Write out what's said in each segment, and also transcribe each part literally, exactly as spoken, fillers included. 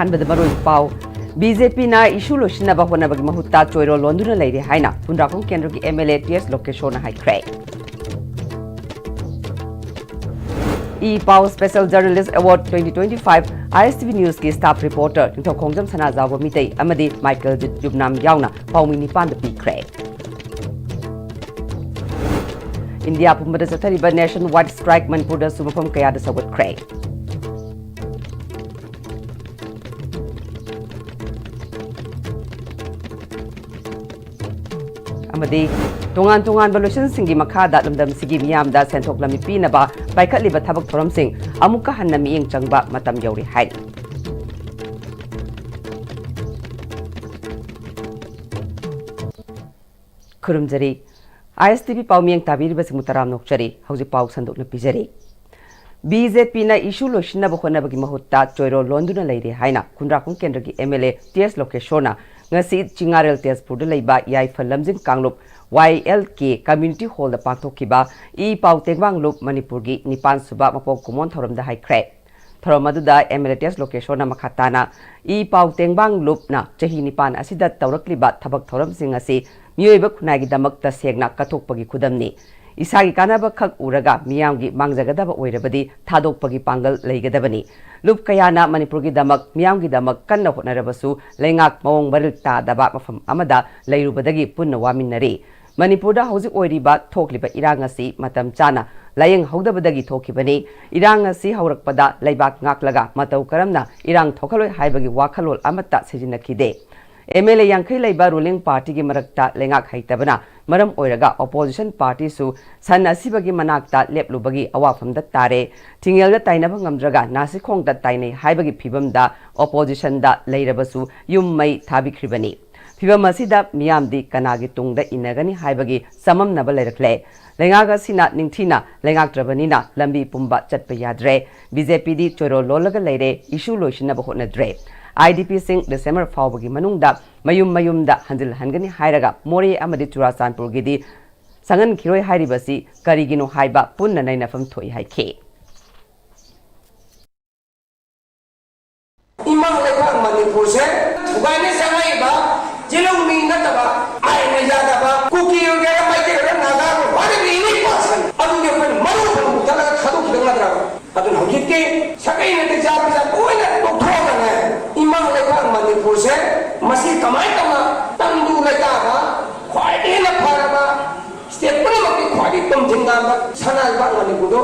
ꯑꯍꯥꯟꯕꯗ ꯃꯔꯨꯑꯣꯏꯕ ꯄꯥꯎ꯫ ꯕꯤ ꯖꯦ ꯄꯤꯅ ꯏꯁꯨ ꯂꯣꯏꯁꯤꯟꯅꯕ ꯍꯣꯠꯅꯕꯒꯤ ꯃꯍꯨꯠꯇ ꯆꯣꯏꯔꯣꯜ ꯂꯣꯟꯗꯨꯅ ꯂꯩꯔꯦ ꯍꯥꯏꯅ ꯈꯨꯟꯗ꯭ꯔꯥꯛꯄꯝ ꯀꯦꯟꯗ꯭ꯔꯒꯤ M L A T S ꯂꯣꯀꯦꯁꯣꯔꯅ ꯍꯥꯏꯈ꯭ꯔꯦ꯫ ꯏ ꯄꯥꯎ Special Journalist Award twenty twenty-five I S T V Newsꯀꯤ staff reporter ꯅꯤꯡꯊꯧꯈꯣꯡꯖꯝ Sanajaoba Meitei ꯑꯃꯗꯤ ꯃꯥꯏꯀꯦꯜꯖꯤꯠ ꯌꯨꯝꯅꯥꯝ ꯌꯥꯎꯅ ꯄꯥꯎꯃꯤ ꯅꯤꯄꯥꯟꯗ ꯄꯤꯈ꯭ꯔꯦ꯫ ꯏꯟꯗꯤꯌꯥ ꯄꯨꯝꯕꯗ ꯆꯠꯊꯔꯤꯕ nationwide strike ꯃꯅꯤꯄꯨꯔꯗꯁꯨ ꯃꯐꯝ ꯀꯌꯥꯗ ꯁꯧꯒꯠꯈ꯭ꯔꯦ꯫ ꯑꯃꯗꯤ ꯇꯣꯉꯥꯟ ꯇꯣꯉꯥꯟꯕ ꯂꯣꯏꯁꯪꯁꯤꯡꯒꯤ ꯃꯈꯥꯗ ꯂꯝꯗꯝꯁꯤꯒꯤ ꯃꯤꯌꯥꯝꯗ ꯁꯦꯟꯊꯣꯛ ꯂꯝꯕꯤ ꯄꯤꯅꯕ ꯄꯥꯏꯈꯠꯂꯤꯕ ꯊꯕꯛ ꯊꯧꯔꯝꯁꯤꯡ ꯑꯃꯨꯛꯀ ꯍꯟꯅ ꯃꯤꯠꯌꯦꯡ ꯆꯪꯕ ꯃꯇꯝ ꯌꯧꯔꯦ ꯍꯥꯏꯔꯤ꯫ ꯈꯨꯔꯨꯝꯖꯔꯤ꯫ I S T V ꯄꯥꯎꯃꯤꯌꯦꯡ ꯇꯥꯕꯤꯔꯤꯕꯁꯤꯡꯕꯨ ꯇꯔꯥꯝꯅ ꯑꯣꯛꯆꯔꯤ꯫ ꯍꯧꯖꯤꯛ ꯄꯥꯎ ꯁꯟꯗꯣꯛꯅ ꯄꯤꯖꯔꯤ꯫ ꯕꯤ ꯖꯦ ꯄꯤꯅ ꯏꯁꯨ ꯂꯣꯏꯁꯤꯟꯅꯕ ꯍꯣꯠꯅꯕꯒꯤ ꯃꯍꯨꯠꯇ ꯆꯣꯏꯔꯣꯜ ꯂꯣꯟꯗꯨꯅ ꯂꯩꯔꯦ ꯍꯥꯏꯅ ꯈꯨꯟꯗ꯭ꯔꯥꯛꯄꯝ ꯀꯦꯟꯗ꯭ꯔꯒꯤ M L A T S ꯂꯣꯀꯦꯁꯣꯔꯅ ꯉꯁꯤ ꯆꯤꯉꯥꯔꯦꯜ ꯇꯦꯖꯄꯨꯔꯗ ꯂꯩꯕ ꯌꯥꯏꯐ ꯂꯝꯖꯤꯡ ꯀꯥꯡꯂꯨꯞ, ꯋꯥꯏ ꯑꯦꯜ ꯀꯦ, community hallꯗ ꯄꯥꯡꯊꯣꯛꯈꯤꯕ ꯏ ꯄꯥꯎ ꯇꯦꯡꯕꯥꯡ ꯂꯨꯞ ꯃꯅꯤꯄꯨꯔꯒꯤ ꯅꯤꯄꯥꯟ ꯁꯨꯕ ꯃꯄꯣꯛ ꯀꯨꯝꯑꯣꯟ ꯊꯧꯔꯝꯗ ꯍꯥꯏꯈ꯭ꯔꯦ꯫ ꯊꯧꯔꯝ ꯑꯗꯨꯗ M L A T S ꯂꯣꯀꯦꯁꯣꯔꯅ ꯃꯈꯥ ꯇꯥꯅ ꯏ ꯄꯥꯎ ꯇꯦꯡꯕꯥꯡ ꯂꯨꯞꯅ ꯆꯍꯤ ꯅꯤꯄꯥꯟ ꯑꯁꯤꯗ ꯇꯧꯔꯛꯂꯤꯕ ꯊꯕꯛ ꯊꯧꯔꯝꯁꯤꯡ ꯑꯁꯤ ꯃꯤꯑꯣꯏꯕ ꯈꯨꯟꯅꯥꯏꯒꯤꯗꯃꯛ ꯇꯁꯦꯡꯅ ꯀꯠꯊꯣꯛꯄꯒꯤ ꯈꯨꯗꯝꯅꯤ꯫ ꯏꯁꯥꯒꯤ ꯀꯥꯟꯅꯕ ꯈꯛ ꯎꯔꯒ ꯃꯤꯌꯥꯝꯒꯤ ꯃꯥꯡꯖꯒꯗꯕ ꯑꯣꯏꯔꯕꯗꯤ ꯊꯥꯗꯣꯛꯄꯒꯤ ꯄꯥꯡꯒꯜ ꯂꯩꯒꯗꯕꯅꯤ꯫ ꯂꯨꯞ ꯀꯌꯥꯅ ꯃꯅꯤꯄꯨꯔꯒꯤꯗꯃꯛ, ꯃꯤꯌꯥꯝꯒꯤꯗꯃꯛ ꯀꯟꯅ ꯍꯣꯠꯅꯔꯕꯁꯨ ꯂꯩꯉꯥꯛ ꯃꯑꯣꯡ ꯃꯔꯤꯜ ꯇꯥꯗꯕ ꯃꯐꯝ ꯑꯃꯗ ꯂꯩꯔꯨꯕꯗꯒꯤ ꯄꯨꯟꯅ ꯋꯥꯃꯤꯟꯅꯔꯤ꯫ ꯃꯅꯤꯄꯨꯔꯗ ꯍꯧꯖꯤꯛ ꯑꯣꯏꯔꯤꯕ ꯊꯣꯛꯂꯤꯕ ꯏꯔꯥꯡ ꯑꯁꯤ ꯃꯇꯝ ꯆꯥꯅ ꯂꯥꯏꯌꯦꯡꯍꯧꯗꯕꯗꯒꯤ ꯊꯣꯛꯈꯤꯕꯅꯤ꯫ ꯏꯔꯥꯡ ꯑꯁꯤ ꯍꯧꯔꯛꯄꯗ ꯂꯩꯕꯥꯛ ꯉꯥꯛꯂꯒ ꯃꯇꯧ ꯀꯔꯝꯅ ꯏꯔꯥꯡ ꯊꯣꯛꯍꯜꯂꯣꯏ ꯍꯥꯏꯕꯒꯤ ꯋꯥꯈꯜꯂꯣꯟ ꯑꯃꯠꯇ ꯁꯤꯖꯤꯟꯅꯈꯤꯗꯦ꯫ ꯑꯦꯝ ꯑꯦꯜ ꯑꯦ ꯌꯥꯡꯈꯩ ꯂꯩꯕ ruling partyꯒꯤ ꯃꯔꯛꯇ ꯂꯩꯉꯥꯛ ꯍꯩꯇꯕꯅ ꯃꯔꯝ ꯑꯣꯏꯔꯒ opposition partyꯁꯨ ꯁꯟ ꯑꯁꯤꯕꯒꯤ ꯃꯅꯥꯛꯇ ꯂꯦꯞꯂꯨꯕꯒꯤ ꯑꯋꯥꯐꯝꯗ ꯇꯥꯔꯦ꯫ ꯊꯤꯡꯉꯦꯜꯗ ꯇꯥꯏꯅꯕ ꯉꯝꯗ꯭ꯔꯒ ꯅꯥꯁꯤꯈꯣꯡꯗ ꯇꯥꯏꯅꯩ ꯍꯥꯏꯕꯒꯤ ꯐꯤꯕꯝꯗ oppositionꯗ ꯂꯩꯔꯕꯁꯨ ꯌꯨꯝ ꯃꯩ ꯊꯥꯕꯤꯈ꯭ꯔꯤꯕꯅꯤ꯫ ꯐꯤꯕꯝ ꯑꯁꯤꯗ ꯃꯤꯌꯥꯝꯗꯤ ꯀꯅꯥꯒꯤ ꯇꯨꯡꯗ ꯏꯟꯅꯒꯅꯤ ꯍꯥꯏꯕꯒꯤ ꯆꯃꯝꯅꯕ ꯂꯩꯔꯛꯂꯦ꯫ ꯂꯩꯉꯥꯛ ꯑꯁꯤꯅ ꯅꯤꯡꯊꯤꯅ ꯂꯩꯉꯥꯛꯇ꯭ꯔꯕꯅꯤꯅ ꯂꯝꯕꯤ ꯄꯨꯝꯕ ꯆꯠꯄ ꯌꯥꯗ꯭ꯔꯦ꯫ ꯕꯤ ꯖꯦ ꯄꯤꯗꯤ ꯆꯣꯏꯔꯣꯜ ꯂꯣꯜꯂꯒ ꯂꯩꯔꯦ, ꯏꯁꯨ ꯂꯣꯏꯁꯤꯟꯅꯕ ꯍꯣꯠꯅꯗ꯭ꯔꯦ꯫ ꯑꯥꯏ ꯗꯤ ꯄꯤꯁꯤꯡ ꯗꯤꯁꯦꯝꯕꯔ ꯐꯥꯎꯕꯒꯤ ꯃꯅꯨꯡꯗ ꯃꯌꯨꯝ ꯃꯌꯨꯝꯗ ꯍꯟꯖꯤꯜꯍꯟꯒꯅꯤ ꯍꯥꯏꯔꯒ ꯃꯣꯔꯦ ꯑꯃꯗꯤ ꯆꯨꯔꯥꯆꯥꯟꯄꯨꯔꯒꯤꯗꯤ ꯆꯪꯍꯟꯈꯤꯔꯣꯏ ꯍꯥꯏꯔꯤꯕꯁꯤ ꯀꯔꯤꯒꯤꯅꯣ ꯍꯥꯏꯕ ꯄꯨꯟꯅ ꯅꯩꯅꯐꯝ ꯊꯣꯛꯏ ꯍꯥꯏꯈꯤ꯫ ꯏꯃꯥ ꯂꯩꯕꯥꯛ ꯁꯦ ꯊꯨꯒꯥꯏꯅ ꯆꯪꯉꯛꯏꯕ ꯆꯤꯂꯧꯃꯤ ꯅꯠꯇꯕ, ꯑꯥꯏꯟꯅ ꯌꯥꯗꯕ ꯀꯨꯀꯤ ꯑꯣꯏꯒꯦꯔꯥ, ꯃꯩꯇꯩ ꯑꯣꯏꯒꯦꯔꯥ, ꯅꯥꯒꯥ ꯑꯣꯏꯒꯦꯔꯥ, what every person, ꯑꯗꯨꯒꯤ ꯑꯩꯈꯣꯏꯅ ꯃꯔꯨ ꯑꯣꯏꯅ ꯃꯨꯊꯠꯂꯒ ꯊꯥꯗꯣꯛꯈꯤꯗꯧ ꯅꯠꯇ꯭ꯔꯕ? ꯑꯗꯨꯅ ꯍꯧꯖꯤꯛꯇꯤ ꯁꯥꯒꯩ ꯅꯥꯇꯩ ꯆꯥꯕ ꯖꯥꯠ ꯂꯣꯏꯅ ꯇꯣꯛꯊꯣꯛꯑꯒꯅꯦ, ꯏꯃꯥ ꯂꯩꯕꯥꯛ ꯃꯅꯤꯄꯨꯔꯁꯦ ꯃꯁꯤ ꯀꯃꯥꯏꯅ ꯇꯧꯅ ꯇꯪꯗꯨ ꯂꯩꯇꯥꯕ, ꯈ꯭ꯋꯥꯏꯗꯒꯤ ꯍꯦꯟꯅ ꯐꯔꯕ, ꯁ꯭ꯇꯦꯠ ꯄꯨꯝꯅꯃꯛꯀꯤ ꯈ꯭ꯋꯥꯏꯗꯒꯤ ꯇꯨꯝ ꯊꯤꯡꯒꯥꯟꯕ ꯁꯅꯥ ꯂꯩꯕꯥꯛ ꯃꯅꯤꯄꯨꯔꯗꯣ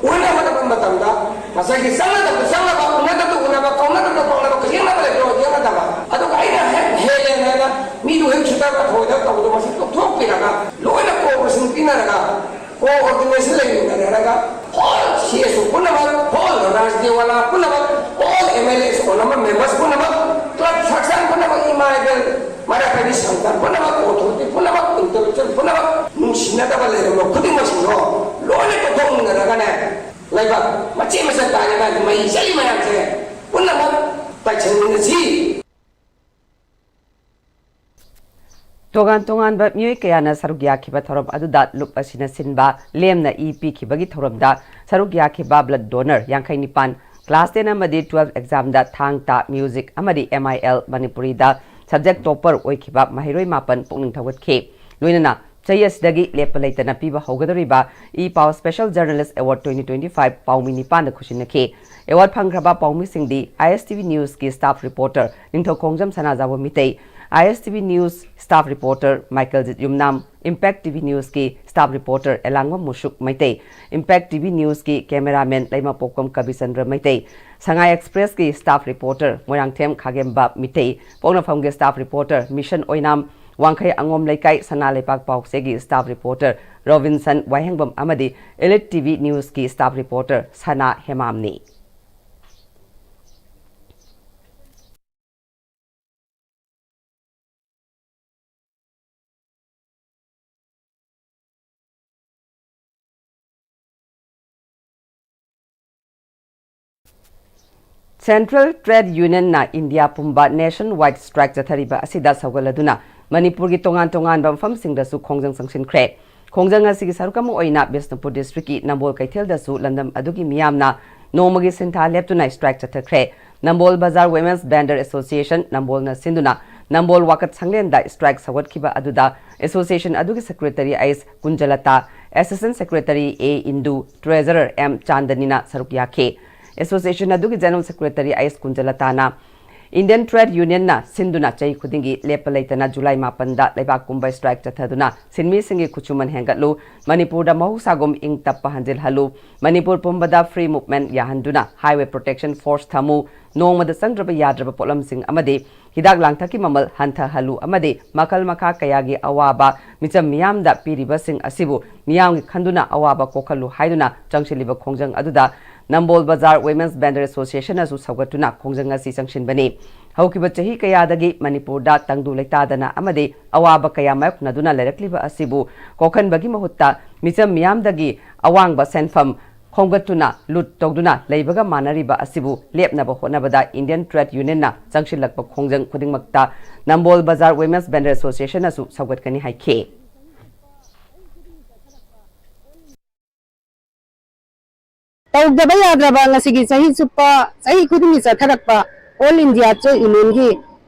ꯑꯣꯏꯅ ꯍꯣꯠꯅꯕ ꯃꯇꯝꯗ, ꯉꯁꯥꯏꯒꯤ ꯆꯪꯅꯗꯕꯗ ꯆꯪꯅꯕ, ꯎꯅꯗꯕꯗ ꯎꯅꯕ, ꯀꯧꯅꯗꯕꯗ ꯀꯧꯅꯕ, ꯌꯦꯡꯅꯕ ꯂꯩꯕꯗꯣ ꯌꯦꯡꯅꯗꯕ, ꯑꯗꯨꯒ ꯑꯩꯅ ꯍꯦꯛ ꯍꯦꯜꯂꯦꯅ ꯍꯥꯏꯅ ꯃꯤꯗꯨ ꯍꯦꯛ ꯁꯤꯗ ꯊꯧꯑꯣꯏꯗꯕ ꯇꯧꯕꯗꯣ, ꯃꯁꯤ ꯇꯣꯛꯊꯣꯛꯄꯤꯔꯒ ꯂꯣꯏꯅ ꯀꯣꯑꯣꯄꯔꯦꯁꯟ ꯄꯤꯅꯔꯒ, ꯀꯣꯑꯣꯔꯗꯤꯅꯦꯁꯟ ꯂꯩꯃꯤꯟꯅꯔꯒ, ꯍꯣꯜ ꯁꯤ ꯑꯦꯁ ꯑꯣ ꯄꯨꯝꯅꯃꯛ, ꯍꯣꯜ ꯔꯥꯖꯅꯤꯇꯤ ꯋꯥꯂꯥ ꯄꯨꯝꯅꯃꯛ, ꯍꯣꯜ ꯑꯦꯝ ꯑꯦꯜ ꯑꯦ ꯑꯣꯟꯅꯕ ꯃꯦꯝꯕꯔꯁ ꯄꯨꯝꯅꯃꯛ, ꯀ꯭ꯂꯕ ꯁꯪꯁꯊꯥꯟ ꯄꯨꯝꯅꯃꯛ, ꯏꯃꯥ ꯏꯕꯦꯜ ꯃꯔꯥ ꯄꯥꯏꯕꯤ ꯁꯪꯁꯊꯥꯟ ꯄꯨꯝꯅꯃꯛ, ꯑꯣꯊꯣꯔꯤꯇꯤ ꯄꯨꯝꯅꯃꯛ, ꯏꯟꯇꯦꯂꯦꯛꯆꯨꯋꯦꯜ ꯄꯨꯝꯅꯃꯛ, ꯅꯨꯡꯁꯤꯅꯗꯕ ꯂꯩꯔꯝꯕ ꯈꯨꯗꯤꯡꯃꯛꯁꯤꯡꯗꯣ ꯂꯣꯏꯅ ꯇꯣꯛꯊꯣꯛꯃꯤꯟꯅꯔꯒꯅꯦ, ꯂꯩꯕꯥꯛ ꯃꯆꯦꯠ ꯃꯆꯦꯠ ꯇꯥꯔꯤꯕ ꯃꯩ ꯆꯠꯂꯤ ꯃꯌꯥꯝꯁꯦ ꯄꯨꯝꯅꯃꯛ ꯇꯥꯏꯁꯟꯃꯤꯟꯅꯁꯤ꯫ ꯇꯣꯉꯥꯟ ꯇꯣꯉꯥꯟꯕ ꯃꯤꯑꯣꯏ ꯀꯌꯥꯅ ꯁꯔꯨꯛ ꯌꯥꯈꯤꯕ ꯊꯧꯔꯝ ꯑꯗꯨꯗ ꯂꯨꯞ ꯑꯁꯤꯅ ꯁꯤꯟꯕ ꯂꯦꯝꯅ ꯏ ꯄꯤꯈꯤꯕꯒꯤ ꯊꯧꯔꯝꯗ ꯁꯔꯨꯛ ꯌꯥꯈꯤꯕ ꯕ꯭ꯂꯗ ꯗꯣꯅꯔ ꯌꯥꯡꯈꯩ ꯅꯤꯄꯥꯟ, ꯀ꯭ꯂꯥꯁ ꯇꯦꯟ ꯑꯃꯗꯤ ꯇꯨꯋꯦꯜꯐ ꯑꯦꯛꯖꯥꯝꯗ ꯊꯥꯡ ꯇꯥ ꯃ꯭ꯌꯨꯖꯤꯛ ꯑꯃꯗꯤ ꯑꯦꯝ ꯑꯥꯏ ꯑꯦꯜ ꯃꯅꯤꯄꯨꯔꯤꯗ ꯁꯕꯖꯦꯛ ꯇꯣꯞꯄꯔ ꯑꯣꯏꯈꯤꯕ ꯃꯍꯩꯔꯣꯏ ꯃꯥꯄꯟ ꯄꯨꯛꯅꯤꯡ ꯊꯧꯒꯠꯈꯤ꯫ ꯂꯣꯏꯅꯅ ꯆꯍꯤ ꯑꯁꯤꯗꯒꯤ ꯂꯦꯞꯄ ꯂꯩꯇꯅ ꯄꯤꯕ ꯍꯧꯒꯗꯧꯔꯤꯕ E Pao special journalist award twenty twenty five ꯄꯥꯎꯃꯤ ꯅꯤꯄꯥꯟꯗ ꯈꯨꯠꯁꯤꯟꯅꯈꯤ꯫ ꯑꯦꯋꯥꯔꯗ ꯐꯪꯈ꯭ꯔꯕ ꯄꯥꯎꯃꯤꯁꯤꯡꯗꯤ ꯑꯥꯏ ꯑꯦꯁ ꯇꯤ ꯚꯤ ꯅ꯭ꯌꯨꯁꯀꯤ staff reporter Ningthoukhongjam Sanajaoba Meetei, I S T V news staff reporter Michaeljit Yumnam, impact T V ꯅ꯭ꯌꯨꯁꯀꯤ staff reporter Elangbam Musuk Meitei, impact T V ꯅ꯭ꯌꯨꯁꯀꯤ ꯀꯦꯃꯦꯔꯥꯃꯦꯟ ꯂꯩꯃꯄꯣꯛꯄꯝ ꯀꯕꯤꯆꯟꯗ꯭ꯔ ꯃꯩꯇꯩ, ꯁꯉꯥꯏ ꯑꯦꯛꯁꯄ꯭ꯔꯦꯁꯀꯤ ꯁ꯭ꯇꯥꯐ ꯔꯤꯄꯣꯔꯇꯔ ꯃꯣꯏꯔꯥꯡꯊꯦꯝ ꯈꯥꯒꯦꯝꯕ ꯃꯤꯇꯩ, ꯄꯣꯛꯅꯐꯝꯒꯤ ꯁ꯭ꯇꯥꯐ ꯔꯤꯄꯣꯔꯇꯔ ꯃꯤꯁꯟ ꯑꯣꯏꯅꯥꯝ, ꯋꯥꯡꯈꯩ ꯑꯉꯣꯝ ꯂꯩꯀꯥꯏ ꯁꯅꯥ ꯂꯩꯄꯥꯛ ꯄꯥꯎꯆꯦꯒꯤ ꯁ꯭ꯇꯥꯐ ꯔꯤꯄꯣꯔꯇꯔ ꯔꯣꯕꯤꯟꯁꯟ ꯋꯥꯍꯦꯡꯕꯝ ꯑꯃꯗꯤ ꯏꯂꯤꯠ ꯇꯤ ꯚꯤ ꯅ꯭ꯌꯨꯁꯀꯤ ꯁ꯭ꯇꯥꯐ ꯔꯤꯄꯣꯔꯇꯔ ꯁꯅꯥ ꯍꯦꯃꯥꯝꯅꯤ꯫ ꯁꯦꯟꯇ꯭ꯔꯦꯜ ꯇ꯭ꯔꯦꯗ ꯌꯨꯅꯤꯌꯟꯅ ꯏꯟꯗꯤꯌꯥ ꯄꯨꯝꯕ ꯅꯦꯁꯟ ꯋꯥꯏꯗ ꯁ꯭ꯇ꯭ꯔꯥꯏꯛ ꯆꯠꯊꯔꯤꯕ ꯑꯁꯤꯗ ꯁꯧꯒꯠꯂꯗꯨꯅ ꯃꯅꯤꯄꯨꯔꯒꯤ ꯇꯣꯉꯥꯟ ꯇꯣꯉꯥꯟꯕ ꯃꯐꯝꯁꯤꯡꯗꯁꯨ ꯈꯣꯡꯖꯪ ꯆꯪꯁꯤꯟꯈ꯭ꯔꯦ꯫ ꯈꯣꯡꯖꯪ ꯑꯁꯤꯒꯤ ꯁꯔꯨꯛ ꯑꯃ ꯑꯣꯏꯅ ꯕꯤꯁꯅꯨꯄꯨꯔ ꯗꯤꯁꯇ꯭ꯔꯤꯛꯀꯤ ꯅꯝꯕꯣꯜ ꯀꯩꯊꯦꯜꯗꯁꯨ ꯂꯝꯗꯝ ꯑꯗꯨꯒꯤ ꯃꯤꯌꯥꯝꯅ ꯅꯣꯡꯃꯒꯤ ꯁꯤꯟꯊꯥ ꯂꯦꯞꯇꯨꯅ ꯁ꯭ꯇ꯭ꯔꯥꯏꯛ ꯆꯠꯊꯈ꯭ꯔꯦ꯫ ꯅꯝꯕꯣꯜ ꯕꯖꯥꯔ Women's Vendor Association ꯅꯝꯕꯣꯜꯅ ꯁꯤꯟꯗꯨꯅ ꯅꯝꯕꯣꯜ ꯋꯥꯀꯠ ꯁꯪꯂꯦꯟꯗ strike ꯁꯧꯒꯠꯈꯤꯕ ꯑꯗꯨꯗ association ꯑꯗꯨꯒꯤ secretary H Kunjalata, assistant secretary A Indu, treasurer M ꯆꯥꯟꯗꯅꯤꯅ ꯁꯔꯨꯛ ꯌꯥꯈꯤ꯫ Association ꯑꯗꯨꯒꯤ general secretary ꯑꯩꯆ ꯀꯨꯟꯖꯂꯇꯥꯅ Indian Trade Unionꯅ ꯁꯤꯟꯗꯨꯅ ꯆꯍꯤ ꯈꯨꯗꯤꯡꯒꯤ ꯂꯦꯞꯄ ꯂꯩꯇꯅ ꯖꯨꯂꯥꯏ ꯃꯥꯄꯟꯗ ꯂꯩꯕꯥꯛ ꯄꯨꯝꯕ strike ꯆꯠꯊꯗꯨꯅ ꯁꯤꯟꯃꯤꯁꯤꯡꯒꯤ ꯈꯨꯠꯁꯨꯃꯟ ꯍꯦꯟꯒꯠꯂꯨ, ꯃꯅꯤꯄꯨꯔꯗ ꯃꯍꯧꯁꯥꯒꯨꯝ ꯏꯪ ꯇꯞꯄ ꯍꯟꯖꯤꯜꯍꯜꯂꯨ, ꯃꯅꯤꯄꯨꯔ ꯄꯨꯝꯕꯗ free movement ꯌꯥꯍꯟꯗꯨꯅ highway protection force ꯊꯝꯃꯨ, ꯅꯣꯡꯃꯗ ꯆꯪꯗ꯭ꯔꯕ ꯌꯥꯗ꯭ꯔꯕ ꯄꯣꯠꯂꯝꯁꯤꯡ ꯑꯃꯗꯤ ꯍꯤꯗꯥꯛ ꯂꯥꯡꯊꯛꯀꯤ ꯃꯃꯜ ꯍꯟꯊꯍꯜꯂꯨ ꯑꯃꯗꯤ ꯃꯈꯜ ꯃꯈꯥ ꯀꯌꯥꯒꯤ ꯑꯋꯥꯕ ꯃꯤꯆꯝ ꯃꯤꯌꯥꯝꯗ ꯄꯤꯔꯤꯕꯁꯤꯡ ꯑꯁꯤꯕꯨ ꯃꯤꯌꯥꯝꯒꯤ ꯈꯟꯗꯨꯅ ꯑꯋꯥꯕ ꯀꯣꯛꯍꯜꯂꯨ ꯍꯥꯏꯗꯨꯅ ꯆꯪꯁꯤꯜꯂꯤꯕ ꯈꯣꯡꯖꯪ ꯑꯗꯨꯗ ꯅꯝꯕꯣꯜ ꯕꯖꯥꯔ Women's Vendor Associationꯅꯁꯨ ꯁꯧꯒꯠꯇꯨꯅ ꯈꯣꯡꯖꯪ ꯑꯁꯤ ꯆꯪꯁꯤꯟꯕꯅꯤ꯫ ꯍꯧꯈꯤꯕ ꯆꯍꯤ ꯀꯌꯥꯗꯒꯤ ꯃꯅꯤꯄꯨꯔꯗ ꯇꯪꯗꯨ ꯂꯩꯇꯥꯗꯅ ꯑꯃꯗꯤ ꯑꯋꯥꯕ ꯀꯌꯥ ꯃꯥꯌꯣꯛꯅꯗꯨꯅ ꯂꯩꯔꯛꯂꯤꯕ ꯑꯁꯤꯕꯨ ꯀꯣꯛꯍꯟꯕꯒꯤ ꯃꯍꯨꯠꯇ ꯃꯤꯆꯝ ꯃꯤꯌꯥꯝꯗꯒꯤ ꯑꯋꯥꯡꯕ ꯁꯦꯟꯐꯝ ꯈꯣꯝꯒꯠꯇꯨꯅ ꯂꯨꯠ ꯇꯧꯗꯨꯅ ꯂꯩꯕꯒ ꯃꯥꯟꯅꯔꯤꯕ ꯑꯁꯤꯕꯨ ꯂꯦꯞꯅꯕ ꯍꯣꯠꯅꯕꯗ Indian Trade Unionꯅ ꯆꯪꯁꯤꯜꯂꯛꯄ ꯈꯣꯡꯖꯪ ꯈꯨꯗꯤꯡꯃꯛꯇ ꯅꯝꯕꯣꯜ ꯕꯖꯥꯔ Women's Vendor Associationꯅꯁꯨ ꯁꯧꯒꯠꯀꯅꯤ ꯍꯥꯏꯈꯤ꯫ ꯇꯧꯗꯕ ꯌꯥꯗ꯭ꯔꯕ ꯉꯁꯤꯒꯤ ꯆꯍꯤ ꯆꯨꯞꯄ, ꯆꯍꯤ ꯈꯨꯗꯤꯡꯒꯤ ꯆꯠꯊꯔꯛꯄ All India Trade Unionꯒꯤ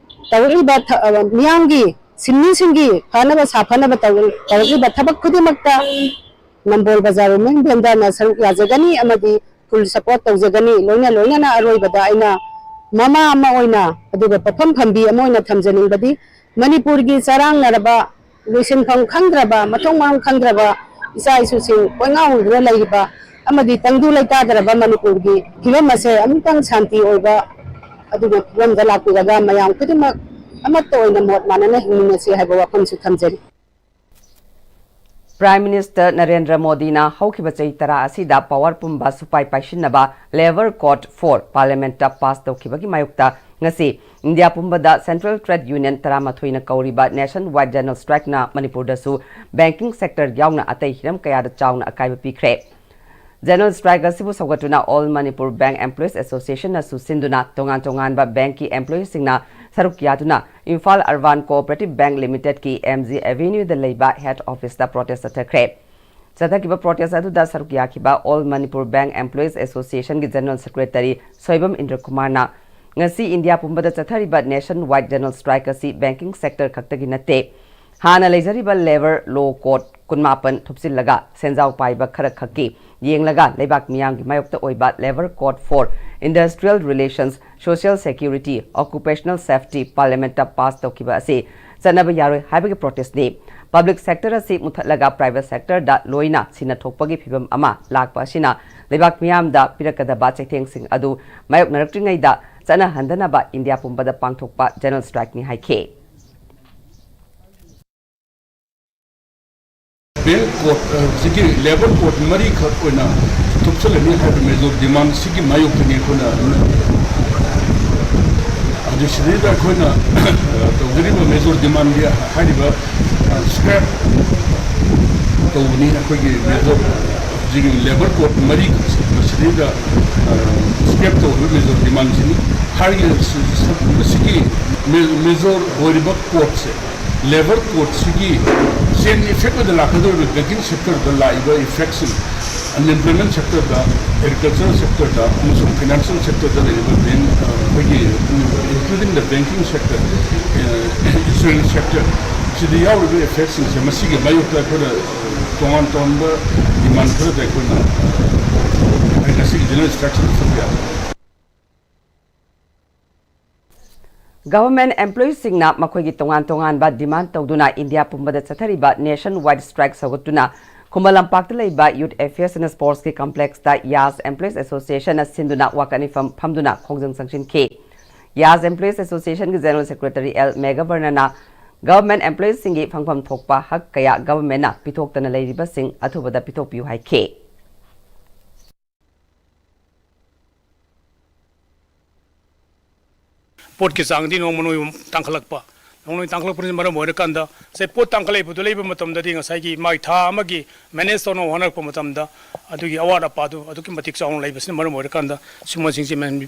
ꯇꯧꯔꯛꯂꯤꯕ ꯊ-, ꯑ, ꯃꯤꯌꯥꯝꯒꯤ ꯁꯤꯟꯃꯤꯁꯤꯡꯒꯤ ꯐꯅꯕ ꯁꯥꯐꯅꯕ ꯇꯧ-, ꯇꯧꯔꯛꯂꯤꯕ ꯊꯕꯛ ꯈꯨꯗꯤꯡꯃꯛꯇ ꯅꯝꯕꯣꯜ ꯕꯖꯥꯔ Women Vendorꯅ ꯁꯔꯨꯛ ꯌꯥꯖꯒꯅꯤ ꯑꯃꯗꯤ full support ꯇꯧꯖꯒꯅꯤ꯫ ꯂꯣꯏꯅ ꯂꯣꯏꯅꯅ ꯑꯔꯣꯏꯕꯗ ꯑꯩꯅ ꯃꯃꯥ ꯑꯃ ꯑꯣꯏꯅ ꯑꯗꯨꯒ ꯄꯣꯠꯐꯝ ꯐꯝꯕꯤ ꯑꯃ ꯑꯣꯏꯅ ꯊꯝꯖꯅꯤꯡꯕꯗꯤ ꯃꯅꯤꯄꯨꯔꯒꯤ ꯆꯔꯥꯡꯅꯔꯕ, ꯂꯣꯏꯁꯤꯟꯐꯝ ꯈꯪꯗ꯭ꯔꯕ, ꯃꯊꯣꯡ ꯃꯔꯝ ꯈꯪꯗ꯭ꯔꯕ ꯏꯆꯥ ꯏꯁꯨꯁꯤꯡ ꯀꯣꯏꯉꯥꯎꯗꯨꯅ ꯂꯩꯔꯤꯕ ꯑꯃꯗꯤ ꯇꯪꯗꯨ ꯂꯩꯇꯥꯗ꯭ꯔꯕ ꯃꯅꯤꯄꯨꯔꯒꯤ ꯐꯤꯕꯝ ꯑꯁꯦ ꯑꯃꯨꯛꯇꯪ ꯁꯥꯟꯇꯤ ꯑꯣꯏꯕ ꯑꯗꯨꯒ ꯐꯤꯕꯝꯗ ꯂꯥꯛꯄꯤꯔꯒ ꯃꯌꯥꯝ ꯈꯨꯗꯤꯡꯃꯛ ꯑꯃꯠꯇ ꯑꯣꯏꯅ ꯃꯣꯠ ꯃꯥꯟꯅꯅ ꯍꯤꯡꯃꯤꯟꯅꯁꯤ ꯍꯥꯏꯕ ꯋꯥꯐꯝꯁꯨ ꯊꯝꯖꯔꯤ꯫ Prime Minister ꯅꯔꯦꯟꯗ꯭ꯔ ꯃꯣꯗꯤꯅ ꯍꯧꯈꯤꯕ ꯆꯍꯤ ꯇꯔꯥ ꯑꯁꯤꯗ power ꯄꯨꯝꯕ ꯁꯨꯄꯥꯏ ꯄꯥꯏꯁꯤꯟꯅꯕ Labour Code four Parliamentꯇ pass ꯇꯧꯈꯤꯕꯒꯤ ꯃꯥꯌꯣꯛꯇ ꯉꯁꯤ ꯏꯟꯗꯤꯌꯥ ꯄꯨꯝꯕꯗ Central Trade Union ꯇꯔꯥꯃꯥꯊꯣꯏꯅ ꯀꯧꯔꯤꯕ Nationwide General Strikeꯅ ꯃꯅꯤꯄꯨꯔꯗꯁꯨ banking sector ꯌꯥꯎꯅ ꯑꯇꯩ ꯍꯤꯔꯝ ꯀꯌꯥꯗ ꯆꯥꯎꯅ ꯑꯀꯥꯏꯕ ꯄꯤꯈ꯭ꯔꯦ꯫ General Strike ꯑꯁꯤꯕꯨ ꯁꯧꯒꯠꯇꯨꯅ All Manipur Bank Employees Associationꯅꯁꯨ ꯁꯤꯟꯗꯨꯅ ꯇꯣꯉꯥꯟ ꯇꯣꯉꯥꯟꯕ bankꯀꯤ employeeꯁꯤꯡꯅ ꯁꯔꯨꯛ ꯌꯥꯗꯨꯅ Imphal Urban Cooperative Bank Limitedꯀꯤ M G Avenueꯗ ꯂꯩꯕ head officeꯇ protest ꯆꯠꯊꯈ꯭ꯔꯦ꯫ ꯆꯠꯊꯈꯤꯕ protest ꯑꯗꯨꯗ ꯁꯔꯨꯛ ꯌꯥꯈꯤꯕ All Manipur Bank Employees Association ꯒꯤ General Secretary ꯁꯣꯏꯕꯝ ꯏꯟꯗ꯭ꯔ ꯀꯨꯃꯥꯔꯅ ꯉꯁꯤ ꯏꯟꯗꯤꯌꯥ ꯄꯨꯝꯕꯗ ꯆꯠꯊꯔꯤꯕ nation wide general strike ꯑꯁꯤ banking sector ꯈꯛꯇꯒꯤ ꯅꯠꯇꯦ, ꯍꯥꯟꯅ ꯂꯩꯖꯔꯤꯕ labour law code ꯀꯨꯟꯃꯥꯄꯟ ꯊꯨꯞꯆꯤꯜꯂꯒ ꯁꯦꯟꯖꯥꯎ ꯄꯥꯏꯕ ꯈꯔ ꯈꯛꯀꯤ ꯌꯦꯡꯂꯒ ꯂꯩꯕꯥꯛ ꯃꯤꯌꯥꯝꯒꯤ ꯃꯥꯌꯣꯛꯇ ꯑꯣꯏꯕ labour code for industrial relations, social security, occupational safety Parliament ꯇ pass ꯇꯧꯈꯤꯕ ꯑꯁꯤ ꯆꯠꯅꯕ ꯌꯥꯔꯣꯏ ꯍꯥꯏꯕꯒꯤ protest ꯅꯤ꯫ Public sector ꯑꯁꯤ ꯃꯨꯊꯠꯂꯒ private sector ꯗ ꯂꯣꯏꯅ ꯁꯤꯟꯅ ꯊꯣꯛꯄꯒꯤ ꯐꯤꯚꯝ ꯑꯃ ꯂꯥꯛꯄ ꯑꯁꯤꯅ ꯂꯩꯕꯥꯛ ꯃꯤꯌꯥꯝꯗ ꯄꯤꯔꯛꯀꯗꯕ ꯆꯩꯊꯦꯡꯁꯤꯡ ꯑꯗꯨ ꯃꯥꯌꯣꯛꯅꯔꯛꯇ꯭ꯔꯤꯉꯩꯗ ꯆꯠꯅꯍꯟꯗꯅꯕ ꯏꯟꯗꯤꯌꯥ ꯄꯨꯝꯕꯗ ꯄꯥꯡꯊꯣꯛꯄ general strike ꯅꯤ ꯍꯥꯏꯈꯤ꯫ Bank code, ꯑ, ꯍꯧꯖꯤꯛꯀꯤ labour code ꯃꯔꯤꯈꯛ ꯑꯣꯏꯅ ꯊꯨꯞꯆꯜꯂꯅꯤ ꯍꯥꯏꯕ major demand ꯁꯤꯒꯤ ꯃꯥꯌꯣꯛꯇꯅꯤ ꯑꯩꯈꯣꯏꯅ ꯍꯧꯖꯤꯛ ꯁꯤꯗꯩꯗ ꯑꯩꯈꯣꯏꯅ, ꯑ, ꯇꯧꯖꯔꯤꯕ major demand ꯗꯤ ꯍꯥꯏꯔꯤꯕ, ꯑ, scrap ꯇꯧꯕꯅꯤ꯫ ꯑꯩꯈꯣꯏꯒꯤ major ꯍꯧꯖꯤꯛꯀꯤ labour code ꯃꯔꯤꯈꯛ ꯁꯤꯗꯩꯗ, ꯑ, scrap ꯇꯧꯕ major demand ꯁꯤꯅꯤ꯫ ꯍꯥꯏꯔꯤꯕ ꯁꯤ-, ꯁꯤ-, ꯃꯁꯤꯒꯤ ꯃꯦ-, major ꯑꯣꯏꯔꯤꯕ code ꯁꯦ, labour code ꯁꯤꯒꯤ chain effect ꯑꯣꯏꯅ ꯂꯥꯛꯀꯗꯧꯔꯤꯕ banking sector ꯗ ꯂꯥꯛꯏꯕ effect ꯁꯤꯡ, unemployment sector ꯗ, agricultural sector ꯗ ꯑꯃꯁꯨꯡ financial sector ꯗ ꯂꯩꯔꯤꯕ bank, ꯑ, ꯑꯩꯈꯣꯏꯒꯤ, including the banking sector, ꯑ, insurance sector ꯁꯤꯗ ꯌꯥꯎꯔꯤꯕ effect ꯁꯤꯡꯁꯦ, ꯃꯁꯤꯒꯤ ꯃꯥꯌꯣꯛꯇ ꯑꯩꯈꯣꯏꯅ ꯇꯣꯉꯥꯟ ꯇꯣꯉꯥꯟꯕ demand ꯈꯔꯗ ꯑꯩꯈꯣꯏꯅ, ꯑ, ꯉꯁꯤꯒꯤ general strike ꯁꯤꯗ ꯆꯠꯄ ꯌꯥꯕ꯫ Government employees ꯁꯤꯡꯅ ꯃꯈꯣꯏꯒꯤ ꯇꯣꯉꯥꯟ ꯇꯣꯉꯥꯟꯕ demand ꯇꯧꯗꯨꯅ ꯏꯟꯗꯤꯌꯥ ꯄꯨꯝꯕꯗ ꯆꯠꯊꯔꯤꯕ nation wide strike ꯁꯧꯒꯠꯇꯨꯅ ꯈꯨꯃꯟ ꯂꯝꯄꯥꯛꯇ ꯂꯩꯕ Youth Affairs and Sports ꯀꯤ complex ꯇ YAS employees association ꯅ ꯁꯤꯟꯗꯨꯅ ꯋꯥꯀꯠ ꯃꯤꯐꯝ ꯐꯝꯗꯨꯅ ꯈꯣꯡꯖꯪ ꯆꯪꯁꯤꯟꯈꯤ꯫ YAS employees association ꯒꯤ general secretary ꯑꯦꯜ ꯃꯦꯘꯕꯔꯅꯅ government employees ꯁꯤꯡꯒꯤ ꯐꯪꯐꯝ ꯊꯣꯛꯄ ꯍꯛ ꯀꯌꯥ government ꯅ ꯄꯤꯊꯣꯛꯇꯅ ꯂꯩꯔꯤꯕꯁꯤꯡ ꯑꯊꯨꯕꯗ ꯄꯤꯊꯣꯛꯄꯤꯌꯨ ꯍꯥꯏꯈꯤ꯫ ꯄꯣꯠꯀꯤ ꯆꯥꯡꯗꯤ ꯅꯣꯡꯃ ꯅꯣꯡꯃ ꯇꯥꯡꯈꯠꯂꯛꯄ, ꯅꯣꯡꯃ ꯅꯣꯡꯃ ꯇꯥꯡꯈꯠꯂꯛꯄꯅ ꯃꯔꯝ ꯑꯣꯏꯔꯀꯥꯟꯗ, ꯉꯁꯥꯏ ꯄꯣꯠ ꯇꯥꯡꯈꯠꯂꯛꯏꯕꯗꯨ ꯂꯩꯕ ꯃꯇꯝꯗꯗꯤ ꯉꯁꯥꯏꯒꯤ ꯃꯥꯒꯤ ꯊꯥ ꯑꯃꯒꯤ manage ꯇꯧꯅꯕ ꯍꯣꯠꯅꯔꯛꯄ ꯃꯇꯝꯗ ꯑꯗꯨꯒꯤ ꯑꯋꯥꯠ ꯑꯄꯥꯗꯨ ꯑꯗꯨꯛꯀꯤ ꯃꯇꯤꯛ ꯆꯥꯎꯅ ꯂꯩꯕꯁꯤꯅ ꯃꯔꯝ ꯑꯣꯏꯔꯀꯥꯟꯗ ꯁꯤꯒꯨꯝꯕꯁꯤꯡꯁꯤ ꯃꯌꯥꯝ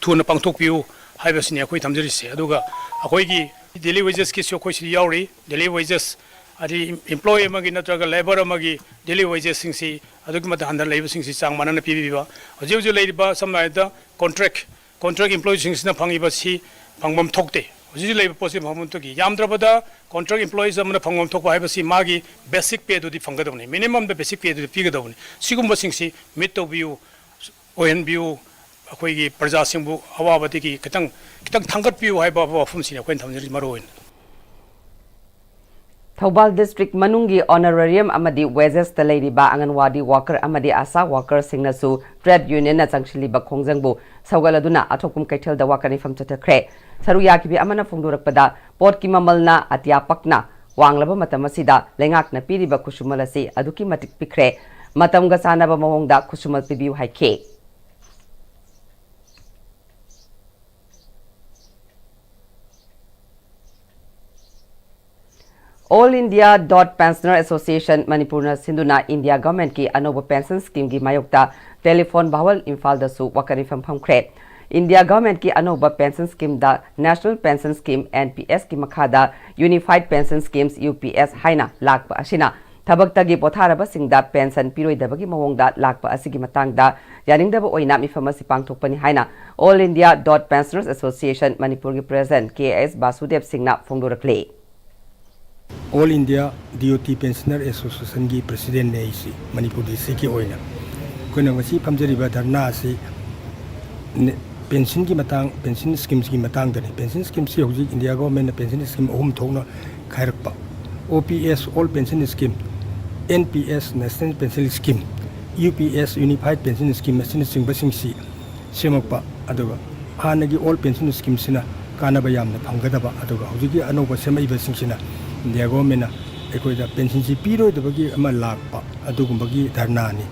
ꯊꯨꯅ ꯄꯥꯡꯊꯣꯛꯄꯤꯌꯨ ꯍꯥꯏꯕꯁꯤꯅꯤ ꯑꯩꯈꯣꯏ ꯊꯝꯖꯔꯤꯁꯦ꯫ ꯑꯗꯨꯒ ꯑꯩꯈꯣꯏꯒꯤ daily wages ꯀꯤꯁꯨ ꯑꯩꯈꯣꯏ ꯁꯤꯗ ꯌꯥꯎꯔꯤ꯫ Daily wages ꯍꯥꯏꯗꯤ employee ꯑꯃꯒꯤ ꯅꯠꯇ꯭ꯔꯒ labour ꯑꯃꯒꯤ daily wagesꯁꯤꯡꯁꯤ ꯑꯗꯨꯛꯀꯤ ꯃꯇꯤꯛ ꯍꯟꯊꯅ ꯂꯩꯕꯁꯤꯡꯁꯤ ꯆꯥꯡ ꯃꯥꯟꯅꯅ ꯄꯤꯕꯤꯕ꯫ ꯍꯧꯖꯤꯛ ꯍꯧꯖꯤꯛ ꯂꯩꯔꯤꯕ ꯁꯝꯅ ꯍꯥꯏꯔꯕꯗ contract contract employeeꯁꯤꯡꯁꯤꯅ ꯐꯪꯉꯤꯕꯁꯤ ꯐꯪꯐꯝ ꯊꯣꯛꯇꯦ꯫ ꯍꯧꯖꯤꯛ ꯍꯧꯖꯤꯛ ꯂꯩꯔꯤꯕ ꯄꯣꯠꯁꯤ ꯐꯪꯐꯝ ꯊꯣꯛꯇꯦ꯫ ꯌꯥꯝꯗ꯭ꯔꯕꯗ contract employees ꯑꯃꯅ ꯐꯪꯐꯝ ꯊꯣꯛꯄ ꯍꯥꯏꯕꯁꯤ ꯃꯥꯒꯤ basic payꯗꯨꯗꯤ ꯐꯪꯒꯗꯕꯅꯤ, minimumꯗ basic payꯗꯨꯗꯤ ꯄꯤꯒꯗꯕꯅꯤ꯫ ꯁꯤꯒꯨꯝꯕꯁꯤꯡꯁꯤ meet ꯇꯧꯕꯤꯌꯨ, ꯑꯣꯏꯍꯟꯕꯤꯌꯨ, ꯑꯩꯈꯣꯏꯒꯤ ꯄ꯭ꯔꯖꯥꯁꯤꯡꯕꯨ ꯑꯋꯥꯕꯗꯒꯤ ꯈꯤꯇꯪ ꯈꯤꯇꯪ ꯊꯥꯡꯒꯠꯄꯤꯌꯨ ꯍꯥꯏꯕ ꯋꯥꯐꯝꯁꯤꯅꯤ ꯑꯩꯈꯣꯏꯅ ꯊꯝꯖꯔꯤꯁꯤ ꯃꯔꯨ ꯑꯣꯏꯅ꯫ ꯊꯧꯕꯥꯜ district ꯃꯅꯨꯡꯒꯤ honorarium ꯑꯃꯗꯤ wagesꯇ ꯂꯩꯔꯤꯕ ꯑꯪꯒꯟꯋꯥꯗꯤ worker ꯑꯃꯗꯤ ꯑꯁꯥ workerꯁꯤꯡꯅꯁꯨ trade unionꯅ ꯆꯪꯁꯤꯜꯂꯤꯕ ꯈꯣꯡꯖꯪꯕꯨ ꯁꯧꯒꯠꯂꯗꯨꯅ ꯑꯊꯣꯛꯄꯝ ꯀꯩꯊꯦꯜꯗ ꯋꯥꯀꯠ ꯃꯤꯐꯝ ꯆꯠꯊꯈ꯭ꯔꯦ꯫ ꯁꯔꯨꯛ ꯌꯥꯈꯤꯕ ꯑꯃꯅ ꯐꯣꯡꯗꯣꯔꯛꯄꯗ, ꯄꯣꯠꯀꯤ ꯃꯃꯜꯅ ꯑꯇꯤꯌꯥ ꯄꯛꯅ ꯋꯥꯡꯂꯕ ꯃꯇꯝ ꯑꯁꯤꯗ ꯂꯩꯉꯥꯛꯅ ꯄꯤꯔꯤꯕ ꯈꯨꯠꯁꯨꯃꯜ ꯑꯁꯤ ꯑꯗꯨꯛꯀꯤ ꯃꯇꯤꯛ ꯄꯤꯛꯈ꯭ꯔꯦ꯫ ꯃꯇꯝꯒ ꯆꯥꯟꯅꯕ ꯃꯑꯣꯡꯗ ꯈꯨꯠꯁꯨꯃꯜ ꯄꯤꯕꯤꯌꯨ ꯍꯥꯏꯈꯤ꯫ All India Dot Pensioner Association ꯃꯅꯤꯄꯨꯔꯅ ꯁꯤꯟꯗꯨꯅ India governmentꯀꯤ ꯑꯅꯧꯕ pension schemeꯒꯤ ꯃꯥꯌꯣꯛꯇ ꯇꯦꯂꯤꯐꯣꯟ ꯚꯥꯋꯜ ꯏꯝꯐꯥꯜꯗꯁꯨ ꯋꯥꯀꯠ ꯃꯤꯐꯝ ꯐꯝꯈ꯭ꯔꯦ꯫ India governmentꯀꯤ ꯑꯅꯧꯕ pension schemeꯗ National Pension Scheme, NPSꯀꯤ ꯃꯈꯥꯗ Unified Pension Schemes, UPS ꯍꯥꯏꯅ ꯂꯥꯛꯄ ꯑꯁꯤꯅ ꯊꯕꯛꯇꯒꯤ ꯄꯣꯊꯥꯔꯕꯁꯤꯡꯗ pension ꯄꯤꯔꯣꯏꯗꯕꯒꯤ ꯃꯑꯣꯡꯗ ꯂꯥꯛꯄ ꯑꯁꯤꯒꯤ ꯃꯇꯥꯡꯗ ꯌꯥꯅꯤꯡꯗꯕ ꯑꯣꯏꯅ ꯃꯤꯐꯝ ꯑꯁꯤ ꯄꯥꯡꯊꯣꯛꯄꯅꯤ ꯍꯥꯏꯅ All India Dot Pensioners Association ꯃꯅꯤꯄꯨꯔꯒꯤ president ꯀꯦ ꯑꯦꯁ ꯕꯥꯁꯨꯗꯦꯕ ꯁꯤꯡꯅ ꯐꯣꯡꯗꯣꯔꯛꯂꯤ꯫ All India DOT Pensioner Associationꯒꯤ presidentꯅꯦ ꯑꯩꯁꯤ, ꯃꯅꯤꯄꯨꯔ districtꯀꯤ ꯑꯣꯏꯅ꯫ ꯑꯩꯈꯣꯏꯅ ꯉꯁꯤ ꯐꯝꯖꯔꯤꯕ ꯙꯔꯅꯥ ꯑꯁꯤ ꯅꯦ-, pensionꯒꯤ ꯃꯇꯥꯡ, pension schemesꯀꯤ ꯃꯇꯥꯡꯗꯅꯤ꯫ Pension schemeꯁꯤ ꯍꯧꯖꯤꯛ India governmentꯅ pension scheme ꯑꯍꯨꯝ ꯊꯣꯛꯅ ꯈꯥꯏꯔꯛꯄ, OPS, All Pension Scheme, NPS, National Pension Scheme, UPS, Unified Pension Scheme ꯑꯁꯤꯅꯆꯤꯡꯕꯁꯤꯡꯁꯤ ꯁꯦꯝꯃꯛꯄ, ꯑꯗꯨꯒ ꯍꯥꯟꯅꯒꯤ All Pension Schemeꯁꯤꯅ ꯀꯥꯟꯅꯕ ꯌꯥꯝꯅ ꯐꯪꯒꯗꯕ, ꯑꯗꯨꯒ ꯍꯧꯖꯤꯛꯀꯤ ꯑꯅꯧꯕ ꯁꯦꯝꯃꯛꯏꯕꯁꯤꯡꯁꯤꯅ India governmentꯅ ꯑꯩꯈꯣꯏꯗ pensionꯁꯤ ꯄꯤꯔꯣꯏꯗꯕꯒꯤ ꯑꯃ ꯂꯥꯛꯄ, ꯑꯗꯨꯒꯨꯝꯕꯒꯤ ꯙꯔꯅꯥꯅꯤ꯫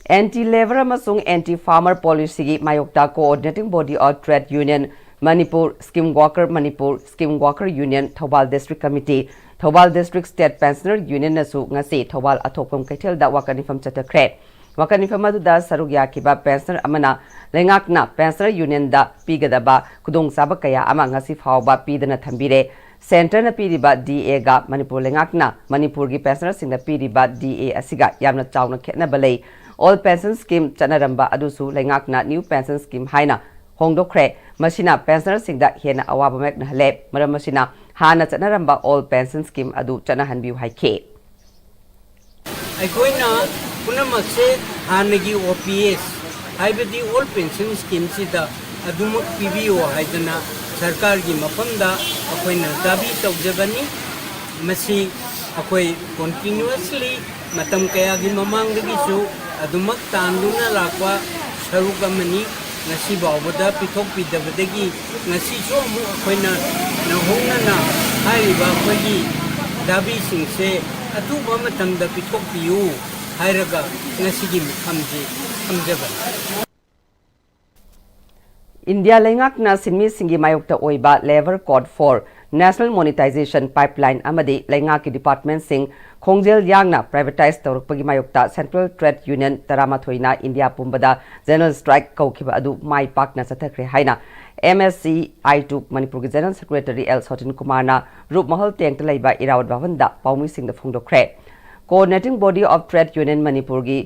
Anti labour ꯑꯃꯁꯨꯡ anti farmer policyꯒꯤ ꯃꯥꯌꯣꯛꯇ Coordinating Body of Trade Union Manipur, Scheme Worker Manipur, Scheme Worker Union, Thoubal District Committee, Thoubal District State Pensioner Unionꯅꯁꯨ ꯉꯁꯤ ꯊꯧꯕꯥꯜ ꯑꯊꯣꯛꯄꯝ ꯀꯩꯊꯦꯜꯗ ꯋꯥꯀꯠ ꯃꯤꯐꯝ ꯆꯠꯊꯈ꯭ꯔꯦ꯫ ꯋꯥꯀꯠ ꯃꯤꯐꯝ ꯑꯗꯨꯗ ꯁꯔꯨꯛ ꯌꯥꯈꯤꯕ pensioner ꯑꯃꯅ ꯂꯩꯉꯥꯛꯅ pensioner unionꯗ ꯄꯤꯒꯗꯕ ꯈꯨꯗꯣꯡꯆꯥꯕ ꯀꯌꯥ ꯑꯃ ꯉꯁꯤ ꯐꯥꯎꯕ ꯄꯤꯗꯅ ꯊꯝꯕꯤꯔꯦ꯫ ꯁꯦꯟꯇꯔꯅ ꯄꯤꯔꯤꯕ ꯗꯤ ꯑꯦꯒ ꯃꯅꯤꯄꯨꯔ ꯂꯩꯉꯥꯛꯅ ꯃꯅꯤꯄꯨꯔꯒꯤ ꯄꯦꯟꯁꯅꯔꯁꯤꯡꯗ ꯄꯤꯔꯤꯕ ꯗꯤ ꯑꯦ ꯑꯁꯤꯒ ꯌꯥꯝꯅ ꯆꯥꯎꯅ ꯈꯦꯠꯅꯕ ꯂꯩ꯫ ꯑꯣꯜ ꯄꯦꯟꯁꯟ ꯁ꯭ꯀꯤꯝ ꯆꯠꯅꯔꯝꯕ ꯑꯗꯨꯁꯨ ꯂꯩꯉꯥꯛꯅ ꯅ꯭ꯌꯨ ꯄꯦꯟꯁꯟ ꯁ꯭ꯀꯤꯝ ꯍꯥꯏꯅ ꯍꯣꯡꯗꯣꯛꯈ꯭ꯔꯦ꯫ ꯃꯁꯤꯅ ꯄꯦꯟꯁꯅꯔꯁꯤꯡꯗ ꯍꯦꯟꯅ ꯑꯋꯥꯕ ꯃꯥꯌꯣꯛꯅꯍꯜꯂꯦ꯫ ꯃꯔꯝ ꯑꯁꯤꯅ ꯍꯥꯟꯅ ꯆꯠꯅꯔꯝꯕ ꯑꯣꯜ ꯄꯦꯟꯁꯟ ꯁ꯭ꯀꯤꯝ ꯑꯗꯨ ꯆꯠꯅꯍꯟꯕꯤꯌꯨ ꯍꯥꯏꯈꯤ꯫ ꯑꯩꯈꯣꯏꯅ ꯄꯨꯝꯅꯃꯛꯁꯦ ꯍꯥꯟꯅꯒꯤ ꯑꯣ ꯄꯤ ꯑꯦꯁ, ꯍꯥꯏꯕꯗꯤ ꯑꯣꯜ ꯄꯦꯟꯁꯟ ꯁ꯭ꯀꯤꯝꯁꯤꯗ ꯑꯗꯨꯃꯛ ꯄꯤꯕꯤꯌꯨ ꯍꯥꯏꯗꯅ ꯁꯔꯀꯥꯔꯒꯤ ꯃꯐꯝꯗ ꯑꯩꯈꯣꯏꯅ ꯗꯥꯕꯤ ꯇꯧꯖꯕꯅꯤ꯫ ꯃꯁꯤ ꯑꯩꯈꯣꯏ ꯀꯣꯟꯇꯤꯅ꯭ꯌꯨꯁꯂꯤ ꯃꯇꯝ ꯀꯌꯥꯒꯤ ꯃꯃꯥꯡꯗꯒꯤꯁꯨ ꯑꯗꯨꯃꯛ ꯇꯥꯟꯗꯨꯅ ꯂꯥꯛꯄ ꯁꯔꯨꯛ ꯑꯃꯅꯤ꯫ ꯉꯁꯤ ꯐꯥꯎꯕꯗ ꯄꯤꯊꯣꯛꯄꯤꯗꯕꯗꯒꯤ ꯉꯁꯤꯁꯨ ꯑꯃꯨꯛ ꯑꯩꯈꯣꯏꯅ ꯅꯧꯍꯧꯅꯅ ꯍꯥꯏꯔꯤꯕ ꯑꯩꯈꯣꯏꯒꯤ ꯗꯥꯕꯤꯁꯤꯡꯁꯦ ꯑꯊꯨꯕ ꯃꯇꯝꯗ ꯄꯤꯊꯣꯛꯄꯤꯌꯨ ꯍꯥꯏꯔꯒ ꯉꯁꯤꯒꯤ ꯃꯤꯐꯝꯁꯤ ꯊꯝꯖꯕꯅꯤ꯫ ꯏꯟꯗꯤꯌꯥ ꯂꯩꯉꯥꯛꯅ ꯁꯤꯟꯃꯤꯁꯤꯡꯒꯤ ꯃꯥꯌꯣꯛꯇ ꯑꯣꯏꯕ Labour Code for National Monetization Pipeline ꯑꯃꯗꯤ ꯂꯩꯉꯥꯛꯀꯤ ꯗꯤꯄꯥꯔꯠꯃꯦꯟꯁꯤꯡ ꯈꯣꯡꯖꯦꯜ ꯌꯥꯡꯅ ꯄ꯭ꯔꯥꯏꯚꯦꯇꯥꯏꯖ ꯇꯧꯔꯛꯄꯒꯤ ꯃꯥꯌꯣꯛꯇ ꯁꯦꯟꯇ꯭ꯔꯦꯜ ꯇ꯭ꯔꯦꯗ ꯌꯨꯅꯤꯌꯟ ꯇꯔꯥꯃꯥꯊꯣꯏꯅ ꯏꯟꯗꯤꯌꯥ ꯄꯨꯝꯕꯗ ꯖꯦꯅꯔꯦꯜ ꯁ꯭ꯇ꯭ꯔꯥꯏꯛ ꯀꯧꯈꯤꯕ ꯑꯗꯨ ꯃꯥꯏ ꯄꯥꯛꯅ ꯆꯠꯊꯈ꯭ꯔꯦ ꯍꯥꯏꯅ M S C I two ꯃꯅꯤꯄꯨꯔꯒꯤ ꯖꯦꯅꯔꯦꯜ ꯁꯦꯀ꯭ꯔꯦꯇꯔꯤ ꯑꯦꯜ ꯁꯣꯇꯤꯟ ꯀꯨꯃꯥꯔꯅ ꯔꯨꯞꯃꯍꯜ ꯇꯦꯡꯇ ꯂꯩꯕ ꯏꯔꯥꯋꯠ ꯚꯕꯟꯗ ꯄꯥꯎꯃꯤꯁꯤꯡꯗ ꯐꯣꯡꯗꯣꯛꯈ꯭ꯔꯦ꯫ Coordinating Body of Trade Union ꯃꯅꯤꯄꯨꯔꯒꯤ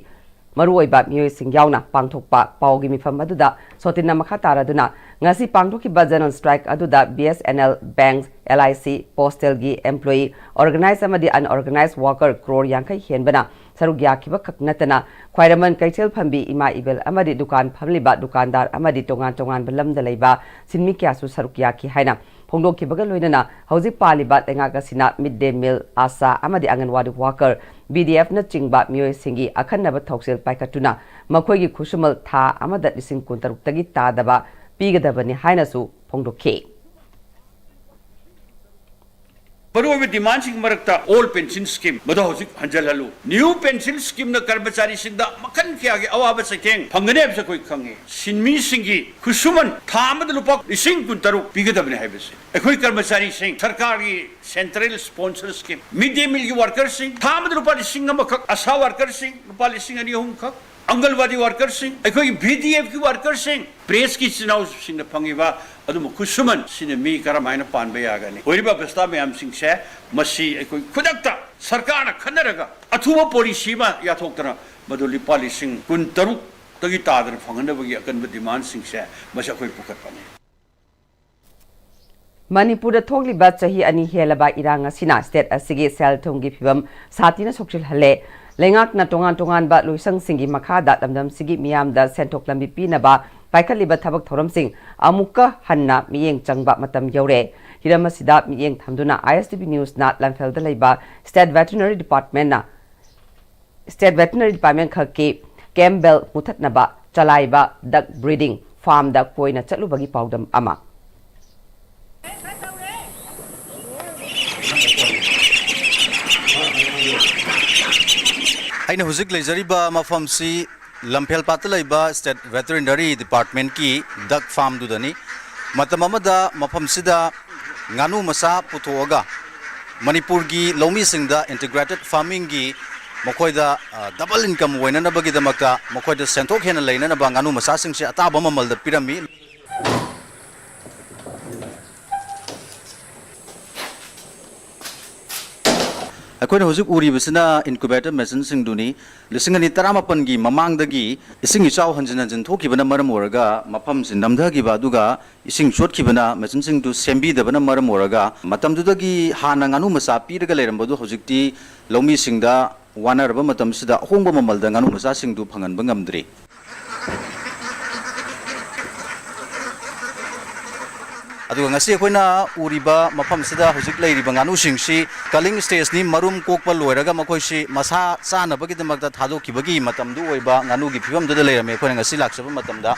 ꯃꯔꯨꯑꯣꯏꯕ ꯃꯤꯑꯣꯏꯁꯤꯡ ꯌꯥꯎꯅ ꯄꯥꯡꯊꯣꯛꯄ ꯄꯥꯎꯒꯤ ꯃꯤꯐꯝ ꯑꯗꯨꯗ ꯁꯣꯇꯤꯟꯅ ꯃꯈꯥ ꯇꯥꯔꯗꯨꯅ ꯉꯁꯤ ꯄꯥꯡꯊꯣꯛꯈꯤꯕ ꯖꯦꯅꯔꯦꯜ ꯁ꯭ꯇ꯭ꯔꯥꯏꯛ ꯑꯗꯨꯗ B S N L, bank, L I C, ꯄꯣꯁꯇꯦꯜꯒꯤ ꯑꯦꯝꯄ꯭ꯂꯣꯌꯤ, ꯑꯣꯔꯒꯅꯥꯏꯖ ꯑꯃꯗꯤ ꯑꯟꯑꯣꯔꯒꯅꯥꯏꯖ ꯋꯥꯔꯀꯔ ꯀ꯭ꯔꯣꯔ ꯌꯥꯡꯈꯩ ꯍꯦꯟꯕꯅ ꯁꯔꯨꯛ ꯌꯥꯈꯤꯕ ꯈꯛ ꯅꯠꯇꯅ ꯈ꯭ꯋꯥꯏꯔꯝꯕꯟ ꯀꯩꯊꯦꯜ ꯐꯝꯕꯤ ꯏꯃꯥ ꯏꯕꯦꯜ ꯑꯃꯗꯤ ꯗꯨꯀꯥꯟ ꯐꯝꯂꯤꯕ ꯗꯨꯀꯥꯟꯗꯥꯔ ꯑꯃꯗꯤ ꯇꯣꯉꯥꯟ ꯇꯣꯉꯥꯟꯕ ꯂꯝꯗ ꯂꯩꯕ ꯁꯤꯟꯃꯤ ꯀꯌꯥꯁꯨ ꯁꯔꯨꯛ ꯌꯥꯈꯤ ꯍꯥꯏꯅ ꯐꯣꯡꯗꯣꯛꯈꯤꯕꯒ ꯂꯣꯏꯅꯅ ꯍꯧꯖꯤꯛ ꯄꯥꯜꯂꯤꯕ ꯂꯩꯉꯥꯛ ꯑꯁꯤꯅ ꯃꯤꯗ ꯗꯦ ꯃꯤꯜ, ꯑꯥꯁꯥ ꯑꯃꯗꯤ ꯑꯪꯒꯟꯋꯥꯗꯤ ꯋꯥꯔꯀꯔ, ꯕꯤ ꯗꯤ ꯑꯦꯐꯅꯆꯤꯡꯕ ꯃꯤꯑꯣꯏꯁꯤꯡꯒꯤ ꯑꯈꯟꯅꯕ ꯊꯧꯁꯤꯜ ꯄꯥꯏꯈꯠꯇꯨꯅ ꯃꯈꯣꯏꯒꯤ ꯈꯨꯠꯁꯨꯃꯜ ꯊꯥ ꯑꯃꯗ ꯂꯤꯁꯤꯡ ꯀꯨꯟꯇꯔꯨꯛꯇꯒꯤ ꯇꯥꯗꯕ ꯄꯤꯒꯗꯕꯅꯤ ꯍꯥꯏꯅꯁꯨ ꯐꯣꯡꯗꯣꯛꯈꯤ꯫ ꯃꯔꯨꯑꯣꯏꯕ ꯗꯤꯃꯥꯟꯁꯤꯡꯒꯤ ꯃꯔꯛꯇ ꯑꯣꯜ ꯄꯦꯟꯁꯤꯟ ꯁ꯭ꯀꯤꯝ ꯃꯗꯨ ꯍꯧꯖꯤꯛ ꯍꯟꯖꯤꯜꯍꯜꯂꯨ꯫ ꯅ꯭ꯌꯨ ꯄꯦꯟꯁꯤꯟ ꯁ꯭ꯀꯤꯝꯅ ꯀꯔꯃꯆꯥꯔꯤꯁꯤꯡꯗ ꯃꯈꯜ ꯀꯌꯥꯒꯤ ꯑꯋꯥꯕ ꯆꯩꯊꯦꯡ ꯐꯪꯒꯅꯤ ꯍꯥꯏꯕꯁꯤ ꯑꯩꯈꯣꯏ ꯈꯪꯉꯤ꯫ ꯁꯤꯟꯃꯤꯁꯤꯡꯒꯤ ꯈꯨꯠꯁꯨꯃꯟ ꯊꯥ ꯑꯃꯗ ꯂꯨꯄꯥ ꯂꯤꯁꯤꯡ ꯀꯨꯟꯇꯔꯨꯛ ꯄꯤꯒꯗꯕꯅꯤ ꯍꯥꯏꯕꯁꯤ ꯑꯩꯈꯣꯏ ꯀꯔꯃꯆꯥꯔꯤꯁꯤꯡ, ꯁꯔꯀꯥꯔꯒꯤ ꯁꯦꯟꯇ꯭ꯔꯦꯜ ꯁ꯭ꯄꯣꯟꯁꯔ ꯁ꯭ꯀꯤꯝ, ꯃꯤꯗ ꯗꯦ ꯃꯤꯜꯒꯤ ꯋꯥꯔꯀꯔꯁꯤꯡ ꯊꯥ ꯑꯃꯗ ꯂꯨꯄꯥ ꯂꯤꯁꯤꯡ ꯑꯃꯈꯛ, ꯑꯁꯥ ꯋꯥꯔꯀꯔꯁꯤꯡ ꯂꯨꯄꯥ ꯂꯤꯁꯤꯡ ꯑꯅꯤ ꯑꯍꯨꯝꯈꯛ, ꯑꯪꯒꯜꯋꯥꯗꯤ ꯋꯥꯔꯀꯔꯁꯤꯡ, ꯑꯩꯈꯣꯏꯒꯤ ꯚꯤ ꯗꯤ ꯑꯦꯐꯀꯤ ꯋꯥꯔꯀꯔꯁꯤꯡ, ꯄ꯭ꯔꯦꯁꯀꯤ ꯏꯆꯤꯟ ꯏꯅꯥꯎꯁꯤꯡꯅ ꯐꯪꯉꯤꯕ ꯑꯗꯨꯝꯕ ꯈꯨꯠꯁꯨꯃꯟ ꯁꯤꯅ ꯃꯤ ꯀꯔꯝꯍꯥꯏꯅ ꯄꯥꯟꯕ ꯌꯥꯒꯅꯤ? ꯑꯣꯏꯔꯤꯕ ꯑꯕꯁꯊꯥ ꯃꯌꯥꯝꯁꯤꯡꯁꯦ ꯃꯁꯤ ꯑꯩꯈꯣꯏ ꯈꯨꯗꯛꯇ ꯁꯔꯀꯥꯔꯅ ꯈꯟꯅꯔꯒ ꯑꯊꯨꯕ ꯄꯣꯂꯤꯁꯤ ꯑꯃ ꯌꯥꯊꯣꯛꯇꯅ ꯃꯗꯨ ꯂꯨꯄꯥ ꯂꯤꯁꯤꯡ ꯀꯨꯟ ꯇꯔꯨꯛꯇꯒꯤ ꯇꯥꯗꯅ ꯐꯪꯍꯟꯅꯕꯒꯤ ꯑꯀꯟꯕ ꯗꯤꯃꯥꯟꯁꯤꯡꯁꯦ ꯃꯁꯤ ꯑꯩꯈꯣꯏ ꯄꯨꯈꯠꯄꯅꯤ꯫ ꯃꯅꯤꯄꯨꯔꯗ ꯊꯣꯛꯂꯤꯕ ꯆꯍꯤ ꯑꯅꯤ ꯍꯦꯜꯂꯕ ꯏꯔꯥꯡ ꯑꯁꯤꯅ ꯁ꯭ꯇꯦꯠ ꯑꯁꯤꯒꯤ ꯁꯦꯜ ꯊꯨꯝꯒꯤ ꯐꯤꯕꯝ ꯁꯥꯊꯤꯅ ꯁꯣꯛꯆꯤꯜꯍꯜꯂꯦ꯫ ꯂꯩꯉꯥꯛꯅ ꯇꯣꯉꯥꯟ ꯇꯣꯉꯥꯟꯕ ꯂꯣꯏꯁꯪꯁꯤꯡꯒꯤ ꯃꯈꯥꯗ ꯂꯝꯗꯝꯁꯤꯒꯤ ꯃꯤꯌꯥꯝꯗ ꯁꯦꯟꯊꯣꯛ ꯂꯝꯕꯤ ꯄꯤꯅꯕ ꯄꯥꯏꯈꯠꯂꯤꯕ ꯊꯕꯛ ꯊꯧꯔꯝꯁꯤꯡ ꯑꯃꯨꯛꯀ ꯍꯟꯅ ꯃꯤꯠꯌꯦꯡ ꯆꯪꯕ ꯃꯇꯝ ꯌꯧꯔꯦ꯫ ꯍꯤꯔꯝ ꯑꯁꯤꯗ ꯃꯤꯠꯌꯦꯡ ꯊꯝꯗꯨꯅ ꯑꯥꯏ ꯑꯦꯁ ꯇꯤ ꯚꯤ ꯅ꯭ꯌꯨꯁꯅ ꯂꯝꯐꯦꯜꯗ ꯂꯩꯕ ꯁ꯭ꯇꯦꯠ ꯚꯦꯇꯔꯤꯅꯔꯤ ꯗꯤꯄꯥꯔꯠꯃꯦꯟꯅ ꯁ꯭ꯇꯦꯠ ꯚꯦꯇꯔꯤꯅꯔꯤ ꯗꯤꯄꯥꯔꯠꯃꯦꯟ ꯈꯛꯀꯤ ꯀꯦꯝꯕꯦꯜ ꯃꯨꯊꯠꯅꯕ ꯆꯂꯥꯏꯕ ꯗꯛ ꯕ꯭ꯔꯤꯗꯤꯡ ꯐꯥꯔꯝꯗ ꯀꯣꯏꯅ ꯆꯠꯂꯨꯕꯒꯤ ꯄꯥꯎꯗꯝ ꯑꯃ꯫ ꯑꯩꯅ ꯍꯧꯖꯤꯛ ꯂꯩꯖꯔꯤꯕ ꯃꯐꯝꯁꯤ ꯂꯝꯐꯦꯜ ꯄꯥꯠꯇ ꯂꯩꯕ ꯁ꯭ꯇꯦꯠ ꯚꯦꯇꯔꯤꯅꯔꯤ ꯗꯤꯄꯥꯔꯠꯃꯦꯟꯀꯤ ꯗꯛ ꯐꯥꯔꯝꯗꯨꯗꯅꯤ꯫ ꯃꯇꯝ ꯑꯃꯗ ꯃꯐꯝꯁꯤꯗ ꯉꯥꯅꯨ ꯃꯆꯥ ꯄꯨꯊꯣꯛꯑꯒ ꯃꯅꯤꯄꯨꯔꯒꯤ ꯂꯧꯃꯤꯁꯤꯡꯗ ꯏꯟꯇꯤꯒ꯭ꯔꯦꯇꯦꯠ ꯐꯥꯔꯃꯤꯡꯒꯤ ꯃꯈꯣꯏꯗ, ꯑ, ꯗꯕꯜ ꯏꯟꯀꯝ ꯑꯣꯏꯅꯅꯕꯒꯤꯗꯃꯛꯇ ꯃꯈꯣꯏꯗ ꯁꯦꯟꯊꯣꯛ ꯍꯦꯟꯅ ꯂꯩꯅꯅꯕ ꯉꯥꯅꯨ ꯃꯆꯥꯁꯤꯡꯁꯦ ꯑꯇꯥꯕ ꯃꯃꯜꯗ ꯄꯤꯔꯝꯃꯤ꯫ ꯑꯩꯈꯣꯏꯅ ꯍꯧꯖꯤꯛ ꯎꯔꯤꯕꯁꯤꯅ incubator machineꯁꯤꯡꯗꯨꯅꯤ꯫ ꯂꯤꯁꯤꯡ ꯑꯅꯤ ꯇꯔꯥꯃꯥꯄꯟꯒꯤ ꯃꯃꯥꯡꯗꯒꯤ ꯏꯁꯤꯡ ꯏꯆꯥꯎ ꯍꯟꯖꯤꯟ ꯍꯟꯖꯤꯟ ꯊꯣꯛꯈꯤꯕꯅ ꯃꯔꯝ ꯑꯣꯏꯔꯒ ꯃꯐꯝꯁꯤ ꯅꯝꯊꯈꯤꯕ, ꯑꯗꯨꯒ ꯏꯁꯤꯡ ꯆꯣꯠꯈꯤꯕꯅ machineꯁꯤꯡꯗꯨ ꯁꯦꯝꯕꯤꯗꯕꯅ ꯃꯔꯝ ꯑꯣꯏꯔꯒ ꯃꯇꯝꯗꯨꯗꯒꯤ ꯍꯥꯟꯅ ꯉꯥꯅꯨ ꯃꯆꯥ ꯄꯤꯔꯒ ꯂꯩꯔꯝꯕꯗꯨ ꯍꯧꯖꯤꯛꯇꯤ ꯂꯧꯃꯤꯁꯤꯡꯗ ꯋꯥꯅꯔꯕ ꯃꯇꯝꯁꯤꯗ ꯑꯍꯣꯡꯕ ꯃꯃꯜꯗ ꯉꯥꯅꯨ ꯃꯆꯥꯁꯤꯡꯗꯨ ꯐꯪꯍꯟꯕ ꯉꯝꯗ꯭ꯔꯤ꯫ ꯑꯗꯨꯒ ꯉꯁꯤ ꯑꯩꯈꯣꯏꯅ ꯎꯔꯤꯕ ꯃꯐꯝꯁꯤꯗ ꯍꯧꯖꯤꯛ ꯂꯩꯔꯤꯕ ꯉꯥꯅꯨꯁꯤꯡꯁꯤ culling stageꯅꯤ, ꯃꯔꯨꯝ ꯀꯣꯛꯄ ꯂꯣꯏꯔꯒ ꯃꯈꯣꯏꯁꯤ ꯃꯁꯥ ꯆꯥꯅꯕꯒꯤꯗꯃꯛꯇ ꯊꯥꯗꯣꯛꯈꯤꯕꯒꯤ ꯃꯇꯝꯗꯨ ꯑꯣꯏꯕ ꯉꯥꯅꯨꯒꯤ ꯐꯤꯕꯝꯗꯨꯗ ꯂꯩꯔꯝꯃꯤ꯫ ꯑꯩꯈꯣꯏꯅ ꯉꯁꯤ ꯂꯥꯛꯆꯕ ꯃꯇꯝꯗ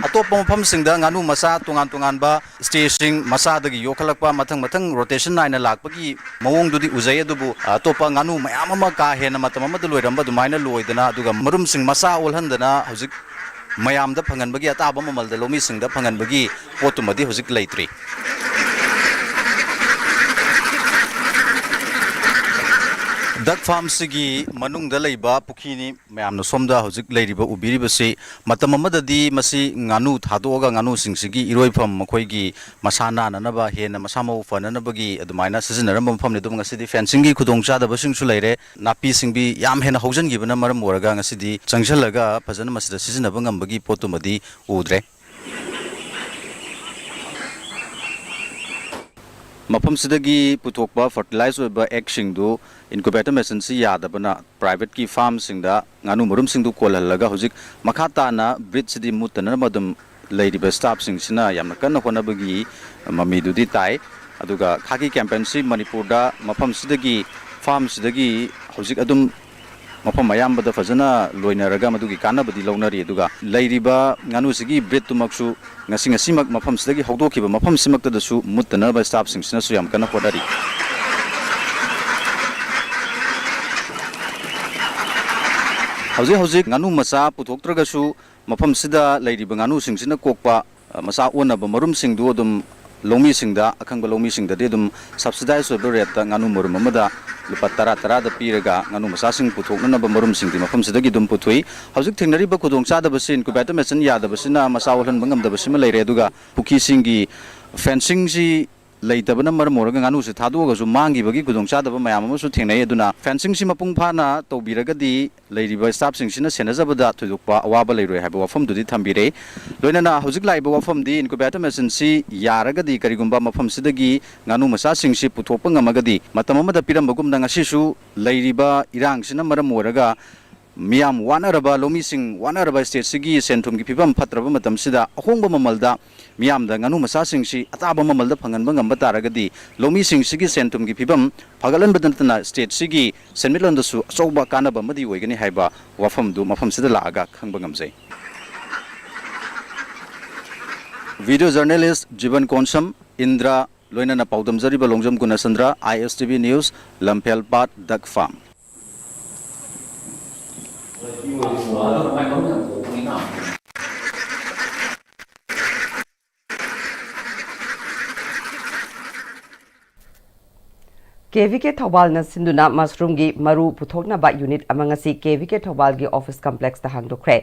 ꯑꯇꯣꯞꯄ ꯃꯐꯝꯁꯤꯡꯗ ꯉꯥꯅꯨ ꯃꯆꯥ ꯇꯣꯉꯥꯟ ꯇꯣꯉꯥꯟꯕ stageꯁꯤꯡ ꯃꯆꯥꯗꯒꯤ ꯌꯣꯛꯈꯠꯂꯛꯄ ꯃꯊꯪ ꯃꯊꯪ rotation ꯅꯥꯏꯅ ꯂꯥꯛꯄꯒꯤ ꯃꯑꯣꯡꯗꯨꯗꯤ ꯎꯖꯩ, ꯑꯗꯨꯕꯨ ꯑꯇꯣꯞꯄ ꯉꯥꯅꯨ ꯃꯌꯥꯝ ꯑꯃ ꯀꯥ ꯍꯦꯟꯅ ꯃꯇꯝ ꯑꯃꯗ ꯂꯣꯏꯔꯝꯕ ꯑꯗꯨꯃꯥꯏꯅ ꯂꯣꯏꯗꯅ, ꯑꯗꯨꯒ ꯃꯔꯨꯝꯁꯤꯡ ꯃꯆꯥ ꯑꯣꯜꯍꯟꯗꯅ ꯍꯧꯖꯤꯛ ꯃꯌꯥꯝꯗ ꯐꯪꯍꯟꯕꯒꯤ, ꯑꯇꯥꯕ ꯃꯃꯜꯗ ꯂꯧꯃꯤꯁꯤꯡꯗ ꯐꯪꯍꯟꯕꯒꯤ ꯄꯣꯠꯇꯨꯃꯗꯤ ꯍꯧꯖꯤꯛ ꯂꯩꯇ꯭ꯔꯤ꯫ ꯗꯛ ꯐꯥꯔꯝꯁꯤꯒꯤ ꯃꯅꯨꯡꯗ ꯂꯩꯕ ꯄꯨꯈ꯭ꯔꯤꯅꯤ꯫ ꯃꯌꯥꯝꯅ ꯁꯣꯝꯗ ꯍꯧꯖꯤꯛ ꯂꯩꯔꯤꯕ, ꯎꯕꯤꯔꯤꯕꯁꯤ, ꯃꯇꯝ ꯑꯃꯗꯗꯤ ꯃꯁꯤ ꯉꯥꯅꯨ ꯊꯥꯗꯣꯛꯑꯒ ꯉꯥꯅꯨꯁꯤꯡꯁꯤꯒꯤ ꯏꯔꯣꯏꯐꯝ, ꯃꯈꯣꯏꯒꯤ ꯃꯁꯥ ꯅꯥꯟꯅꯅꯕ, ꯍꯦꯟꯅ ꯃꯁꯥ ꯃꯎ ꯐꯅꯅꯕꯒꯤ ꯑꯗꯨꯃꯥꯏꯅ ꯁꯤꯖꯤꯟꯅꯔꯝꯕ ꯃꯐꯝꯅꯤ꯫ ꯑꯗꯨꯕꯨ ꯉꯁꯤꯗꯤ ꯐꯦꯟꯁꯤꯡꯒꯤ ꯈꯨꯗꯣꯡꯆꯥꯗꯕꯁꯤꯡꯁꯨ ꯂꯩꯔꯦ꯫ ꯅꯥꯄꯤ ꯁꯤꯡꯕꯤ ꯌꯥꯝ ꯍꯦꯟꯅ ꯍꯧꯖꯤꯟꯈꯤꯕꯅ ꯃꯔꯝ ꯑꯣꯏꯔꯒ ꯉꯁꯤꯗꯤ ꯆꯪꯁꯤꯜꯂꯒ ꯐꯖꯅ ꯃꯁꯤꯗ ꯁꯤꯖꯤꯟꯅꯕ ꯉꯝꯕꯒꯤ ꯄꯣꯠꯇꯨꯃꯗꯤ ꯎꯗ꯭ꯔꯦ꯫ ꯃꯐꯝꯁꯤꯗꯒꯤ ꯄꯨꯊꯣꯛꯄ ꯐꯔꯇꯤꯂꯥꯏꯖ ꯑꯣꯏꯕ ꯑꯦꯒꯁꯤꯡꯗꯨ ꯏꯟꯀꯨꯕꯦꯇꯔ ꯃꯦꯆꯤꯟꯁꯤ ꯌꯥꯗꯕꯅ ꯄ꯭ꯔꯥꯏꯚꯦꯠꯀꯤ ꯐꯥꯔꯝꯁꯤꯡꯗ ꯉꯥꯅꯨ ꯃꯔꯨꯝꯁꯤꯡꯗꯨ ꯀꯣꯜꯍꯜꯂꯒ ꯍꯧꯖꯤꯛ ꯃꯈꯥ ꯇꯥꯅ ꯕ꯭ꯔꯤꯗꯁꯤꯗꯤ ꯃꯨꯠꯇꯅꯕ ꯑꯗꯨꯝ ꯂꯩꯔꯤꯕ ꯁ꯭ꯇꯥꯐꯁꯤꯡꯁꯤꯅ ꯌꯥꯝꯅ ꯀꯟꯅ ꯍꯣꯠꯅꯕꯒꯤ ꯃꯃꯤꯗꯨꯗꯤ ꯇꯥꯏ꯫ ꯑꯗꯨꯒ ꯈꯥꯀꯤ ꯀꯦꯝꯄꯦꯟꯁꯤ ꯃꯅꯤꯄꯨꯔꯗ ꯃꯐꯝꯁꯤꯗꯒꯤ, ꯐꯥꯔꯝꯁꯤꯗꯒꯤ ꯍꯧꯖꯤꯛ ꯑꯗꯨꯝ ꯃꯐꯝ ꯑꯌꯥꯝꯕꯗ ꯐꯖꯅ ꯂꯣꯏꯅꯔꯒ ꯃꯗꯨꯒꯤ ꯀꯥꯟꯅꯕꯗꯤ ꯂꯧꯅꯔꯤ꯫ ꯑꯗꯨꯒ ꯂꯩꯔꯤꯕ ꯉꯥꯅꯨꯁꯤꯒꯤ ꯕ꯭ꯔꯤꯗꯇꯨꯃꯛꯁꯨ ꯉꯁꯤ, ꯉꯁꯤꯃꯛ ꯃꯐꯝꯁꯤꯗꯒꯤ ꯍꯧꯗꯣꯛꯈꯤꯕ ꯃꯐꯝꯁꯤꯃꯛꯇꯗꯁꯨ ꯃꯨꯠꯇꯅꯕ ꯁ꯭ꯇꯥꯐꯁꯤꯡꯁꯤꯅꯁꯨ ꯌꯥꯝ ꯀꯟꯅ ꯍꯣꯠꯅꯔꯤ꯫ ꯍꯧꯖꯤꯛ ꯍꯧꯖꯤꯛ ꯉꯥꯅꯨ ꯃꯆꯥ ꯄꯨꯊꯣꯛꯇ꯭ꯔꯒꯁꯨ ꯃꯐꯝꯁꯤꯗ ꯂꯩꯔꯤꯕ ꯉꯥꯅꯨꯁꯤꯡꯁꯤꯅ ꯀꯣꯛꯄ, ꯑ, ꯃꯆꯥ ꯑꯣꯟꯅꯕ ꯃꯔꯨꯝꯁꯤꯡꯗꯨ ꯑꯗꯨꯝ ꯂꯧꯃꯤꯁꯤꯡꯗ, ꯑꯈꯪꯕ ꯂꯧꯃꯤꯁꯤꯡꯗꯗꯤ ꯑꯗꯨꯝ ꯁꯕꯁꯤꯗꯥꯏꯖ ꯑꯣꯏꯕ ꯔꯦꯠꯇ ꯉꯥꯅꯨ ꯃꯔꯨꯝ ꯑꯃꯗ ꯂꯨꯄꯥ ꯇꯔꯥ ꯇꯔꯥꯗ ꯄꯤꯔꯒ ꯉꯥꯅꯨ ꯃꯆꯥꯁꯤꯡ ꯄꯨꯊꯣꯛꯅꯅꯕ ꯃꯔꯨꯝꯁꯤꯡꯗꯤ ꯃꯐꯝꯁꯤꯗꯒꯤ ꯑꯗꯨꯝ ꯄꯨꯊꯣꯛꯏ꯫ ꯍꯧꯖꯤꯛ ꯊꯦꯡꯅꯔꯤꯕ ꯈꯨꯗꯣꯡꯆꯥꯗꯕꯁꯤ ꯏꯟꯀꯨꯕꯦꯇꯔ ꯃꯦꯆꯤꯟ ꯌꯥꯗꯕꯁꯤꯅ ꯃꯆꯥ ꯑꯣꯜꯍꯟꯕ ꯉꯝꯗꯕꯁꯤꯃ ꯂꯩꯔꯦ꯫ ꯑꯗꯨꯒ ꯄꯨꯈ꯭ꯔꯤꯁꯤꯡꯒꯤ ꯐꯦꯟꯁꯤꯡꯁꯤ ꯂꯩꯇꯕꯅ ꯃꯔꯝ ꯑꯣꯏꯔꯒ ꯉꯥꯅꯨꯁꯦ ꯊꯥꯗꯣꯛꯑꯒꯁꯨ ꯃꯥꯡꯈꯤꯕꯒꯤ ꯈꯨꯗꯣꯡꯆꯥꯗꯕ ꯃꯌꯥꯝ ꯑꯃꯁꯨ ꯊꯦꯡꯅꯩ꯫ ꯑꯗꯨꯅ ꯐꯦꯟꯁꯤꯡꯁꯤ ꯃꯄꯨꯡ ꯐꯥꯅ ꯇꯧꯕꯤꯔꯒꯗꯤ ꯂꯩꯔꯤꯕ ꯁ꯭ꯇꯥꯐꯁꯤꯡꯁꯤꯅ ꯁꯦꯟꯅꯖꯕꯗ ꯊꯣꯏꯗꯣꯛꯄ ꯑꯋꯥꯕ ꯂꯩꯔꯣꯏ ꯍꯥꯏꯕ ꯋꯥꯐꯝꯗꯨꯗꯤ ꯊꯝꯕꯤꯔꯦ꯫ ꯂꯣꯏꯅꯅ ꯍꯧꯖꯤꯛ ꯂꯥꯛꯏꯕ ꯋꯥꯐꯝꯗꯤ ꯏꯟꯀꯨꯕꯦꯇꯔ ꯃꯦꯆꯤꯟꯁꯤ ꯌꯥꯔꯒꯗꯤ ꯀꯔꯤꯒꯨꯝꯕ ꯃꯐꯝꯁꯤꯗꯒꯤ ꯉꯥꯅꯨ ꯃꯆꯥꯁꯤꯡꯁꯤ ꯄꯨꯊꯣꯛꯄ ꯉꯝꯃꯒꯗꯤ ꯃꯇꯝ ꯑꯃꯗ ꯄꯤꯔꯝꯕꯒꯨꯝꯅ ꯉꯁꯤꯁꯨ ꯂꯩꯔꯤꯕ ꯏꯔꯥꯡꯁꯤꯅ ꯃꯔꯝ ꯑꯣꯏꯔꯒ ꯃꯤꯌꯥꯝ ꯋꯥꯅꯔꯕ, ꯂꯧꯃꯤꯁꯤꯡ ꯋꯥꯅꯔꯕ ꯁ꯭ꯇꯦꯠꯁꯤꯒꯤ ꯁꯦꯟ ꯊꯨꯝꯒꯤ ꯐꯤꯕꯝ ꯐꯠꯇ꯭ꯔꯕ ꯃꯇꯝꯁꯤꯗ ꯑꯍꯣꯡꯕ ꯃꯃꯜꯗ ꯃꯤꯌꯥꯝꯗ ꯉꯥꯅꯨ ꯃꯆꯥꯁꯤꯡꯁꯤ ꯑꯇꯥꯕ ꯃꯃꯜꯗ ꯐꯪꯍꯟꯕ ꯉꯝꯕ ꯇꯥꯔꯒꯗꯤ ꯂꯧꯃꯤꯁꯤꯡꯁꯤꯒꯤ ꯁꯦꯟ ꯊꯨꯝꯒꯤ ꯐꯤꯕꯝ ꯐꯒꯠꯍꯟꯕꯗ ꯅꯠꯇꯅ ꯁ꯭ꯇꯦꯠꯁꯤꯒꯤ ꯁꯦꯟꯃꯤꯠꯂꯣꯟꯗꯁꯨ ꯑꯆꯧꯕ ꯀꯥꯟꯅꯕ ꯑꯃꯗꯤ ꯑꯣꯏꯒꯅꯤ ꯍꯥꯏꯕ ꯋꯥꯐꯝꯗꯨ ꯃꯐꯝꯁꯤꯗ ꯂꯥꯛꯑꯒ ꯈꯪꯕ ꯉꯝꯖꯩ꯫ ꯚꯤꯗꯤꯑꯣ ꯖꯔꯅꯦꯂꯤꯁ ꯖꯤꯕꯟ ꯀꯣꯟꯁꯝ, ꯏꯟꯗ꯭ꯔ, ꯂꯣꯏꯅꯅ ꯄꯥꯎꯗꯝꯖꯔꯤꯕ ꯂꯣꯡꯖꯝ ꯒꯨꯅꯆꯟꯗ꯭ꯔ, ꯑꯥꯏ ꯑꯦꯁ ꯇꯤ ꯚꯤ ꯅ꯭ꯌꯨꯁ, ꯂꯝꯐꯦꯜ ꯄꯥꯠ, ꯗꯛ ꯐꯥꯔꯝ꯫ ꯀꯦ ꯚꯤ ꯀꯦ ꯊꯧꯕꯥꯜꯅ ꯁꯤꯟꯗꯨꯅ ꯃꯁꯔꯨꯝꯒꯤ ꯃꯔꯨ ꯄꯨꯊꯣꯛꯅꯕ ꯌꯨꯅꯤꯠ ꯑꯃ ꯉꯁꯤ ꯀꯦ ꯚꯤ ꯀꯦ ꯊꯧꯕꯥꯜꯒꯤ ꯑꯣꯐꯤꯁ ꯀꯝꯄ꯭ꯂꯦꯛꯁꯇ ꯍꯥꯡꯗꯣꯛꯈ꯭ꯔꯦ꯫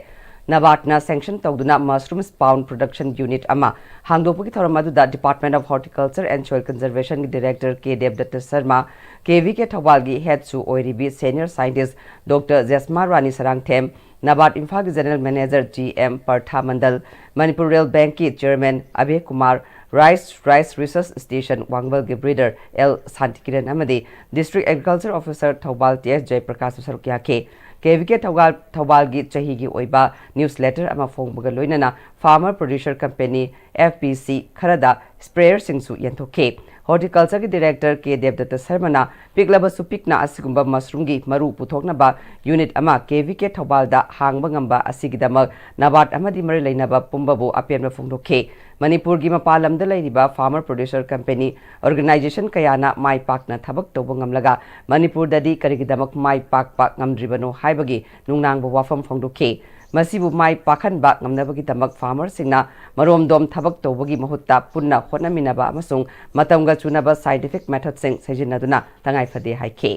ꯅꯕꯥꯔꯗꯅ ꯁꯦꯡꯁꯟ ꯇꯧꯗꯨꯅ ꯃꯁꯔꯨꯝ ꯁ꯭ꯄꯥꯎꯟ ꯄ꯭ꯔꯣꯗꯛꯁꯟ ꯌꯨꯅꯤꯠ ꯑꯃ ꯍꯥꯡꯗꯣꯛꯄꯒꯤ ꯊꯧꯔꯝ ꯑꯗꯨꯗ Department of Horticulture and Soil Conservationꯒꯤ director K Debdutta Sharma, K V K ꯊꯧꯕꯥꯜꯒꯤ ꯍꯦꯗꯁꯨ ꯑꯣꯏꯔꯤꯕꯤ senior scientist doctor Jesma Rani Sarangthem, ꯅꯕꯥꯔꯗ ꯏꯝꯐꯥꯜꯒꯤ general manager G M Partha Mandal, Manipur rural ꯕꯦꯡꯛꯀꯤ chairman Abe Kumar, rice, rice research station ꯋꯥꯡꯕꯜꯒꯤ ꯕ꯭ꯔꯤꯗꯔ ꯑꯦꯜ ꯁꯥꯟꯇꯤꯀꯤꯔꯟ ꯑꯃꯗꯤ ꯗꯤꯁꯇ꯭ꯔꯤꯛ ꯑꯦꯒ꯭ꯔꯤꯀꯜꯆꯔ ꯑꯣꯐꯤꯁꯔ ꯊꯧꯕꯥꯜ ꯇꯤ ꯑꯦꯁ ꯖꯌꯄ꯭ꯔꯀꯥꯁꯁꯨ ꯁꯔꯨꯛ ꯌꯥꯈꯤ꯫ ꯀꯦ ꯚꯤ ꯀꯦ ꯊꯧꯕꯥꯜ, ꯊꯧꯕꯥꯜꯒꯤ ꯆꯍꯤꯒꯤ ꯑꯣꯏꯕ ꯅ꯭ꯌꯨꯁ ꯂꯦꯇꯔ ꯑꯃ ꯐꯣꯡꯕꯒ ꯂꯣꯏꯅꯅ farmer producer company, F P ꯁꯤ, ꯈꯔꯗ ꯁ꯭ꯄ꯭ꯔꯦꯌꯔꯁꯤꯡꯁꯨ ꯌꯦꯟꯊꯣꯛꯈꯤ꯫ ꯍꯣꯔꯇꯤꯀꯜꯆꯔꯒꯤ ꯗꯥꯏꯔꯦꯛꯇꯔ ꯀꯦ ꯗꯦꯕꯗꯠꯇ ꯁꯔꯃꯅ ꯄꯤꯛꯂꯕꯁꯨ ꯄꯤꯛꯅ ꯑꯁꯤꯒꯨꯝꯕ ꯃꯁꯔꯨꯝꯒꯤ ꯃꯔꯨ ꯄꯨꯊꯣꯛꯅꯕ ꯌꯨꯅꯤꯠ ꯑꯃ ꯀꯦ ꯚꯤ ꯀꯦ ꯊꯧꯕꯥꯜꯗ ꯍꯥꯡꯕ ꯉꯝꯕ ꯑꯁꯤꯒꯤꯗꯃꯛ ꯅꯕꯥꯔꯗ ꯑꯃꯗꯤ ꯃꯔꯤ ꯂꯩꯅꯕ ꯄꯨꯝꯕꯕꯨ ꯑꯄꯦꯟꯕ ꯐꯣꯡꯗꯣꯛꯈꯤ꯫ ꯃꯅꯤꯄꯨꯔꯒꯤ ꯃꯄꯥꯟ ꯂꯝꯗ ꯂꯩꯔꯤꯕ ꯐꯥꯔꯃꯔ ꯄ꯭ꯔꯣꯗ꯭ꯌꯨꯁꯔ ꯀꯝꯄꯦꯅꯤ ꯑꯣꯔꯒꯅꯥꯏꯖꯦꯁꯟ ꯀꯌꯥꯅ ꯃꯥꯏ ꯄꯥꯛꯅ ꯊꯕꯛ ꯇꯧꯕ ꯉꯝꯂꯒ ꯃꯅꯤꯄꯨꯔꯗꯗꯤ ꯀꯔꯤꯒꯤꯗꯃꯛ ꯃꯥꯏ ꯄꯥꯛꯄ ꯉꯝꯗ꯭ꯔꯤꯕꯅꯣ ꯍꯥꯏꯕꯒꯤ ꯅꯨꯡꯅꯥꯡꯕ ꯋꯥꯐꯝ ꯐꯣꯡꯗꯣꯛꯈꯤ꯫ ꯃꯁꯤꯕꯨ ꯃꯥꯏ ꯄꯥꯛꯍꯟꯕ ꯉꯝꯅꯕꯒꯤꯗꯃꯛ ꯐꯥꯔꯃꯔꯁꯤꯡꯅ ꯃꯔꯣꯝꯗꯣꯝ ꯊꯕꯛ ꯇꯧꯕꯒꯤ ꯃꯍꯨꯠꯇ ꯄꯨꯟꯅ ꯍꯣꯠꯅꯃꯤꯟꯅꯕ ꯑꯃꯁꯨꯡ ꯃꯇꯝꯒ ꯆꯨꯅꯕ ꯁꯥꯏꯟꯇꯤꯐꯤꯛ ꯃꯦꯊꯗꯁꯤꯡ ꯁꯤꯖꯤꯟꯅꯗꯨꯅ ꯇꯉꯥꯏꯐꯗꯦ ꯍꯥꯏꯈꯤ꯫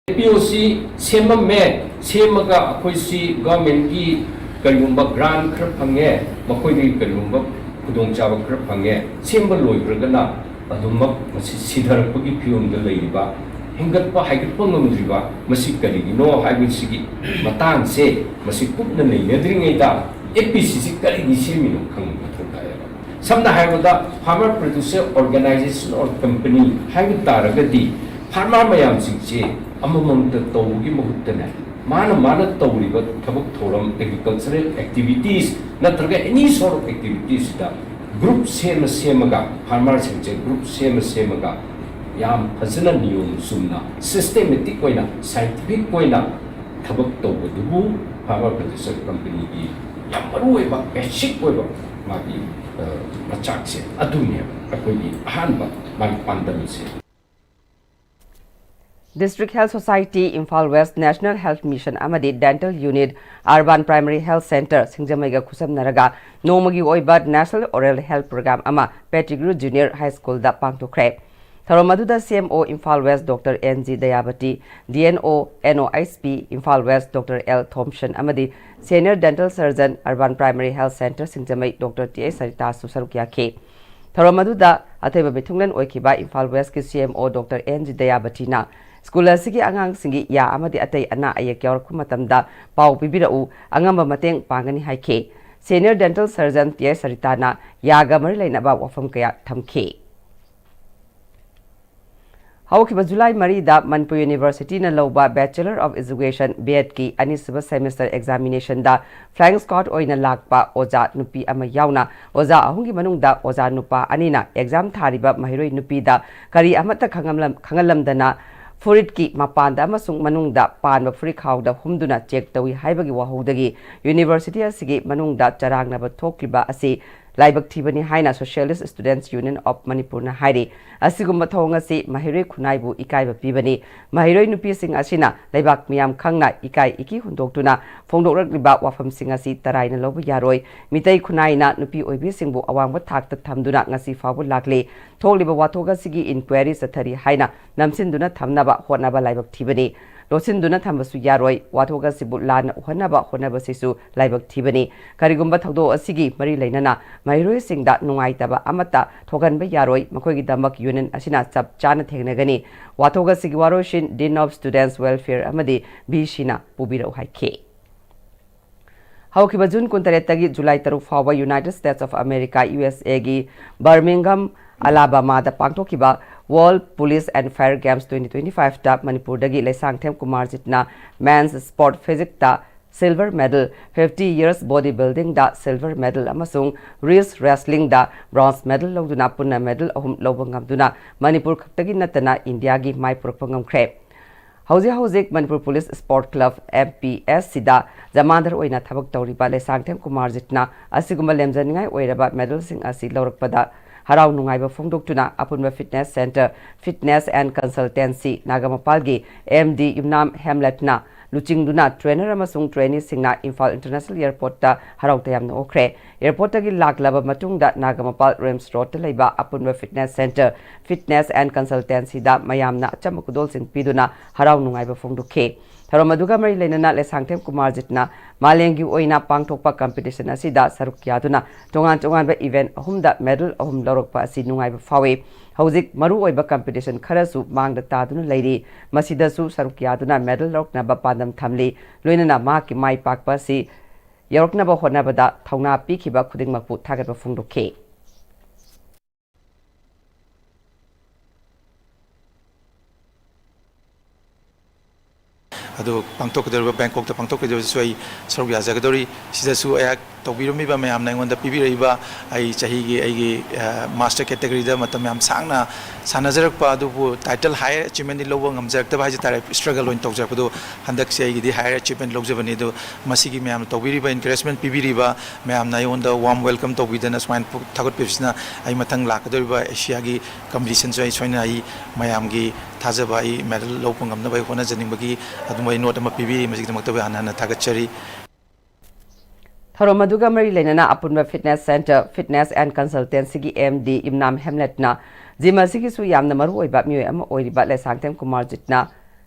ꯑꯦ ꯄꯤ ꯑꯣ ꯁꯤ ꯁꯦꯝꯃꯝꯃꯦ, ꯁꯦꯝꯃꯒ ꯑꯩꯈꯣꯏꯁꯤ ꯒꯚꯔꯟꯃꯦꯟꯠꯀꯤ ꯀꯔꯤꯒꯨꯝꯕ ꯒ꯭ꯔꯥꯟꯠ ꯈꯔ ꯐꯪꯉꯦ, ꯃꯈꯣꯏꯗꯒꯤ ꯀꯔꯤꯒꯨꯝꯕ ꯈꯨꯗꯣꯡꯆꯥꯕ ꯈꯔ ꯐꯪꯉꯦ, ꯁꯦꯝꯕ ꯂꯣꯏꯈ꯭ꯔꯒꯅ ꯑꯗꯨꯃꯛ ꯃꯁꯤ ꯁꯤꯊꯔꯛꯄꯒꯤ ꯐꯤꯕꯝꯗ ꯂꯩꯔꯤꯕ, ꯍꯦꯟꯒꯠꯄ ꯍꯥꯏꯒꯠꯄ ꯉꯝꯗ꯭ꯔꯤꯕ, ꯃꯁꯤ ꯀꯔꯤꯒꯤꯅꯣ ꯍꯥꯏꯕꯁꯤꯒꯤ ꯃꯇꯥꯡꯁꯦ ꯃꯁꯤ ꯀꯨꯞꯅ ꯅꯩꯅꯗ꯭ꯔꯤꯉꯩꯗ ꯑꯦ ꯄꯤ ꯁꯤꯁꯤ ꯀꯔꯤꯒꯤ ꯁꯦꯝꯃꯤꯅꯣ ꯈꯪꯕ ꯃꯊꯧ ꯇꯥꯏꯌꯦꯕ꯫ ꯁꯝꯅ ꯍꯥꯏꯔꯕꯗ, farmer producer organization or company ꯍꯥꯏꯕ ꯇꯥꯔꯒꯗꯤ ꯐꯥꯔꯃꯔ ꯃꯌꯥꯝꯁꯤꯡꯁꯦ ꯑꯃꯃꯝꯇ ꯇꯧꯕꯒꯤ ꯃꯍꯨꯠꯇꯅꯦ, ꯃꯥꯅ ꯃꯥꯅ ꯇꯧꯔꯤꯕ ꯊꯕꯛ ꯊꯧꯔꯝ, ꯑꯦꯒ꯭ꯔꯤꯀꯜꯆꯔꯦꯜ ꯑꯦꯛꯇꯤꯚꯤꯇꯤꯁ ꯅꯠꯇ꯭ꯔꯒ ꯑꯦꯅꯤ ꯁꯣꯔꯠ ꯑꯣꯐ ꯑꯦꯛꯇꯤꯚꯤꯇꯤꯁꯁꯤꯗ ꯒ꯭ꯔꯨꯞ ꯁꯦꯝꯃ ꯁꯦꯝꯃꯒ, ꯐꯥꯔꯃꯔꯁꯤꯡꯁꯦ ꯒ꯭ꯔꯨꯞ ꯁꯦꯝꯃ ꯁꯦꯝꯃꯒ ꯌꯥꯝ ꯐꯖꯅ ꯅꯤꯌꯣꯝ ꯆꯨꯝꯅ, ꯁꯤꯁꯇꯦꯃꯦꯇꯤꯛ ꯑꯣꯏꯅ, ꯁꯥꯏꯟꯇꯤꯐꯤꯛ ꯑꯣꯏꯅ ꯊꯕꯛ ꯇꯧꯕꯗꯨꯕꯨ ꯐꯥꯔꯃꯔ ꯄ꯭ꯔꯣꯗ꯭ꯌꯨꯁꯔ ꯀꯝꯄꯦꯅꯤꯒꯤ ꯌꯥꯝ ꯃꯔꯨꯑꯣꯏꯕ, ꯕꯦꯁꯤꯛ ꯑꯣꯏꯕ ꯃꯥꯒꯤ, ꯑ, ꯃꯆꯥꯛꯁꯦ ꯑꯗꯨꯅꯦꯕ ꯑꯩꯈꯣꯏꯒꯤ ꯑꯍꯥꯟꯕ ꯃꯥꯒꯤ ꯄꯥꯟꯗꯝꯁꯦ꯫ District Health Society, Imphal West, National Health Mission ꯑꯃꯗꯤ Dental Unit, Urban Primary Health Centre, ꯁꯤꯡꯖꯃꯩꯒ ꯈꯨꯠꯁꯝꯅꯔꯒ ꯅꯣꯡꯃꯒꯤ ꯑꯣꯏꯕ National Oral Health Program ꯑꯃ Pettigrew Junior High Schoolꯗ ꯄꯥꯡꯊꯣꯛꯈ꯭ꯔꯦ꯫ ꯊꯧꯔꯝ ꯑꯗꯨꯗ C M O Imphal West Doctor N G Dayabati, D N O N O H P Imphal West Doctor L Thompson ꯑꯃꯗꯤ Senior Dental Surgeon, Urban Primary Health Centre, ꯁꯤꯡꯖꯃꯩ, Doctor T H ꯁꯔꯤꯇꯥꯁꯨ ꯁꯔꯨꯛ ꯌꯥꯈꯤ꯫ ꯊꯧꯔꯝ ꯑꯗꯨꯗ ꯑꯊꯣꯏꯕ ꯃꯤꯊꯨꯡꯂꯦꯟ ꯑꯣꯏꯈꯤꯕ ꯏꯝꯐꯥꯜ ꯋꯦꯁꯀꯤ C M O Doctor N G ꯗꯌꯥꯕꯇꯤꯅ school ꯑꯁꯤꯒꯤ ꯑꯉꯥꯡꯁꯤꯡꯒꯤ ꯌꯥ ꯑꯃꯗꯤ ꯑꯇꯩ ꯑꯅꯥ ꯑꯌꯦꯛ ꯌꯥꯎꯔꯛꯄ ꯃꯇꯝꯗ ꯄꯥꯎ ꯄꯤꯕꯤꯔꯛꯎ, ꯑꯉꯝꯕ ꯃꯇꯦꯡ ꯄꯥꯡꯒꯅꯤ ꯍꯥꯏꯈꯤ꯫ Senior Dental Surgeon T H ꯁꯔꯤꯇꯥꯅ ꯌꯥꯒ ꯃꯔꯤ ꯂꯩꯅꯕ ꯋꯥꯐꯝ ꯀꯌꯥ ꯊꯝꯈꯤ꯫ ꯍꯧꯈꯤꯕ ꯖꯨꯂꯥꯏ ꯃꯔꯤꯗ ꯃꯅꯤꯄꯨꯔ ꯌꯨꯅꯤꯚꯔꯁꯤꯇꯤꯅ ꯂꯧꯕ Bachelor of Education, B.Ed ꯀꯤ ꯑꯅꯤꯁꯨꯕ semester examination ꯗ flying squad ꯑꯣꯏꯅ ꯂꯥꯛꯄ ꯑꯣꯖꯥ ꯅꯨꯄꯤ ꯑꯃ ꯌꯥꯎꯅ ꯑꯣꯖꯥ ꯑꯍꯨꯝꯒꯤ ꯃꯅꯨꯡꯗ ꯑꯣꯖꯥ ꯅꯨꯄꯥ ꯑꯅꯤꯅ exam ꯊꯥꯔꯤꯕ ꯃꯍꯩꯔꯣꯏ ꯅꯨꯄꯤꯗ ꯀꯔꯤ ꯑꯃꯠꯇ ꯈꯪꯂꯝ-, ꯈꯪꯍꯜꯂꯝꯗꯅ ꯐꯨꯔꯤꯠꯀꯤ ꯃꯄꯥꯟꯗ ꯑꯃꯁꯨꯡ ꯃꯅꯨꯡꯗ ꯄꯥꯟꯕ ꯐꯨꯔꯤꯠꯈꯥꯎꯗ ꯍꯨꯝꯗꯨꯅ check ꯇꯧꯏ ꯍꯥꯏꯕꯒꯤ ꯋꯥꯍꯧꯗꯒꯤ ꯌꯨꯅꯤꯚꯔꯁꯤꯇꯤ ꯑꯁꯤꯒꯤ ꯃꯅꯨꯡꯗ ꯆꯔꯥꯡꯅꯕ ꯊꯣꯛꯂꯤꯕ ꯑꯁꯤ ꯂꯥꯏꯕꯛ ꯊꯤꯕꯅꯤ ꯍꯥꯏꯅ Socialist Students Union of Manipurꯅ ꯍꯥꯏꯔꯤ꯫ ꯑꯁꯤꯒꯨꯝꯕ ꯊꯧꯑꯣꯡ ꯑꯁꯤ ꯃꯍꯩꯔꯣꯏ ꯈꯨꯟꯅꯥꯏꯕꯨ ꯏꯀꯥꯏꯕ ꯄꯤꯕꯅꯤ꯫ ꯃꯍꯩꯔꯣꯏ ꯅꯨꯄꯤꯁꯤꯡ ꯑꯁꯤꯅ ꯂꯩꯕꯥꯛ ꯃꯤꯌꯥꯝ ꯈꯪꯅ ꯏꯀꯥꯏ ꯏꯀꯤ ꯍꯨꯟꯗꯣꯛꯇꯨꯅ ꯐꯣꯡꯗꯣꯛꯂꯛꯂꯤꯕ ꯋꯥꯐꯝꯁꯤꯡ ꯑꯁꯤ ꯇꯔꯥꯏꯅ ꯂꯧꯕ ꯌꯥꯔꯣꯏ꯫ ꯃꯤꯇꯩ ꯈꯨꯟꯅꯥꯏꯅ ꯅꯨꯄꯤ ꯑꯣꯏꯕꯤꯁꯤꯡꯕꯨ ꯑꯋꯥꯡꯕ ꯊꯥꯛꯇ ꯊꯝꯗꯨꯅ ꯉꯁꯤ ꯐꯥꯎꯕ ꯂꯥꯛꯂꯤ꯫ ꯊꯣꯛꯂꯤꯕ ꯋꯥꯊꯣꯛ ꯑꯁꯤꯒꯤ inquiry ꯆꯠꯊꯔꯤ ꯍꯥꯏꯅ ꯅꯝꯁꯤꯟꯗꯨꯅ ꯊꯝꯅꯕ ꯍꯣꯠꯅꯕ ꯂꯥꯏꯕꯛ ꯊꯤꯕꯅꯤ꯫ ꯂꯣꯠꯁꯤꯟꯗꯨꯅ ꯊꯝꯕꯁꯨ ꯌꯥꯔꯣꯏ꯫ ꯋꯥꯊꯣꯛ ꯑꯁꯤꯕꯨ ꯂꯥꯟꯅ ꯎꯍꯟꯅꯕ ꯍꯣꯠꯅꯕꯁꯤꯁꯨ ꯂꯥꯏꯕꯛ ꯊꯤꯕꯅꯤ꯫ ꯀꯔꯤꯒꯨꯝꯕ ꯊꯧꯗꯣꯛ ꯑꯁꯤꯒꯤ ꯃꯔꯤ ꯂꯩꯅꯅ ꯃꯍꯩꯔꯣꯏꯁꯤꯡꯗ ꯅꯨꯡꯉꯥꯏꯇꯕ ꯑꯃꯠꯇ ꯊꯣꯛꯍꯟꯕ ꯌꯥꯔꯣꯏ꯫ ꯃꯈꯣꯏꯒꯤꯗꯃꯛ union ꯑꯁꯤꯅ ꯆꯞ ꯆꯥꯅ ꯊꯦꯡꯅꯒꯅꯤ꯫ ꯋꯥꯊꯣꯛ ꯑꯁꯤꯒꯤ ꯋꯥꯔꯣꯏꯁꯤꯟ Dean of Students Welfare ꯑꯃꯗꯤ B Cꯅ ꯄꯨꯕꯤꯔꯛꯎ ꯍꯥꯏꯈꯤ꯫ ꯍꯧꯈꯤꯕ ꯖꯨꯟ ꯀꯨꯟꯇꯔꯦꯠꯇꯒꯤ ꯖꯨꯂꯥꯏ ꯇꯔꯨꯛ ꯐꯥꯎꯕ United States of America, U S Aꯒꯤ Birmingham, Alabamaꯗ ꯄꯥꯡꯊꯣꯛꯈꯤꯕ World Police and Fire Games twenty twenty-fiveꯇ ꯃꯅꯤꯄꯨꯔꯗꯒꯤ Leishangthem ꯀꯨꯃꯥꯔꯖꯤꯠꯅ Men's Sport Physicꯇ silver medal, fifty years body buildingꯗ silver medal ꯑꯃꯁꯨꯡ wrist wrestlingꯗ bronze medal ꯂꯧꯗꯨꯅ ꯄꯨꯟꯅ medal ꯑꯍꯨꯝ ꯂꯧꯕ ꯉꯝꯗꯨꯅ ꯃꯅꯤꯄꯨꯔ ꯈꯛꯇꯒꯤ ꯅꯠꯇꯅ ꯏꯟꯗꯤꯌꯥꯒꯤ ꯃꯥꯏ ꯄꯨꯔꯛꯄ ꯉꯝꯈ꯭ꯔꯦ꯫ ꯍꯧꯖꯤꯛ ꯍꯧꯖꯤꯛ Manipur police sport club, M P S ꯁꯤꯗ ꯖꯃꯥꯟꯗꯔ ꯑꯣꯏꯅ ꯊꯕꯛ ꯇꯧꯔꯤꯕ ꯂꯩꯁꯥꯡꯊꯦꯝ ꯀꯨꯃꯥꯔꯖꯤꯠꯅ ꯑꯁꯤꯒꯨꯝꯕ ꯂꯦꯝꯖꯅꯤꯡꯉꯥꯏ ꯑꯣꯏꯔꯕ medalꯁꯤꯡ ꯑꯁꯤ ꯂꯧꯔꯛꯄꯗ ꯍꯔꯥꯎ ꯅꯨꯡꯉꯥꯏꯕ ꯐꯣꯡꯗꯣꯛꯇꯨꯅ ꯑꯄꯨꯟꯕ fitness center, fitness and consultancy ꯅꯥꯒꯥꯃꯄꯥꯜꯒꯤ MD ꯌꯨꯝꯅꯥꯝ ꯍꯦꯝꯂꯦꯠꯅ ꯂꯨꯆꯤꯡꯗꯨꯅ trainer ꯑꯃꯁꯨꯡ traineeꯁꯤꯡꯅ ꯏꯝꯐꯥꯜ International Airportꯇ ꯍꯔꯥꯎ ꯇꯌꯥꯝꯅ ꯑꯣꯛꯈ꯭ꯔꯦ꯫ Airportꯇꯒꯤ ꯂꯥꯛꯂꯕ ꯃꯇꯨꯡꯗ ꯅꯥꯒꯥꯃꯄꯥꯜ RIMS Roadꯇ ꯂꯩꯕ ꯑꯄꯨꯟꯕ fitness center, fitness and consultancyꯗ ꯃꯌꯥꯝꯅ ꯑꯆꯝꯕ ꯈꯨꯗꯣꯜꯁꯤꯡ ꯄꯤꯗꯨꯅ ꯍꯔꯥꯎ ꯅꯨꯡꯉꯥꯏꯕ ꯐꯣꯡꯗꯣꯛꯈꯤ꯫ ꯊꯧꯔꯝ ꯑꯗꯨꯒ ꯃꯔꯤ ꯂꯩꯅꯅ ꯂꯩꯁꯥꯡꯊꯦꯝ ꯀꯨꯃꯥꯔꯖꯤꯠꯅ ꯃꯥꯂꯦꯝꯒꯤ ꯑꯣꯏꯅ ꯄꯥꯡꯊꯣꯛꯄ competition ꯑꯁꯤꯗ ꯁꯔꯨꯛ ꯌꯥꯗꯨꯅ ꯇꯣꯉꯥꯟ ꯇꯣꯉꯥꯟꯕ event ꯑꯍꯨꯝꯗ medal ꯑꯍꯨꯝ ꯂꯧꯔꯛꯄ ꯑꯁꯤ ꯅꯨꯡꯉꯥꯏꯕ ꯐꯥꯎꯏ꯫ ꯍꯧꯖꯤꯛ ꯃꯔꯨꯑꯣꯏꯕ competition ꯈꯔꯁꯨ ꯃꯥꯡꯗ ꯇꯥꯗꯨꯅ ꯂꯩꯔꯤ꯫ ꯃꯁꯤꯗꯁꯨ ꯁꯔꯨꯛ ꯌꯥꯗꯨꯅ medal ꯂꯧꯔꯛꯅꯕ ꯄꯥꯟꯗꯝ ꯊꯝꯂꯤ꯫ ꯂꯣꯏꯅꯅ ꯃꯍꯥꯛꯀꯤ ꯃꯥꯏ ꯄꯥꯛꯄ ꯑꯁꯤ ꯌꯧꯔꯛꯅꯕ ꯍꯣꯠꯅꯕꯗ ꯊꯧꯅꯥ ꯄꯤꯈꯤꯕ ꯈꯨꯗꯤꯡꯃꯛꯄꯨ ꯊꯥꯒꯠꯄ ꯐꯣꯡꯗꯣꯛꯈꯤ꯫ ꯑꯗꯨ ꯄꯥꯡꯊꯣꯛꯀꯗꯧꯔꯤꯕ, ꯕꯦꯡꯀꯣꯛꯇ ꯄꯥꯡꯊꯣꯛꯀꯗꯧꯔꯤꯕꯁꯤꯁꯨ ꯑꯩ ꯁꯔꯨꯛ ꯌꯥꯖꯒꯗꯧꯔꯤ꯫ ꯁꯤꯗꯁꯨ ꯑꯩꯍꯥꯛ ꯇꯧꯕꯤꯔꯝꯃꯤꯕ ꯃꯌꯥꯝꯅ ꯑꯩꯉꯣꯟꯗ ꯄꯤꯕꯤꯔꯛꯏꯕ ꯑꯩ ꯆꯍꯤꯒꯤ ꯑꯩꯒꯤ, ꯑ, master categoryꯗ ꯃꯇꯝ ꯌꯥꯝ ꯁꯥꯡꯅ ꯁꯥꯟꯅꯖꯔꯛꯄ, ꯑꯗꯨꯕꯨ title higher achievementꯗꯤ ꯂꯧꯕ ꯉꯝꯖꯔꯛꯇꯕ ꯍꯥꯏꯖ ꯇꯥꯔꯦ, struggle ꯑꯣꯏꯅ ꯇꯧꯖꯔꯛꯄꯗꯨ꯫ ꯍꯟꯗꯛꯁꯦ ꯑꯩꯒꯤꯗꯤ higher achievement ꯂꯧꯖꯕꯅꯤ꯫ ꯑꯗꯨ ꯃꯁꯤꯒꯤ ꯃꯌꯥꯝꯅ ꯇꯧꯕꯤꯔꯤꯕ, encouragement ꯄꯤꯕꯤꯔꯤꯕ ꯃꯌꯥꯝꯅ ꯑꯩꯉꯣꯟꯗ warm welcome ꯇꯧꯕꯤꯗꯅ ꯁꯨꯃꯥꯏꯅ ꯄꯨ-, ꯊꯥꯒꯠꯄꯤꯕꯁꯤꯅ ꯑꯩ ꯃꯊꯪ ꯂꯥꯛꯀꯗꯧꯔꯤꯕ ꯑꯦꯁꯤꯌꯥꯒꯤ competitionꯁꯨ ꯑꯩ ꯁꯣꯏꯅ ꯑꯩ ꯃꯌꯥꯝꯒꯤ ꯊꯥꯖꯕ, ꯑꯩ medal ꯂꯧꯕ ꯉꯝꯅꯕ ꯑꯩ ꯍꯣꯠꯅꯖꯅꯤꯡꯕꯒꯤ ꯑꯗꯨꯝꯕ ꯑꯩ note ꯑꯃ ꯄꯤꯕꯤꯔꯤ꯫ ꯃꯁꯤꯒꯤꯗꯃꯛꯇ ꯑꯩ ꯍꯥꯟꯅ ꯍꯥꯟꯅ ꯊꯥꯒꯠꯆꯔꯤ꯫ ꯊꯧꯔꯝ ꯑꯗꯨꯒ ꯃꯔꯤ ꯂꯩꯅꯅ ꯑꯄꯨꯟꯕ fitness center, fitness and consultancyꯒꯤ MD ꯏꯝꯅꯥꯝ ꯍꯦꯝꯂꯦꯠꯅ gym ꯑꯁꯤꯒꯤꯁꯨ ꯌꯥꯝꯅ ꯃꯔꯨꯑꯣꯏꯕ ꯃꯤꯑꯣꯏ ꯑꯃ ꯑꯣꯏꯔꯤꯕ ꯂꯩꯁꯥꯡꯊꯦꯝ ꯀꯨꯃꯥꯔꯖꯤꯠꯅ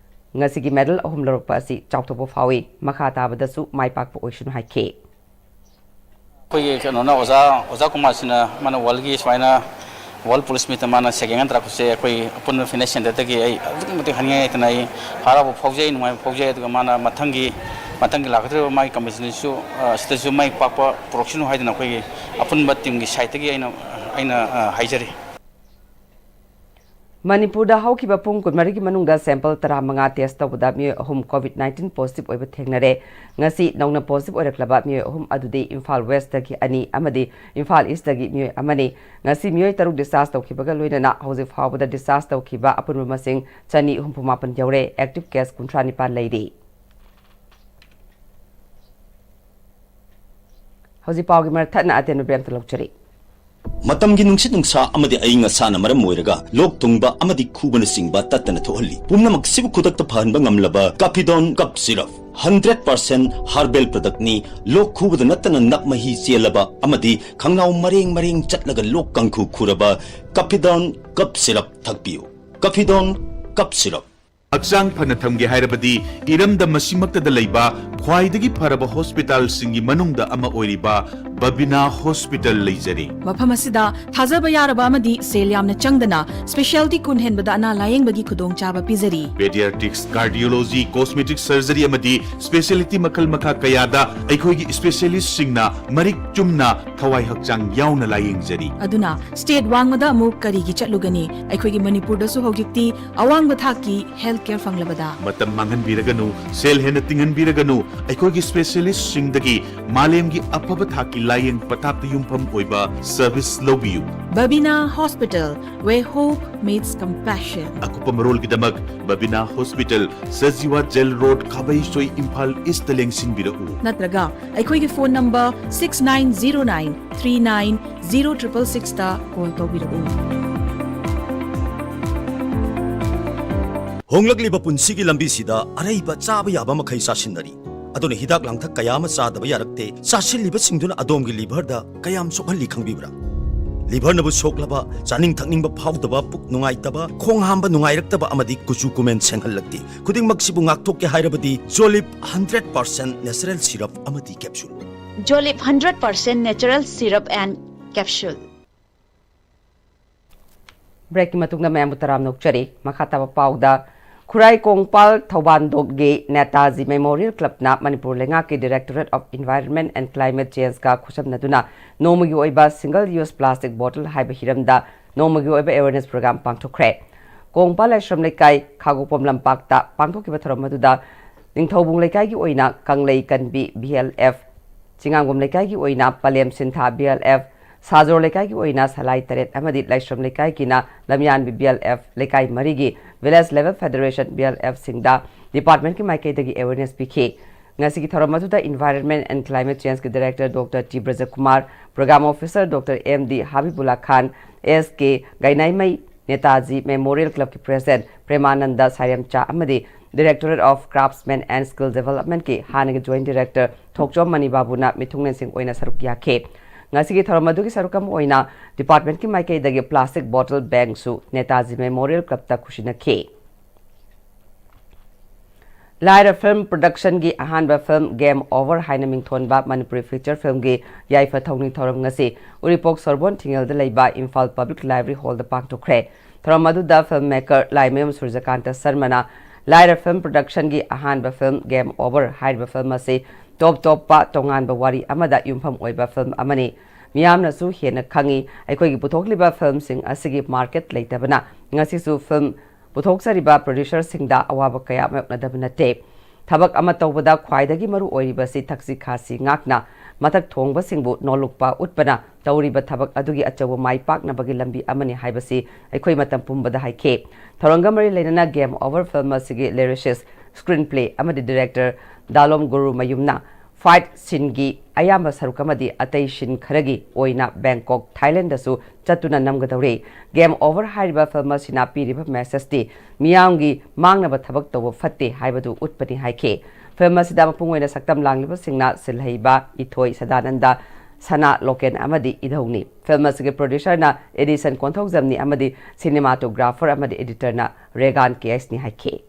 ꯉꯁꯤꯒꯤ medal ꯑꯍꯨꯝ ꯂꯧꯔꯛꯄ ꯑꯁꯤ ꯆꯥꯎꯊꯣꯛꯄ ꯐꯥꯎꯏ꯫ ꯃꯈꯥ ꯇꯥꯕꯗꯁꯨ ꯃꯥꯏ ꯄꯥꯛꯄ ꯑꯣꯏꯁꯅꯨ ꯍꯥꯏꯈꯤ꯫ ꯑꯩꯈꯣꯏꯒꯤ ꯀꯩꯅꯣꯅ ꯑꯣꯖꯥ, ꯑꯣꯖꯥ ꯀꯨꯃꯥꯔꯁꯤꯅ ꯃꯥꯅ worldꯒꯤ ꯁꯨꯃꯥꯏꯅ World Police Meetꯇ ꯃꯥꯅ second ꯇꯥꯔꯛꯄꯁꯦ ꯑꯩꯈꯣꯏ ꯑꯄꯨꯟꯕ fitness centerꯗꯒꯤ ꯑꯩ ꯑꯗꯨꯛꯀꯤ ꯃꯇꯤꯛ ꯍꯥꯏꯅꯤꯡꯉꯥꯏ ꯂꯩꯇꯅ ꯑꯩ ꯍꯔꯥꯎꯕ ꯐꯥꯎꯖꯩ, ꯅꯨꯡꯉꯥꯏꯕ ꯐꯥꯎꯖꯩ꯫ ꯑꯗꯨꯒ ꯃꯥꯅ ꯃꯊꯪꯒꯤ, ꯃꯊꯪꯒꯤ ꯂꯥꯛꯀꯗꯧꯔꯤꯕ ꯃꯥꯒꯤ competitionꯁꯨ, ꯑ, ꯁꯤꯗꯁꯨ ꯃꯥꯏ ꯄꯥꯛꯄ ꯄꯨꯔꯛꯁꯅꯨ ꯍꯥꯏꯗꯅ ꯑꯩꯈꯣꯏꯒꯤ ꯑꯄꯨꯟꯕ teamꯒꯤ sideꯇꯒꯤ ꯑꯩꯅ, ꯑꯩꯅ, ꯑ, ꯍꯥꯏꯖꯔꯤ꯫ ꯃꯅꯤꯄꯨꯔꯗ ꯍꯧꯈꯤꯕ ꯄꯨꯡ ꯀꯨꯟꯃꯔꯤꯒꯤ ꯃꯅꯨꯡꯗ sample ꯇꯔꯥꯃꯉꯥ test ꯇꯧꯕꯗ ꯃꯤꯑꯣꯏ ꯑꯍꯨꯝ COVID nineteen positive ꯑꯣꯏꯕ ꯊꯦꯡꯅꯔꯦ꯫ ꯉꯁꯤ ꯅꯧꯅ positive ꯑꯣꯏꯔꯛꯂꯕ ꯃꯤꯑꯣꯏ ꯑꯍꯨꯝ ꯑꯗꯨꯗꯤ ꯏꯝꯐꯥꯜ Westꯇꯒꯤ ꯑꯅꯤ ꯑꯃꯗꯤ ꯏꯝꯐꯥꯜ Eastꯇꯒꯤ ꯃꯤꯑꯣꯏ ꯑꯃꯅꯤ꯫ ꯉꯁꯤ ꯃꯤꯑꯣꯏ ꯇꯔꯨꯛ discharge ꯇꯧꯈꯤꯕꯒ ꯂꯣꯏꯅꯅ ꯍꯧꯖꯤꯛ ꯐꯥꯎꯕꯗ discharge ꯇꯧꯈꯤꯕ ꯑꯄꯨꯟꯕ ꯃꯁꯤꯡ ꯆꯅꯤ ꯍꯨꯝꯐꯨ ꯃꯥꯄꯟ ꯌꯧꯔꯦ꯫ Active case ꯀꯨꯟꯊ꯭ꯔꯥ ꯅꯤꯄꯥꯟ ꯂꯩꯔꯤ꯫ ꯍꯧꯖꯤꯛ ꯄꯥꯎꯒꯤ ꯃꯔꯛ ꯊꯠꯅ ꯑꯇꯦꯟꯕ break ꯑꯝꯇ ꯂꯧꯖꯔꯤ꯫ ꯃꯇꯝꯒꯤ ꯅꯨꯡꯁꯤꯠ ꯅꯨꯡꯁꯥ ꯑꯃꯗꯤ ꯑꯏꯪ ꯑꯁꯥꯅ ꯃꯔꯝ ꯑꯣꯏꯔꯒ ꯂꯣꯛ ꯊꯨꯡꯕ ꯑꯃꯗꯤ ꯈꯨꯕꯅꯆꯤꯡꯕ ꯇꯠꯇꯅ ꯊꯣꯛꯍꯜꯂꯤ꯫ ꯄꯨꯝꯅꯃꯛꯁꯤꯕꯨ ꯈꯨꯗꯛꯇ ꯐꯍꯟꯕ ꯉꯝꯂꯕ ꯀꯥꯐꯤꯗꯣꯟ ꯀꯞ ꯁꯤꯔꯞ, ꯍꯟꯗ꯭ꯔꯦꯠ ꯄꯥꯔꯁꯦꯟ ꯍꯥꯔꯕꯦꯜ ꯄ꯭ꯔꯗꯛꯅꯤ꯫ ꯂꯣꯛ ꯈꯨꯕꯗ ꯅꯠꯇꯅ ꯅꯞ ꯃꯍꯤ ꯆꯦꯜꯂꯕ ꯑꯃꯗꯤ ꯈꯪꯅꯥꯎ ꯃꯔꯦꯡ ꯃꯔꯦꯡ ꯆꯠꯂꯒ ꯂꯣꯛ ꯀꯥꯡꯈꯨ ꯈꯨꯔꯕ ꯀꯥꯐꯤꯗꯣꯟ ꯀꯞ ꯁꯤꯔꯞ ꯊꯛꯄꯤꯌꯨ꯫ ꯀꯥꯐꯤꯗꯣꯟ ꯀꯞ ꯁꯤꯔꯞ꯫ ꯍꯛꯆꯥꯡ ꯐꯅ ꯊꯝꯒꯦ ꯍꯥꯏꯔꯕꯗꯤ ꯏꯔꯝꯗꯝ ꯑꯁꯤꯃꯛꯇꯗ ꯂꯩꯕ ꯈ꯭ꯋꯥꯏꯗꯒꯤ ꯐꯔꯕ ꯍꯣꯁꯄꯤꯇꯥꯜꯁꯤꯡꯒꯤ ꯃꯅꯨꯡꯗ ꯑꯃ ꯑꯣꯏꯔꯤꯕ ꯕꯕꯤꯅꯥ ꯍꯣꯁꯄꯤꯇꯥꯜ ꯂꯩꯖꯔꯤ꯫ ꯃꯐꯝ ꯑꯁꯤꯗ ꯊꯥꯖꯕ ꯌꯥꯔꯕ ꯑꯃꯗꯤ ꯁꯦꯜ ꯌꯥꯝꯅ ꯆꯪꯗꯅ ꯁ꯭ꯄꯦꯁꯤꯌꯥꯂꯤꯇꯤ ꯀꯨꯟ ꯍꯦꯟꯕꯗ ꯑꯅꯥ ꯂꯥꯌꯦꯡꯕꯒꯤ ꯈꯨꯗꯣꯡꯆꯥꯕ ꯄꯤꯖꯔꯤ꯫ ꯄꯦꯗꯤꯌꯥꯇ꯭ꯔꯤꯛꯁ, ꯀꯥꯔꯗꯤꯑꯣꯂꯣꯖꯤ, ꯀꯣꯁꯃꯦꯇꯤꯛ ꯁꯔꯖꯔꯤ ꯑꯃꯗꯤ ꯁ꯭ꯄꯦꯁꯤꯌꯥꯂꯤꯇꯤ ꯃꯈꯜ ꯃꯈꯥ ꯀꯌꯥꯗ ꯑꯩꯈꯣꯏꯒꯤ ꯁ꯭ꯄꯦꯁꯤꯌꯥꯂꯤꯁꯁꯤꯡꯅ ꯃꯔꯤꯛ ꯆꯨꯝꯅ ꯊꯋꯥꯏ ꯍꯛꯆꯥꯡ ꯌꯥꯎꯅ ꯂꯥꯌꯦꯡꯖꯔꯤ꯫ ꯑꯗꯨꯅ ꯁ꯭ꯇꯦꯠ ꯋꯥꯡꯃꯗ ꯑꯃꯨꯛ ꯀꯔꯤꯒꯤ ꯆꯠꯂꯨꯒꯅꯤ? ꯑꯩꯈꯣꯏꯒꯤ ꯃꯅꯤꯄꯨꯔꯗꯁꯨ ꯍꯧꯖꯤꯛꯇꯤ ꯑꯋꯥꯡꯕ ꯊꯥꯛꯀꯤ ꯍꯦꯜꯊ ꯀꯦꯌꯔ ꯐꯪꯂꯕꯗ꯫ ꯃꯇꯝ ꯃꯥꯡꯍꯟꯕꯤꯔꯒꯅꯨ, ꯁꯦꯜ ꯍꯦꯟꯅ ꯇꯤꯡꯍꯟꯕꯤꯔꯒꯅꯨ, ꯑꯩꯈꯣꯏꯒꯤ ꯁ꯭ꯄꯦꯁꯤꯌꯥꯂꯤꯁꯁꯤꯡꯗꯒꯤ ꯃꯥꯂꯦꯝꯒꯤ ꯑꯐꯕ ꯊꯥꯛꯀꯤ ꯂꯥꯌꯦꯡ ꯄꯊꯥꯞꯇ ꯌꯨꯝꯐꯝ ꯑꯣꯏꯕ ꯁꯔꯚꯤꯁ ꯂꯧꯕꯤꯌꯨ꯫ Babina hospital, where hope meets compassion. ꯑꯀꯨꯞꯄ ꯃꯔꯣꯜꯒꯤꯗꯃꯛ Babina hospital, Sajiwa jail road, Khabeisoi, Imphal east ꯂꯦꯡꯁꯤꯟꯕꯤꯔꯛꯎ꯫ ꯅꯠꯇ꯭ꯔꯒ ꯑꯩꯈꯣꯏꯒꯤ phone number six nine zero nine three nine zero triple six ꯇ ꯀꯣꯜ ꯇꯧꯕꯤꯔꯛꯎ꯫ ꯍꯣꯡꯂꯛꯂꯤꯕ ꯄꯨꯟꯁꯤꯒꯤ ꯂꯝꯕꯤꯁꯤꯗ ꯑꯔꯩꯕ ꯆꯥꯕ ꯌꯥꯕ ꯃꯈꯩ ꯆꯥꯁꯤꯟꯅꯔꯤ꯫ ꯑꯗꯨꯅ ꯍꯤꯗꯥꯛ ꯂꯥꯡꯊꯛ ꯀꯌꯥ ꯑꯃ ꯆꯥꯗꯕ ꯌꯥꯔꯛꯇꯦ꯫ ꯆꯥꯁꯤꯜꯂꯤꯕꯁꯤꯡꯗꯨꯅ ꯑꯗꯣꯝꯒꯤ ꯂꯤꯚꯔꯗ ꯀꯌꯥꯝ ꯁꯣꯛꯍꯜꯂꯤ ꯈꯪꯕꯤꯕ꯭ꯔꯥ? ꯂꯤꯚꯔꯅꯕꯨ ꯁꯣꯛꯂꯕ, ꯆꯥꯅꯤꯡ ꯊꯛꯅꯤꯡꯕ ꯐꯥꯎꯗꯕ, ꯄꯨꯛ ꯅꯨꯡꯉꯥꯏꯇꯕ, ꯈꯣꯡ ꯍꯥꯝꯕ ꯅꯨꯡꯉꯥꯏꯔꯛꯇꯕ ꯑꯃꯗꯤ ꯀꯨꯆꯨ ꯀꯨꯃꯦꯟ ꯁꯦꯡꯍꯜꯂꯛꯇꯦ꯫ ꯈꯨꯗꯤꯡꯃꯛꯁꯤꯕꯨ ꯉꯥꯛꯊꯣꯛꯀꯦ ꯍꯥꯏꯔꯕꯗꯤ ꯖꯣꯂꯤꯞ hundred percent natural syrup ꯑꯃꯗꯤ capsule꯫ Jolip hundred percent natural syrup and capsule. ꯕ꯭ꯔꯦꯛꯀꯤ ꯃꯇꯨꯡꯗ ꯃꯌꯥꯝꯕꯨ ꯇꯔꯥꯝꯅ ꯑꯣꯛꯆꯔꯤ꯫ ꯃꯈꯥ ꯇꯥꯕ ꯄꯥꯎꯗ, ꯈꯨꯔꯥꯏ ꯀꯣꯡꯄꯥꯜ ꯊꯧꯕꯥꯟꯗꯣꯡꯒꯤ ꯅꯦꯇꯥꯖꯤ ꯃꯦꯃꯣꯔꯤꯌꯦꯜ ꯀ꯭ꯂꯕꯅ ꯃꯅꯤꯄꯨꯔ ꯂꯩꯉꯥꯛꯀꯤ Directorate of Environment and Climate Changeꯒ ꯈꯨꯠꯁꯝꯅꯗꯨꯅ ꯅꯣꯡꯃꯒꯤ ꯑꯣꯏꯕ single use plastic bottle ꯍꯥꯏꯕ ꯍꯤꯔꯝꯗ ꯅꯣꯡꯃꯒꯤ ꯑꯣꯏꯕ awareness program ꯄꯥꯡꯊꯣꯛꯈ꯭ꯔꯦ꯫ ꯀꯣꯡꯄꯥꯜ ꯂꯥꯏꯁ꯭ꯔꯝ ꯂꯩꯀꯥꯏ, ꯈꯥꯒꯣꯛꯄꯝ ꯂꯝꯄꯥꯛꯇ ꯄꯥꯡꯊꯣꯛꯈꯤꯕ ꯊꯧꯔꯝ ꯑꯗꯨꯗ ꯅꯤꯡꯊꯧꯕꯨꯡ ꯂꯩꯀꯥꯏꯒꯤ ꯑꯣꯏꯅ ꯀꯪꯂꯩ ꯀꯟꯕꯤ B L F, ꯆꯤꯉꯥꯝꯕꯝ ꯂꯩꯀꯥꯏꯒꯤ ꯑꯣꯏꯅ ꯄꯂꯦꯝ ꯁꯤꯟꯊꯥ B L F, ꯁꯥꯖꯣꯔ ꯂꯩꯀꯥꯏꯒꯤ ꯑꯣꯏꯅ ꯁꯂꯥꯏ ꯇꯔꯦꯠ ꯑꯃꯗꯤ ꯂꯥꯏꯁ꯭ꯔꯝ ꯂꯩꯀꯥꯏꯒꯤꯅ ꯂꯝꯌꯥꯟꯕꯤ B L F ꯂꯩꯀꯥꯏ ꯃꯔꯤꯒꯤ Village Level Federation B L Fꯁꯤꯡꯗ departmentꯀꯤ ꯃꯥꯏꯀꯩꯗꯒꯤ awareness ꯄꯤꯈꯤ꯫ ꯉꯁꯤꯒꯤ ꯊꯧꯔꯝ ꯑꯗꯨꯗ Environment and Climate Change ꯀꯤ Director Doctor T ꯕ꯭ꯔꯖꯀꯨꯃꯥꯔ, Program Officer Doctor M D ꯍꯕꯤꯕꯨꯜꯂꯥ ꯈꯥꯟ, S K ꯒꯥꯏꯅꯥꯏꯃꯩ, Netaji Memorial Club ꯀꯤ President ꯄ꯭ꯔꯦꯃꯥꯅꯟꯗ ꯁꯥꯏꯔꯦꯝꯆꯥ ꯑꯃꯗꯤ Directorate of Craftsmen and Skill Development ꯀꯤ ꯍꯥꯟꯅꯒꯤ Joint Director ꯊꯣꯛꯆꯣꯝ ꯃꯅꯤꯕꯥꯕꯨꯅ ꯃꯤꯊꯨꯡꯂꯦꯟꯁꯤꯡ ꯑꯣꯏꯅ ꯁꯔꯨꯛ ꯌꯥꯈꯤ꯫ ꯉꯁꯤꯒꯤ ꯊꯧꯔꯝ ꯑꯗꯨꯒꯤ ꯁꯔꯨꯛ ꯑꯃ ꯑꯣꯏꯅ department ꯀꯤ ꯃꯥꯏꯀꯩꯗꯒꯤ plastic bottle bank ꯁꯨ ꯅꯦꯇꯥꯖꯤ Memorial Club ꯇ ꯈꯨꯠꯁꯤꯟꯅꯈꯤ꯫ ꯂꯥꯏꯔ film production ꯒꯤ ꯑꯍꯥꯟꯕ film Game Over ꯍꯥꯏꯅ ꯃꯤꯡꯊꯣꯟꯕ ꯃꯅꯤꯄꯨꯔꯤ feature film ꯒꯤ ꯌꯥꯏꯐ ꯊꯧꯅꯤ ꯊꯧꯔꯝ ꯉꯁꯤ ꯎꯔꯤꯄꯣꯛ ꯁꯣꯔꯕꯣꯟ ꯊꯤꯡꯉꯦꯜꯗ ꯂꯩꯕ ꯏꯝꯐꯥꯜ Public Library Hall ꯗ ꯄꯥꯡꯊꯣꯛꯈ꯭ꯔꯦ꯫ ꯊꯧꯔꯝ ꯑꯗꯨꯗ film maker ꯂꯥꯏꯃꯌꯨꯝ ꯁꯨꯔꯖꯀꯥꯟꯇ ꯁꯔꯃꯅ ꯂꯥꯏꯔ film production ꯒꯤ ꯑꯍꯥꯟꯕ film Game Over ꯍꯥꯏꯔꯤꯕ film ꯑꯁꯤ ꯇꯣꯞ ꯇꯣꯞꯄ ꯇꯣꯉꯥꯟꯕ ꯋꯥꯔꯤ ꯑꯃꯗ ꯌꯨꯝꯐꯝ ꯑꯣꯏꯕ film ꯑꯃꯅꯤ꯫ ꯃꯤꯌꯥꯝꯅꯁꯨ ꯍꯦꯟꯅ ꯈꯪꯉꯤ꯫ ꯑꯩꯈꯣꯏꯒꯤ ꯄꯨꯊꯣꯛꯂꯤꯕ film ꯁꯤꯡ ꯑꯁꯤꯒꯤ market ꯂꯩꯇꯕꯅ ꯉꯁꯤꯁꯨ film ꯄꯨꯊꯣꯛꯆꯔꯤꯕ producer ꯁꯤꯡꯗ ꯑꯋꯥꯕ ꯀꯌꯥ ꯃꯥꯌꯣꯛꯅꯗꯕ ꯅꯠꯇꯦ꯫ ꯊꯕꯛ ꯑꯃ ꯇꯧꯕꯗ ꯈ꯭ꯋꯥꯏꯗꯒꯤ ꯃꯔꯨ ꯑꯣꯏꯔꯤꯕꯁꯤ ꯊꯛꯁꯤ ꯈꯥꯁꯤ ꯉꯥꯛꯅ ꯃꯊꯛ ꯊꯣꯡꯕꯁꯤꯡꯕꯨ ꯅꯣꯜꯂꯨꯛꯄ ꯎꯠꯄꯅ ꯇꯧꯔꯤꯕ ꯊꯕꯛ ꯑꯗꯨꯒꯤ ꯑꯆꯧꯕ ꯃꯥꯏ ꯄꯥꯛꯅꯕꯒꯤ ꯂꯝꯕꯤ ꯑꯃꯅꯤ ꯍꯥꯏꯕꯁꯤ ꯑꯩꯈꯣꯏ ꯃꯇꯝ ꯄꯨꯝꯕꯗ ꯍꯥꯏꯈꯤ꯫ ꯊꯧꯔꯝꯒ ꯃꯔꯤ ꯂꯩꯅꯅ Game Over film ꯑꯁꯤꯒꯤ lyricist, screenplay ꯑꯃꯗꯤ director ꯗꯥꯂꯣꯝ ꯒꯨꯔꯨꯃꯌꯨꯝꯅ fight scene ꯒꯤ ꯑꯌꯥꯝꯕ ꯁꯔꯨꯛ ꯑꯃꯗꯤ ꯑꯇꯩ scene ꯈꯔꯒꯤ ꯑꯣꯏꯅ ꯕꯦꯡꯀꯣꯛ, ꯊꯥꯏꯂꯦꯟꯗꯁꯨ ꯆꯠꯇꯨꯅ ꯅꯝꯒꯗꯧꯔꯤ꯫ Game Over ꯍꯥꯏꯔꯤꯕ film ꯑꯁꯤꯅ ꯄꯤꯔꯤꯕ message ꯇꯤ ꯃꯤꯌꯥꯝꯒꯤ ꯃꯥꯡꯅꯕ ꯊꯕꯛ ꯇꯧꯕ ꯐꯠꯇꯦ ꯍꯥꯏꯕꯗꯨ ꯎꯠꯄꯅꯤ ꯍꯥꯏꯈꯤ꯫ Film ꯑꯁꯤꯗ ꯃꯄꯨꯡ ꯑꯣꯏꯅ ꯁꯛꯇꯝ ꯂꯥꯡꯂꯤꯕꯁꯤꯡꯅ ꯁꯤꯜꯍꯩꯕ ꯏꯊꯣꯏ ꯁꯗꯥꯅꯟꯗ, ꯁꯅꯥ ꯂꯣꯀꯦꯟ ꯑꯃꯗꯤ ꯏꯙꯧꯅꯤ꯫ Film ꯑꯁꯤꯒꯤ producer ꯅ ꯑꯦꯗꯤꯁꯟ ꯀꯣꯟꯊꯧꯖꯝꯅꯤ ꯑꯃꯗꯤ cinematographer ꯑꯃꯗꯤ editor ꯅ ꯔꯦꯒꯥꯟ ꯀꯦ ꯑꯩꯁ ꯅꯤ ꯍꯥꯏꯈꯤ꯫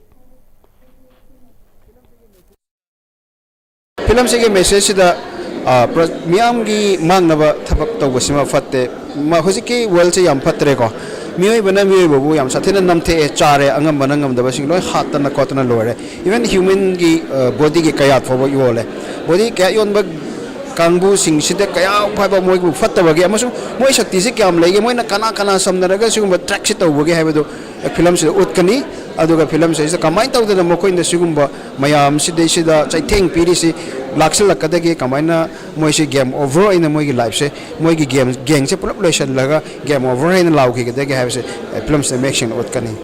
ꯐꯤꯂꯝꯁꯤꯒꯤ message ꯁꯤꯗ, ꯑ, ꯄ꯭ꯔ-, ꯃꯤꯌꯥꯝꯒꯤ ꯃꯥꯡꯅꯕ ꯊꯕꯛ ꯇꯧꯕꯁꯤꯃ ꯐꯠꯇꯦ꯫ ꯃ-, ꯍꯧꯖꯤꯛꯀꯤ world ꯁꯦ ꯌꯥꯝ ꯐꯠꯇ꯭ꯔꯦꯀꯣ꯫ ꯃꯤꯑꯣꯏꯕꯅ ꯃꯤꯑꯣꯏꯕꯕꯨ ꯌꯥꯝ ꯁꯥꯊꯤꯅ ꯅꯝꯊꯦꯛꯑꯦ, ꯆꯥꯔꯦ, ꯑꯉꯝꯕꯅ ꯉꯝꯗꯕꯁꯤꯡ ꯂꯣꯏ ꯍꯥꯠꯇꯅ ꯈꯣꯠꯇꯅ ꯂꯣꯏꯔꯦ꯫ Even human ꯒꯤ, ꯑ, body ꯒꯤ ꯀꯌꯥꯠ ꯐꯥꯎꯕ ꯌꯣꯜꯂꯦ꯫ Body ꯀꯌꯥꯠ ꯌꯣꯟꯕ ꯀꯥꯡꯕꯨꯁꯤꯡꯁꯤꯗ ꯀꯌꯥ ꯍꯥꯏꯕ ꯃꯣꯏꯕꯨ ꯐꯠꯇꯕꯒꯦ ꯑꯃꯁꯨꯡ ꯃꯣꯏ ꯁꯛꯇꯤꯁꯤ ꯀꯌꯥꯝ ꯂꯩꯒꯦ, ꯃꯣꯏꯅ ꯀꯅꯥ ꯀꯅꯥ ꯁꯝꯅꯔꯒ ꯁꯤꯒꯨꯝꯕ track ꯁꯤ ꯇꯧꯕꯒꯦ ꯍꯥꯏꯕꯗꯨ ꯐꯤꯂꯝꯁꯤꯗ ꯎꯠꯀꯅꯤ꯫ ꯑꯗꯨꯒ ꯐꯤꯂꯝꯁꯤꯗ ꯀꯃꯥꯏꯅ ꯇꯧꯗꯅ ꯃꯈꯣꯏꯅ ꯁꯤꯒꯨꯝꯕ ꯃꯌꯥꯝꯁꯤꯗꯩꯁꯤꯗ ꯆꯩꯊꯦꯡ ꯄꯤꯔꯤꯁꯤ ꯂꯥꯛꯁꯤꯜꯂꯛꯀꯗꯒꯦ, ꯀꯃꯥꯏꯅ ꯃꯣꯏꯁꯤ game over ꯑꯣꯏꯅ ꯃꯣꯏꯒꯤ life ꯁꯦ, ꯃꯣꯏꯒꯤ game, gang ꯁꯦ ꯄꯨꯂꯞ ꯂꯣꯏꯁꯤꯜꯂꯒ game over ꯍꯥꯏꯅ ꯂꯥꯎꯈꯤꯒꯗꯒꯦ ꯍꯥꯏꯕꯁꯦ ꯐꯤꯂꯝꯁꯤꯗ ꯃꯌꯦꯛ ꯁꯦꯡꯅ ꯎꯠꯀꯅꯤ꯫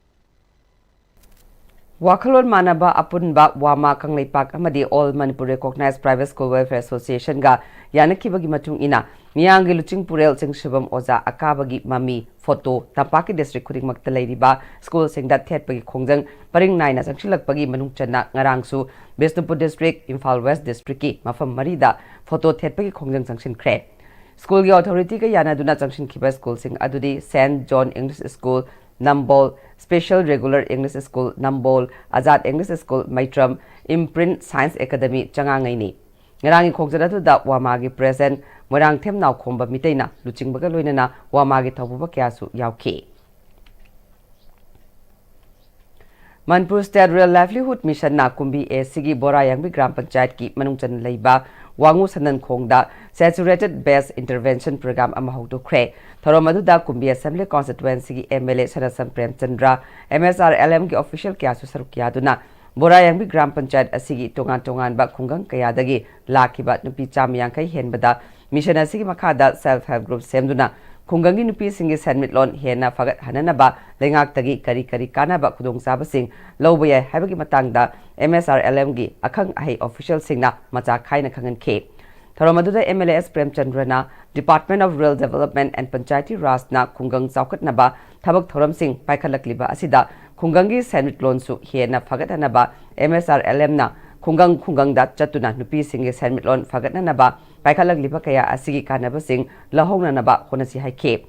ꯋꯥꯈꯜꯂꯣꯟ ꯃꯥꯟꯅꯕ ꯑꯄꯨꯟꯕ ꯋꯥꯃꯥ ꯀꯪꯂꯩꯄꯥꯛ ꯑꯃꯗꯤ All Manipur Recognized Private School Welfare Association ꯒ ꯌꯥꯅꯈꯤꯕꯒꯤ ꯃꯇꯨꯡ ꯏꯟꯅ ꯃꯤꯌꯥꯝꯒꯤ ꯂꯨꯆꯤꯡ ꯄꯨꯔꯦꯜ ꯆꯤꯡꯁꯨꯕꯝ ꯑꯣꯖꯥ ꯑꯀꯥꯕꯒꯤ ꯃꯃꯤ ꯐꯣꯇꯣ ꯇꯝꯄꯥꯛꯀꯤ district ꯈꯨꯗꯤꯡꯃꯛꯇ ꯂꯩꯔꯤꯕ ꯁ꯭ꯀꯨꯜꯁꯤꯡꯗ ꯊꯦꯠꯄꯒꯤ ꯈꯣꯡꯖꯪ ꯄꯔꯤꯡ ꯅꯥꯏꯅ ꯆꯪꯁꯤꯜꯂꯛꯄꯒꯤ ꯃꯅꯨꯡ ꯆꯟꯅ ꯉꯔꯥꯡꯁꯨ Bishnupur district, Imphal West district ꯀꯤ ꯃꯐꯝ ꯃꯔꯤꯗ ꯐꯣꯇꯣ ꯊꯦꯠꯄꯒꯤ ꯈꯣꯡꯖꯪ ꯆꯪꯁꯤꯟꯈ꯭ꯔꯦ꯫ ꯁ꯭ꯀꯨꯜꯒꯤ authority ꯒ ꯌꯥꯅꯗꯨꯅ ꯆꯪꯁꯤꯟꯈꯤꯕ ꯁ꯭ꯀꯨꯜꯁꯤꯡ ꯑꯗꯨꯗꯤ Saint John English School, ꯅꯝꯕꯣꯜ, Special Regular English School, ꯅꯝꯕꯣꯜ, Azad English School, ꯃꯩꯇ꯭ꯔꯝ, Imprint Science Academy ꯆꯉꯥꯡꯉꯩꯅꯤ꯫ ꯉꯔꯥꯡꯒꯤ ꯈꯣꯡꯆꯠ ꯑꯗꯨꯗ ꯋꯥꯃꯥꯒꯤ president ꯃꯣꯏꯔꯥꯡꯊꯦꯝ ꯅꯥꯎꯈꯣꯝꯕ ꯃꯤꯇꯩꯅ ꯂꯨꯆꯤꯡꯕꯒ ꯂꯣꯏꯅꯅ ꯋꯥꯃꯥꯒꯤ ꯊꯧꯄꯨꯕ ꯀꯌꯥꯁꯨ ꯌꯥꯎꯈꯤ꯫ Manipur State Rural Livelihood Mission ꯅ ꯀꯨꯝꯕꯤ A ꯁꯤꯒꯤ ꯕꯣꯔꯥꯌꯥꯡꯕꯤ ꯒ꯭ꯔꯥꯝ ꯄꯟꯆꯥꯌꯠꯀꯤ ꯃꯅꯨꯡ ꯆꯟꯅ ꯂꯩꯕ ꯋꯥꯉꯨ ꯁꯟꯗꯟꯈꯣꯡꯗ saturated base intervention program ꯑꯃ ꯍꯧꯗꯣꯛꯈ꯭ꯔꯦ꯫ ꯊꯧꯔꯝ ꯑꯗꯨꯗ ꯀꯨꯝꯕꯤ Assembly Constituency ꯒꯤ M L A ꯁꯅꯥꯁꯝ Premchandra, M S R L M ꯒꯤ official ꯀꯌꯥꯁꯨ ꯁꯔꯨꯛ ꯌꯥꯗꯨꯅ ꯕꯣꯔꯥꯌꯥꯡꯕꯤ ꯒ꯭ꯔꯥꯝ ꯄꯟꯆꯥꯌꯠ ꯑꯁꯤꯒꯤ ꯇꯣꯉꯥꯟ ꯇꯣꯉꯥꯟꯕ ꯈꯨꯡꯒꯪ ꯀꯌꯥꯗꯒꯤ ꯂꯥꯛꯈꯤꯕ ꯅꯨꯄꯤ ꯆꯥꯝꯃ ꯌꯥꯡꯈꯩ ꯍꯦꯟꯕꯗ mission ꯑꯁꯤꯒꯤ ꯃꯈꯥꯗ self help group ꯁꯦꯝꯗꯨꯅ ꯈꯨꯡꯒꯪꯒꯤ ꯅꯨꯄꯤꯁꯤꯡꯒꯤ ꯁꯦꯟꯃꯤꯠꯂꯣꯟ ꯍꯦꯟꯅ ꯐꯒꯠꯍꯟꯅꯅꯕ ꯂꯩꯉꯥꯛꯇꯒꯤ ꯀꯔꯤ ꯀꯔꯤ ꯀꯥꯟꯅꯕ ꯈꯨꯗꯣꯡꯆꯥꯕꯁꯤꯡ ꯂꯧꯕ ꯌꯥꯏ ꯍꯥꯏꯕꯒꯤ ꯃꯇꯥꯡꯗ M S R L M ꯒꯤ ꯑꯈꯪ ꯑꯍꯩ official ꯁꯤꯡꯅ ꯃꯆꯥ ꯈꯥꯏꯅ ꯈꯪꯍꯟꯈꯤ꯫ ꯊꯧꯔꯝ ꯑꯗꯨꯗ M L A S ꯄ꯭ꯔꯦꯝꯆꯟꯗ꯭ꯔꯅ Department of Rural Development and Panchayati Raj ꯅ ꯈꯨꯡꯒꯪ ꯆꯥꯎꯈꯠꯅꯕ ꯊꯕꯛ ꯊꯧꯔꯝꯁꯤꯡ ꯄꯥꯏꯈꯠꯂꯛꯂꯤꯕ ꯑꯁꯤꯗ ꯈꯨꯡꯒꯪꯒꯤ ꯁꯦꯟꯃꯤꯠꯂꯣꯟꯁꯨ ꯍꯦꯟꯅ ꯐꯒꯠꯍꯟꯅꯕ M S R L M ꯅ ꯈꯨꯡꯒꯪ ꯈꯨꯡꯒꯪꯗ ꯆꯠꯇꯨꯅ ꯅꯨꯄꯤꯁꯤꯡꯒꯤ ꯁꯦꯟꯃꯤꯠꯂꯣꯟ ꯐꯒꯠꯅꯅꯕ ꯄꯥꯏꯈꯠꯂꯛꯂꯤꯕ ꯀꯌꯥ ꯑꯁꯤꯒꯤ ꯀꯥꯟꯅꯕꯁꯤꯡ ꯂꯧꯍꯧꯅꯅꯕ ꯍꯣꯠꯅꯁꯤ ꯍꯥꯏꯈꯤ꯫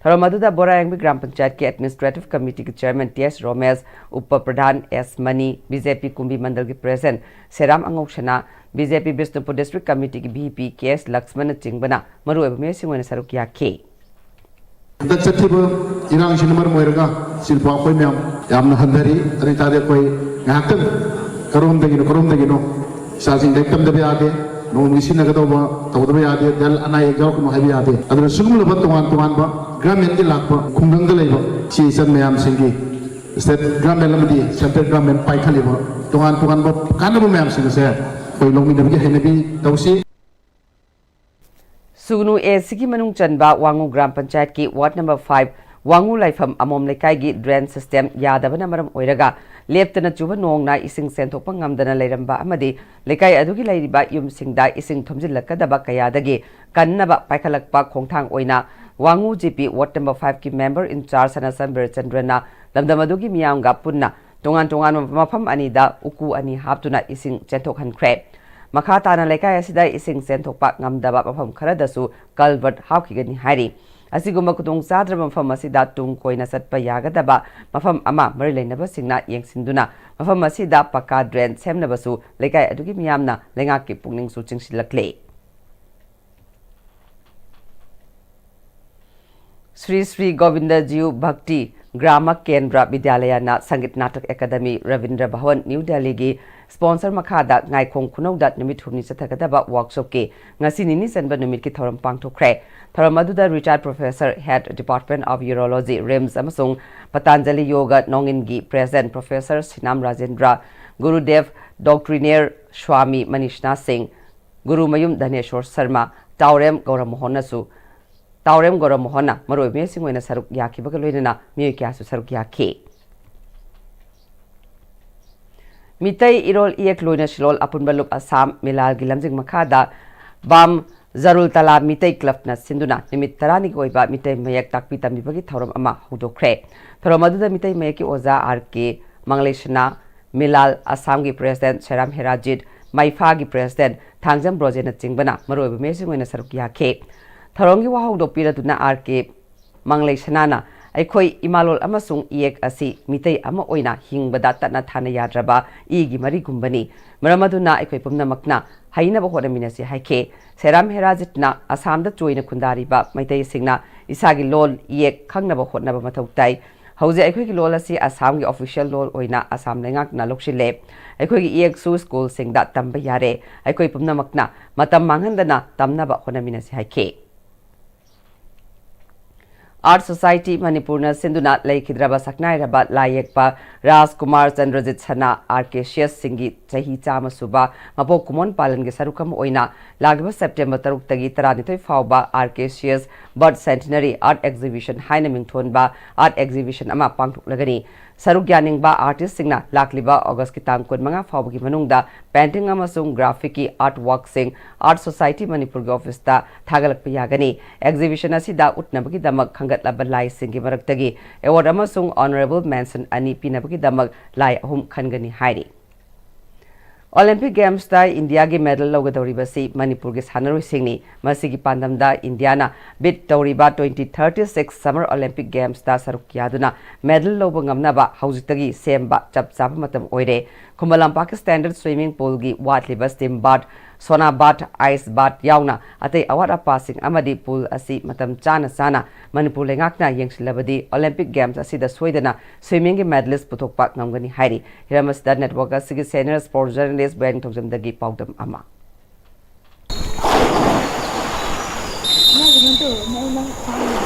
ꯊꯧꯔꯝ ꯑꯗꯨꯗ ꯕꯣꯔꯥꯌꯥꯡꯕꯤ ꯒ꯭ꯔꯥꯝ ꯄꯟꯆꯥꯌꯠꯀꯤ Administrative Committee ꯒꯤ Chairman T S Romesh, upa pradhan S Mani, B J P Kumbi ꯃꯟꯗꯜꯒꯤ President Seram Angousana, B J P Bishnupur District Committee ꯒꯤ V P K S ꯂꯛꯁꯃꯟꯅꯆꯤꯡꯕꯅ ꯃꯔꯨꯑꯣꯏꯕ ꯃꯤꯑꯣꯏꯁꯤꯡ ꯑꯣꯏꯅ ꯁꯔꯨꯛ ꯌꯥꯈꯤ꯫ ꯍꯟꯗꯛ ꯆꯠꯈꯤꯕ ꯏꯔꯥꯡꯁꯤꯅ ꯃꯔꯝ ꯑꯣꯏꯔꯒ ꯁꯤꯜꯄꯥ ꯑꯩꯈꯣꯏ ꯃꯌꯥꯝ ꯌꯥꯝꯅ ꯍꯟꯊꯔꯤ꯫ ꯑꯗꯨ ꯑꯣꯏꯇꯥꯔꯗꯤ ꯑꯩꯈꯣꯏ ꯉꯥꯏꯍꯥꯛꯇꯪ ꯀꯔꯣꯝꯗꯒꯤꯅꯣ, ꯀꯔꯣꯝꯗꯒꯤꯅꯣ ꯏꯆꯥꯁꯤꯡ ꯂꯥꯏꯔꯤꯛ ꯇꯝꯗꯕ ꯌꯥꯗꯦ, ꯅꯣꯡꯃꯒꯤ ꯁꯤꯖꯤꯟꯅꯒꯗꯧꯕ ꯇꯧꯗꯕ ꯌꯥꯗꯦ, ꯗꯦꯜ ꯑꯅꯥ ꯑꯌꯦꯛ ꯌꯥꯎꯔꯛꯀꯅꯨ ꯍꯥꯏꯕ ꯌꯥꯗꯦ꯫ ꯑꯗꯨꯅ ꯁꯤꯒꯨꯝꯂꯕ ꯇꯣꯉꯥꯟ ꯇꯣꯉꯥꯟꯕ government ꯀꯤ ꯂꯥꯛꯄ ꯈꯨꯡꯒꯪꯗ ꯂꯩꯕ ꯏꯆꯦ ꯏꯆꯟ ꯃꯌꯥꯝꯁꯤꯡꯒꯤ state government ꯑꯃꯗꯤ central government ꯄꯥꯏꯈꯠꯂꯤꯕ ꯇꯣꯉꯥꯟ ꯇꯣꯉꯥꯟꯕ ꯀꯥꯟꯅꯕ ꯃꯌꯥꯝꯁꯤꯡ ꯑꯁꯦ ꯑꯩꯈꯣꯏ ꯂꯧꯃꯤꯟꯅꯕꯒꯤ ꯍꯩꯅꯕꯤ ꯇꯧꯁꯤ꯫ ꯁꯨꯒꯅꯨ A ꯁꯤꯒꯤ ꯃꯅꯨꯡ ꯆꯟꯕ ꯋꯥꯉꯨ ꯒ꯭ꯔꯥꯝ ꯄꯟꯆꯥꯌꯠꯀꯤ ward number five ꯋꯥꯉꯨ ꯂꯥꯏꯐꯝ ꯑꯃꯣꯝ ꯂꯩꯀꯥꯏꯒꯤ drain system ꯌꯥꯗꯕꯅ ꯃꯔꯝ ꯑꯣꯏꯔꯒ ꯂꯦꯞꯇꯅ ꯆꯨꯕ ꯅꯣꯡꯅ ꯏꯁꯤꯡ ꯆꯦꯟꯊꯣꯛꯄ ꯉꯝꯗꯅ ꯂꯩꯔꯝꯕ ꯑꯃꯗꯤ ꯂꯩꯀꯥꯏ ꯑꯗꯨꯒꯤ ꯂꯩꯔꯤꯕ ꯌꯨꯝꯁꯤꯡꯗ ꯏꯁꯤꯡ ꯊꯨꯝꯖꯤꯜꯂꯛꯀꯗꯕ ꯀꯌꯥꯗꯒꯤ ꯀꯟꯅꯕ ꯄꯥꯏꯈꯠꯂꯛꯄ ꯈꯣꯡꯊꯥꯡ ꯑꯣꯏꯅ ꯋꯥꯉꯨ G P ward number five ꯀꯤ member in charge ꯁꯅꯥꯆꯟ ꯕꯤꯔꯆꯟꯗ꯭ꯔꯅ ꯂꯝꯗꯝ ꯑꯗꯨꯒꯤ ꯃꯤꯌꯥꯝꯒ ꯄꯨꯟꯅ ꯇꯣꯉꯥꯟ ꯇꯣꯉꯥꯟꯕ ꯃꯐꯝ ꯑꯅꯤꯗ ꯎꯀꯨ ꯑꯅꯤ ꯍꯥꯞꯇꯨꯅ ꯏꯁꯤꯡ ꯆꯦꯟꯊꯣꯛꯍꯟꯈ꯭ꯔꯦ꯫ ꯃꯈꯥ ꯇꯥꯅ ꯂꯩꯀꯥꯏ ꯑꯁꯤꯗ ꯏꯁꯤꯡ ꯆꯦꯟꯊꯣꯛꯄ ꯉꯝꯗꯕ ꯃꯐꯝ ꯈꯔꯗꯁꯨ culvert ꯍꯥꯞꯈꯤꯒꯅꯤ ꯍꯥꯏꯔꯤ꯫ ꯑꯁꯤꯒꯨꯝꯕ ꯈꯨꯗꯣꯡ ꯆꯥꯗ꯭ꯔꯕ ꯃꯐꯝ ꯑꯁꯤꯗ ꯇꯨꯡ ꯀꯣꯏꯅ ꯆꯠꯄ ꯌꯥꯒꯗꯕ ꯃꯐꯝ ꯑꯃ ꯃꯔꯤ ꯂꯩꯅꯕꯁꯤꯡꯅ ꯌꯦꯡꯁꯤꯟꯗꯨꯅ ꯃꯐꯝ ꯑꯁꯤꯗ ꯄꯀꯥ drain ꯁꯦꯝꯅꯕꯁꯨ ꯂꯩꯀꯥꯏ ꯑꯗꯨꯒꯤ ꯃꯤꯌꯥꯝꯅ ꯂꯩꯉꯥꯛꯀꯤ ꯄꯨꯛꯅꯤꯡꯁꯨ ꯆꯤꯡꯁꯤꯜꯂꯛꯂꯦ꯫ ꯁ꯭ꯔꯤ ꯁ꯭ꯔꯤ ꯒꯣꯕꯤꯟꯗꯖꯤꯎ ꯚꯛꯇꯤ ꯒ꯭ꯔꯥꯃ ꯀꯦꯟꯗ꯭ꯔ ꯕꯤꯗ꯭ꯌꯥꯂꯌꯅ ꯁꯪꯒꯤꯠ ꯅꯥꯇꯛ ꯑꯦꯀꯥꯗꯃꯤ ꯔꯕꯤꯟꯗ꯭ꯔ ꯚꯋꯟ, ꯅ꯭ꯌꯨ ꯗꯦꯜꯂꯤꯒꯤ sponsor ꯃꯈꯥꯗ ꯉꯥꯏꯈꯣꯡ ꯈꯨꯅꯧꯗ ꯅꯨꯃꯤꯠ ꯍꯨꯝꯅꯤ ꯆꯠꯊꯒꯗꯕ workshopꯀꯤ ꯉꯁꯤ ꯅꯤꯅꯤ ꯆꯟꯕ ꯅꯨꯃꯤꯠꯀꯤ ꯊꯧꯔꯝ ꯄꯥꯡꯊꯣꯛꯈ꯭ꯔꯦ꯫ ꯊꯧꯔꯝ ꯑꯗꯨꯗ retired professor, head Department of Urology, RIMS ꯑꯃꯁꯨꯡ ꯄꯇꯥꯟꯖꯂꯤ ꯌꯣꯒ ꯅꯣꯡꯏꯟꯒꯤ president professor ꯁꯤꯅꯥꯝ Rajendra, ꯒꯨꯔꯨꯗꯦꯕ doctrinaire swami ꯃꯅꯤꯁꯅꯥ ꯁꯤꯡ, ꯒꯨꯔꯨꯃꯌꯨꯝ ꯙꯅꯦꯁꯣꯔ ꯁꯔꯃ, ꯇꯥꯎꯔꯦꯝ ꯒꯧꯔꯃꯣꯍꯟꯅꯁꯨ, ꯇꯥꯎꯔꯦꯝ ꯒꯧꯔꯃꯣꯍꯟꯅ ꯃꯔꯨꯑꯣꯏꯕ ꯃꯤꯑꯣꯏꯁꯤꯡ ꯑꯣꯏꯅ ꯁꯔꯨꯛ ꯌꯥꯈꯤꯕꯒ ꯂꯣꯏꯅꯅ ꯃꯤꯑꯣꯏ ꯀꯌꯥꯁꯨ ꯁꯔꯨꯛ ꯌꯥꯈꯤ꯫ ꯃꯤꯇꯩ ꯏꯔꯣꯜ ꯏꯌꯦꯛ ꯂꯣꯏꯅ ꯁꯤꯂꯣꯜ ꯑꯄꯨꯟꯕ ꯂꯨꯞ ꯑꯁꯥꯝ ꯃꯤꯂꯥꯜꯒꯤ ꯂꯝꯖꯤꯡ ꯃꯈꯥꯗ ꯕꯥꯝ ꯖꯔꯨꯜ ꯇꯂꯥ ꯃꯤꯇꯩ clubꯅ ꯁꯤꯟꯗꯨꯅ ꯅꯨꯃꯤꯠ ꯇꯔꯥꯅꯤꯒꯤ ꯑꯣꯏꯕ ꯃꯤꯇꯩ ꯃꯌꯦꯛ ꯇꯥꯛꯄꯤ ꯇꯝꯕꯤꯕꯒꯤ ꯊꯧꯔꯝ ꯑꯃ ꯍꯧꯗꯣꯛꯈ꯭ꯔꯦ꯫ ꯊꯧꯔꯝ ꯑꯗꯨꯗ ꯃꯤꯇꯩ ꯃꯌꯦꯛꯀꯤ ꯑꯣꯖꯥ R K ꯃꯪꯂꯦꯁꯅꯥ, ꯃꯤꯂꯥꯜ ꯑꯁꯥꯝꯒꯤ president ꯁꯦꯔꯥꯝ ꯍꯦꯔꯥꯖꯤꯠ, ꯃꯩꯐꯥꯒꯤ president ꯊꯥꯡꯖꯝ ꯕ꯭ꯔꯣꯖꯦꯟꯅꯆꯤꯡꯕꯅ ꯃꯔꯨꯑꯣꯏꯕ ꯃꯤꯑꯣꯏꯁꯤꯡ ꯑꯣꯏꯅ ꯁꯔꯨꯛ ꯌꯥꯈꯤ꯫ ꯊꯧꯔꯝꯒꯤ ꯋꯥꯍꯧꯗꯣꯛ ꯄꯤꯔꯗꯨꯅ R K ꯃꯪꯂꯩꯁꯅꯥꯅ ꯑꯩꯈꯣꯏ ꯏꯃꯥꯂꯣꯟ ꯑꯃꯁꯨꯡ ꯏꯌꯦꯛ ꯑꯁꯤ ꯃꯤꯇꯩ ꯑꯃ ꯑꯣꯏꯅ ꯍꯤꯡꯕꯗ ꯇꯠꯅ ꯊꯥꯅ ꯌꯥꯗ꯭ꯔꯕ ꯏꯒꯤ ꯃꯔꯤꯒꯨꯝꯕꯅꯤ꯫ ꯃꯔꯝ ꯑꯗꯨꯅ ꯑꯩꯈꯣꯏ ꯄꯨꯝꯅꯃꯛꯅ ꯍꯩꯅꯕ ꯍꯣꯠꯅꯃꯤꯟꯅꯁꯤ ꯍꯥꯏꯈꯤ꯫ ꯁꯦꯔꯥꯝ ꯍꯦꯔꯥꯖꯤꯠꯅ ꯑꯁꯥꯝꯗ ꯆꯣꯏꯅ ꯈꯨꯟꯗꯥꯔꯤꯕ ꯃꯩꯇꯩꯁꯤꯡꯅ ꯏꯁꯥꯒꯤ ꯂꯣꯜ ꯏꯌꯦꯛ ꯈꯪꯅꯕ ꯍꯣꯠꯅꯕ ꯃꯊꯧ ꯇꯥꯏ꯫ ꯍꯧꯖꯤꯛ ꯑꯩꯈꯣꯏꯒꯤ ꯂꯣꯜ ꯑꯁꯤ ꯑꯁꯥꯝꯒꯤ official ꯂꯣꯜ ꯑꯣꯏꯅ ꯑꯁꯥꯝ ꯂꯩꯉꯥꯛꯅ ꯂꯧꯁꯤꯜꯂꯦ꯫ ꯑꯩꯈꯣꯏꯒꯤ ꯏꯌꯦꯛꯁꯨ ꯁ꯭ꯀꯨꯜꯁꯤꯡꯗ ꯇꯝꯕ ꯌꯥꯔꯦ꯫ ꯑꯩꯈꯣꯏ ꯄꯨꯝꯅꯃꯛꯅ ꯃꯇꯝ ꯃꯥꯡꯍꯟꯗꯅ ꯇꯝꯅꯕ ꯍꯣꯠꯅꯃꯤꯟꯅꯁꯤ ꯍꯥꯏꯈꯤ꯫ Art Society ꯃꯅꯤꯄꯨꯔꯅ ꯁꯤꯟꯗꯨꯅ ꯂꯩꯈꯤꯗ꯭ꯔꯕ ꯁꯛꯅꯥꯏꯔꯕ ꯂꯥꯏ ꯌꯦꯛꯄ ꯔꯥꯖꯀꯨꯃꯥꯔ ꯆꯟꯗ꯭ꯔꯖꯤꯠ ꯁꯅꯥ, ꯑꯥꯔ ꯀꯦ ꯁꯤ ꯑꯦꯁ ꯁꯤꯡꯒꯤ ꯆꯍꯤ ꯆꯥꯝꯃ ꯁꯨꯕ ꯃꯄꯣꯛ ꯀꯨꯝꯑꯣꯟ ꯄꯥꯂꯟꯒꯤ ꯁꯔꯨꯛ ꯑꯃ ꯑꯣꯏꯅ ꯂꯥꯛꯂꯤꯕ ꯁꯦꯞꯇꯦꯝꯕꯔ ꯇꯔꯨꯛꯇꯒꯤ ꯇꯔꯥꯅꯤꯊꯣꯏ ꯐꯥꯎꯕ R K C S Bird Centenary Art Exhibition ꯍꯥꯏꯅ ꯃꯤꯡꯊꯣꯟꯕ art exhibition ꯑꯃ ꯄꯥꯡꯊꯣꯛꯂꯒꯅꯤ꯫ ꯁꯔꯨꯛ ꯌꯥꯅꯤꯡꯕ artistꯁꯤꯡꯅ ꯂꯥꯛꯂꯤꯕ ꯑꯣꯒꯁꯀꯤ ꯇꯥꯡ ꯀꯨꯟꯃꯉꯥ ꯐꯥꯎꯕꯒꯤ ꯃꯅꯨꯡꯗ painting ꯑꯃꯁꯨꯡ graphicꯀꯤ artworkꯁꯤꯡ Art Society ꯃꯅꯤꯄꯨꯔꯒꯤ officeꯇ ꯊꯥꯒꯠꯂꯛꯄ ꯌꯥꯒꯅꯤ꯫ Exhibition ꯑꯁꯤꯗ ꯎꯠꯅꯕꯒꯤꯗꯃꯛ ꯈꯟꯒꯠꯂꯕ ꯂꯥꯏꯁꯤꯡꯒꯤ ꯃꯔꯛꯇꯒꯤ award ꯑꯃꯁꯨꯡ honourable mention ꯑꯅꯤ ꯄꯤꯅꯕꯒꯤꯗꯃꯛ ꯂꯥꯏ ꯑꯍꯨꯝ ꯈꯟꯒꯅꯤ ꯍꯥꯏꯔꯤ꯫ Olympic Gamesꯇ ꯏꯟꯗꯤꯌꯥꯒꯤ medal ꯂꯧꯒꯗꯧꯔꯤꯕꯁꯤ ꯃꯅꯤꯄꯨꯔꯒꯤ ꯁꯥꯟꯅꯔꯣꯏꯁꯤꯡꯅꯤ꯫ ꯃꯁꯤꯒꯤ ꯄꯥꯟꯗꯝꯗ ꯏꯟꯗꯤꯌꯥꯅ bid ꯇꯧꯔꯤꯕ twenty thirty six Summer Olympic Gamesꯇ ꯁꯔꯨꯛ ꯌꯥꯗꯨꯅ medal ꯂꯧꯕ ꯉꯝꯅꯕ ꯍꯧꯖꯤꯛꯇꯒꯤ ꯁꯦꯝꯕ ꯆꯞ ꯆꯥꯕ ꯃꯇꯝ ꯑꯣꯏꯔꯦ꯫ ꯈꯨꯃꯟ ꯂꯝꯄꯥꯛꯀꯤ standard swimming poolꯒꯤ ꯋꯥꯠꯂꯤꯕ steam bath, sauna bath, ice bath ꯌꯥꯎꯅ ꯑꯇꯩ ꯑꯋꯥꯠ ꯑꯄꯥꯁꯤꯡ ꯑꯃꯗꯤ pool ꯑꯁꯤ ꯃꯇꯝ ꯆꯥꯅ ꯆꯥꯅ ꯃꯅꯤꯄꯨꯔ ꯂꯩꯉꯥꯛꯅ ꯌꯦꯡꯁꯤꯜꯂꯕꯗꯤ Olympic Games ꯑꯁꯤꯗ ꯁꯣꯏꯗꯅ swimmingꯒꯤ medalist ꯄꯨꯊꯣꯛꯄ ꯉꯝꯒꯅꯤ ꯍꯥꯏꯔꯤ꯫ ꯍꯤꯔꯝ ꯑꯁꯤꯗ network ꯑꯁꯤꯒꯤ senior sport journalist ꯕꯦꯟ ꯊꯣꯡꯖꯝꯗꯒꯤ ꯄꯥꯎꯗꯝ ꯑꯃ꯫